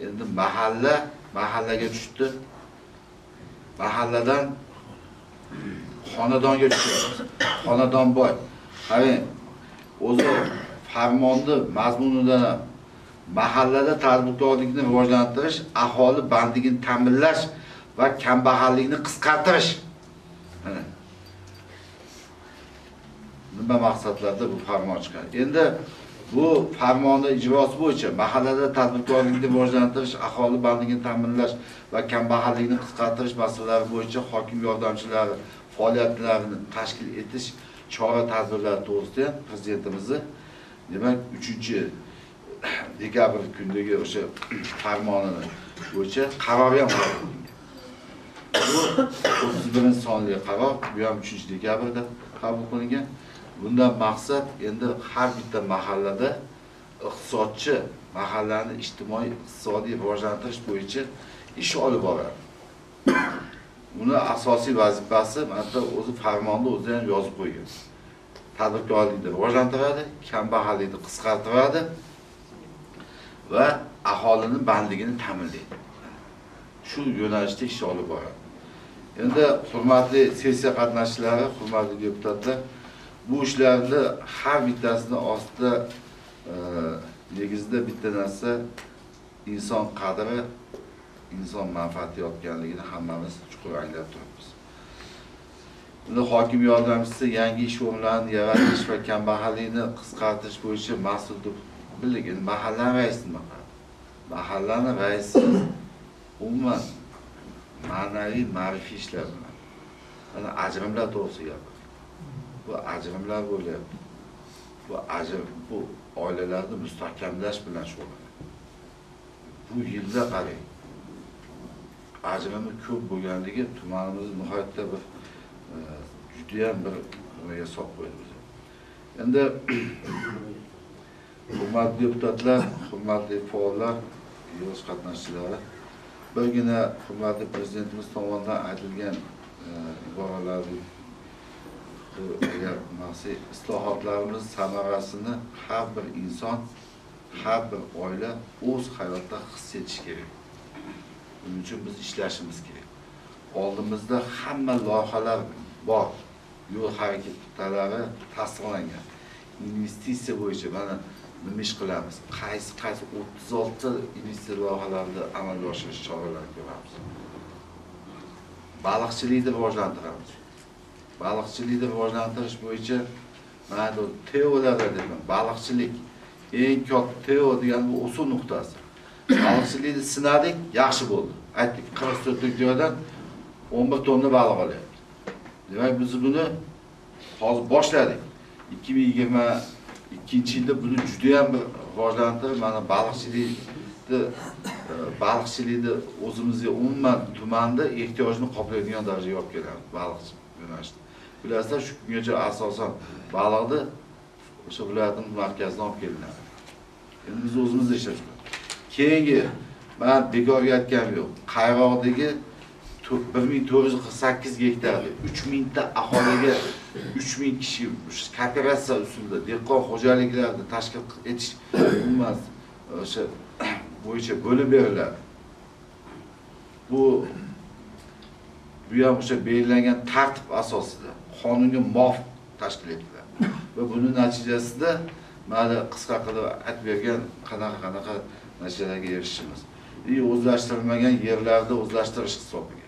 endi mahalla mahallaga tushdi. Mahalladan xonadonga tushdi. Xonadon boy. Qarang, o'zi farmonni mazmunidan mahallada tadbirkorlikni rivojlantirish, aholi bandligini ta'minlash va kambag'allikni qisqartirish. Mana nima maqsadlarda bu farmon chiqqan. Endi bu farmonni ijrosi bo'yicha mahallada tadbirkorlikni rivojlantirish, aholi bandligini ta'minlash va kambag'allikni qisqartirish masalalari bo'yicha hokim yordamchilari faoliyatlarini tashkil etish chora-tadbirlari to'g'risida ham prezidentimizni demak 3-dekabr kunidagi o'sha farmonini bo'yicha qarori ham qabul qilingan. Bu 31-sonli qaror, bu ham 3-dekabrda qabul qilingan. Bundan maqsad endi har bitta mahallada iqtisodchi mahallani ijtimoiy iqtisodiy rivojlantirish bo'yicha ish olib boradi. Uni asosiy vazifasi mana bu o'zi farmonda o'zi ham yozib qo'ygan. Tadbirkorlikni rivojlantiradi, kambag'allikni qisqartiradi va aholining bandligini ta'minlaydi. Shu yo'nalishda ish olib boradi. Endi hurmatli sessiya qatnashchilari, hurmatli deputatlar, bu ishlarni har bittasini ostida negizida bitta narsa inson qadri, inson manfaati yotganligini hammamiz chuqur anglab turibmiz. Unda hokim yordamchisi yangi ish o'rinlarini yaratish va kambag'allikni qisqartirish bo'yicha mas'ul deb bildik. Endi mahallani raisi nima qiladi? Mahallani raisi umuman Ma'naviy ma'rifiy ishlar bilan. Mana ajrimlar to'g'risida gapirdik. Bu ajrimlar bo'lyapti. Bu ajrim, bu oilalarni mustahkamlash bilan shug'ullanadi. Bu yilda qarang, ajrimi ko'p bo'lganligi tumanimizni nihoyatda bir judayam bir nimaga solib qo'ydi bizni. Endi hurmatli deputatlar, hurmatli faollar, yig'ilish qatnashchilari, birgina hurmatli prezidentimiz tomonidan aytilgan iboralarni agar maqsad islohotlarimiz samarasini har bir inson, har bir oila o'z hayotida his etishi kerak. Buning uchun biz ishlashimiz kerak. Oldimizda hamma loyihalar bor. Yo'l harakatlari tasdiqlangan. Investitsiya bo'yicha mana nima ish qilamiz? Qaysi 36 ta investitsiya loyihalarini amalga oshirish choralarini ko'ramiz. Baliqchilikni rivojlantiramiz. Baliqchilikni rivojlantirish bo'yicha mana bu TO'larda deyman, baliqchilik eng katta TO degan bu o'suv nuqtasi. Baliqchilikni sinadik, yaxshi bo'ldi. Aytdik, 44 joydan 11 tonna baliq olyapti. Demak, biz buni hozir boshladik. 2022-yilda buni juda ham bir rivojlantirib, mana baliqchilikni o'zimizga umuman tumanda ehtiyojini qoplaydigan darajaga olib kelamiz baliqchi yo'nalishida. Bilasizlar, shu kungacha asosan baliqni o'sha viloyatimiz markazidan olib kelinadi. Endi biz o'zimizda ishlab chiqamiz. Keyingi, men bekorga aytganim yo'q. Qayroqdagi 1448 gektarda 3000 ta aholiga 3000 kishi kooperatsiya usulida dehqon xo'jaliklarni tashkil etish umuman o'sha bo'yicha bo'lib beriladi. Bu ham o'sha belgilangan tartib asosida qonunga muvofiq tashkil etiladi. Va buning natijasida mana qisqa qilib aytib bergan qanaqa natijalarga erishishimiz. O'zlashtirilmagan yerlarda o'zlashtirish hisobiga.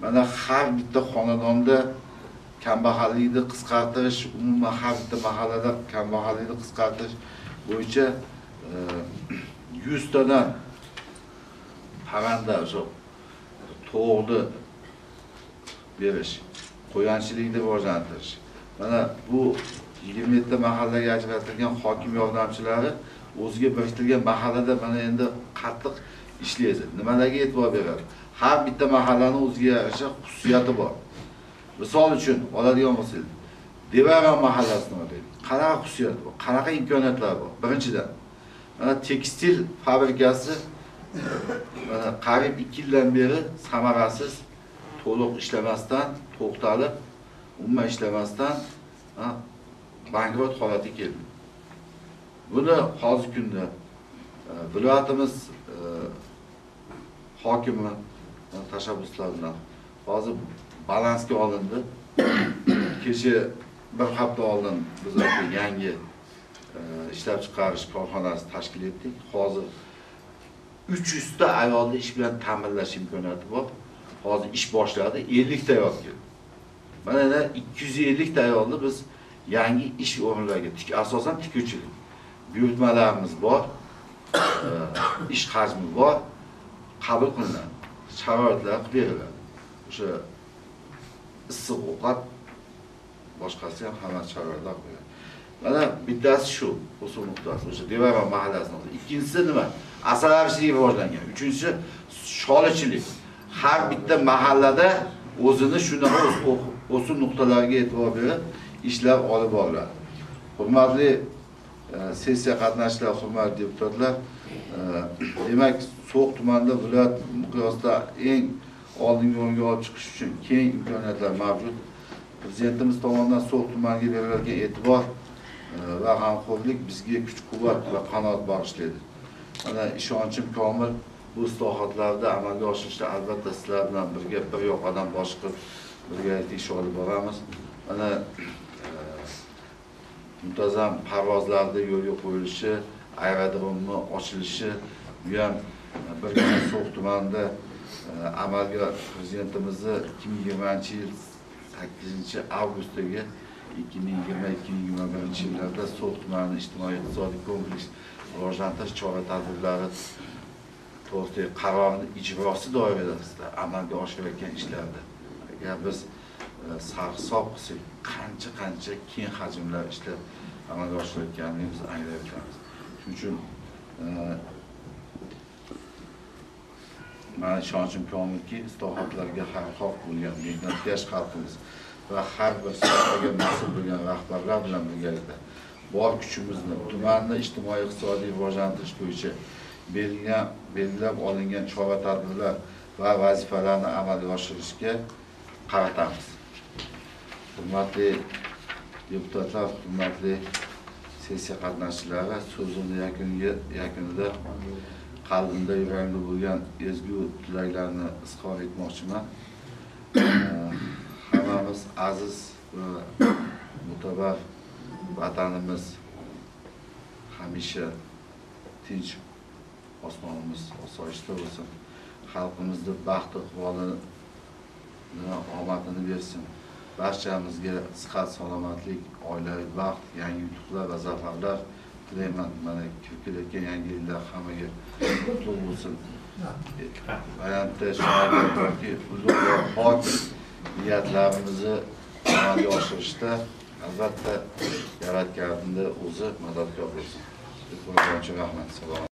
Mana har bitta xonadonda kambag'allikni qisqartirish, umuman har bitta mahallada kambag'allikni qisqartirish bo'yicha 100 tadan parranda o'sha to'g'ri berish, qo'yanchilikni rivojlantirish. Mana bu 27 ta mahallaga ajratilgan hokim yordamchilari o'ziga biriktirilgan mahallada mana endi qattiq ishlaydi. Nimalarga e'tibor beradi? Har bitta mahallani o'ziga yarasha xususiyati bor. Misol uchun oladigan bo'lsak, Devaron mahallasini olaylik. Qanaqa xususiyati bor? Qanaqa imkoniyatlar bor? Birinchidan, mana tekstil fabrikasi mana qariyb 2 yildan beri samarasiz, to'liq ishlamasdan, to'xtalib, umuman ishlamasdan bankrot holatiga keldi. Buni hozirgi kunda viloyatimiz hokimi tashabbuslari bilan hozir balansga olindi. Kecha bir hafta oldin biz yangi ishlab chiqarish korxonasi tashkil etdik. Hozir 300 ta ayolni ish bilan ta'minlash imkoniyati bor. Hozir ish boshladi, 50 ta ayol keldi. Mana 250 ta ayolni biz yangi ish o'rinlariga, asosan tikuvchilik buyurtmalarimiz bor, ish hajmi bor, qabul qilinadi, sharoitlar qilib beriladi. O'sha issiq ovqat boshqasi ham hamma sharoitlar qo'yiladi. Mana bittasi shu o'suv nuqtasi, o'sha Devaron mahallasining. Ikkinchisi nima? Asalarichilik rivojlangan. Uchinchisi sholichilik. Har bitta mahallada o'zini shunaqa o'suv nuqtalariga e'tibor berib ishlar olib boriladi. Hurmatli sessiya qatnashchilari, hurmatli deputatlar, demak, So'x tumanida viloyat miqyosida eng oldingi o'ringa olib chiqish uchun keng imkoniyatlar mavjud. Prezidentimiz tomonidan So'x tumaniga berilgan e'tibor va g'amxo'rlik bizga kuch-quvvat va qanot bag'ishlaydi. Mana ishonchim komil, bu islohotlarni amalga oshirishda albatta sizlar bilan birga bir yoqadan bosh qilib birgalikda ish olib boramiz. Mana muntazam parvozlarda yo'lga qo'yilishi, aerodromni ochilishi, bu ham birgina So'x tumanida amalga prezidentimizni 2020-yil 8-avgustdagi 2020-2021 yillarda So'x tumanini ijtimoiy-iqtisodiy kompleks rivojlantirish chora-tadbirlari to'g'risidagi qarorni ijrosi doirasida amalga oshirayotgan ishlarda agar biz sarhisob qilsak, qancha keng hajmlar ishlar amalga oshirayotganini biz anglab yetamiz. Shuning uchun mani ishonchim komilki, islohotlarga xayrixoh bo'lgan mehnatkash xalqimiz va har bir sohaga mas'ul bo'lgan rahbarlar bilan birgalikda bor kuchimizni tumanni ijtimoiy iqtisodiy rivojlantirish bo'yicha belgilab olingan chora-tadbirlar va vazifalarni amalga oshirishga qaratamiz. Hurmatli deputatlar, hurmatli sessiya qatnashchilari, so'zimni yakunida qalbimda, yuragimda bo'lgan ezgu tilaklarni izhor etmoqchiman. Hammamiz aziz va mo'tabar vatanimiz hamisha tinch, osmonimiz osoyishta bo'lsin. Xalqimizni baxt iqbolini, omadini bersin. Barchamizga sihat, salomatlik, oilaviy baxt, yangi yutuqlar va zafarlar tilayman. Mana kirib kelayotgan yangi yillar hammaga qutlug' bo'lsin. Bayonotda shuni aytmoqchimanki, ulug' va pok niyatlarimizni amalga oshirishda albatta Yaratganning o'zi madadkor bo'lsin. Rahmat. Salomat.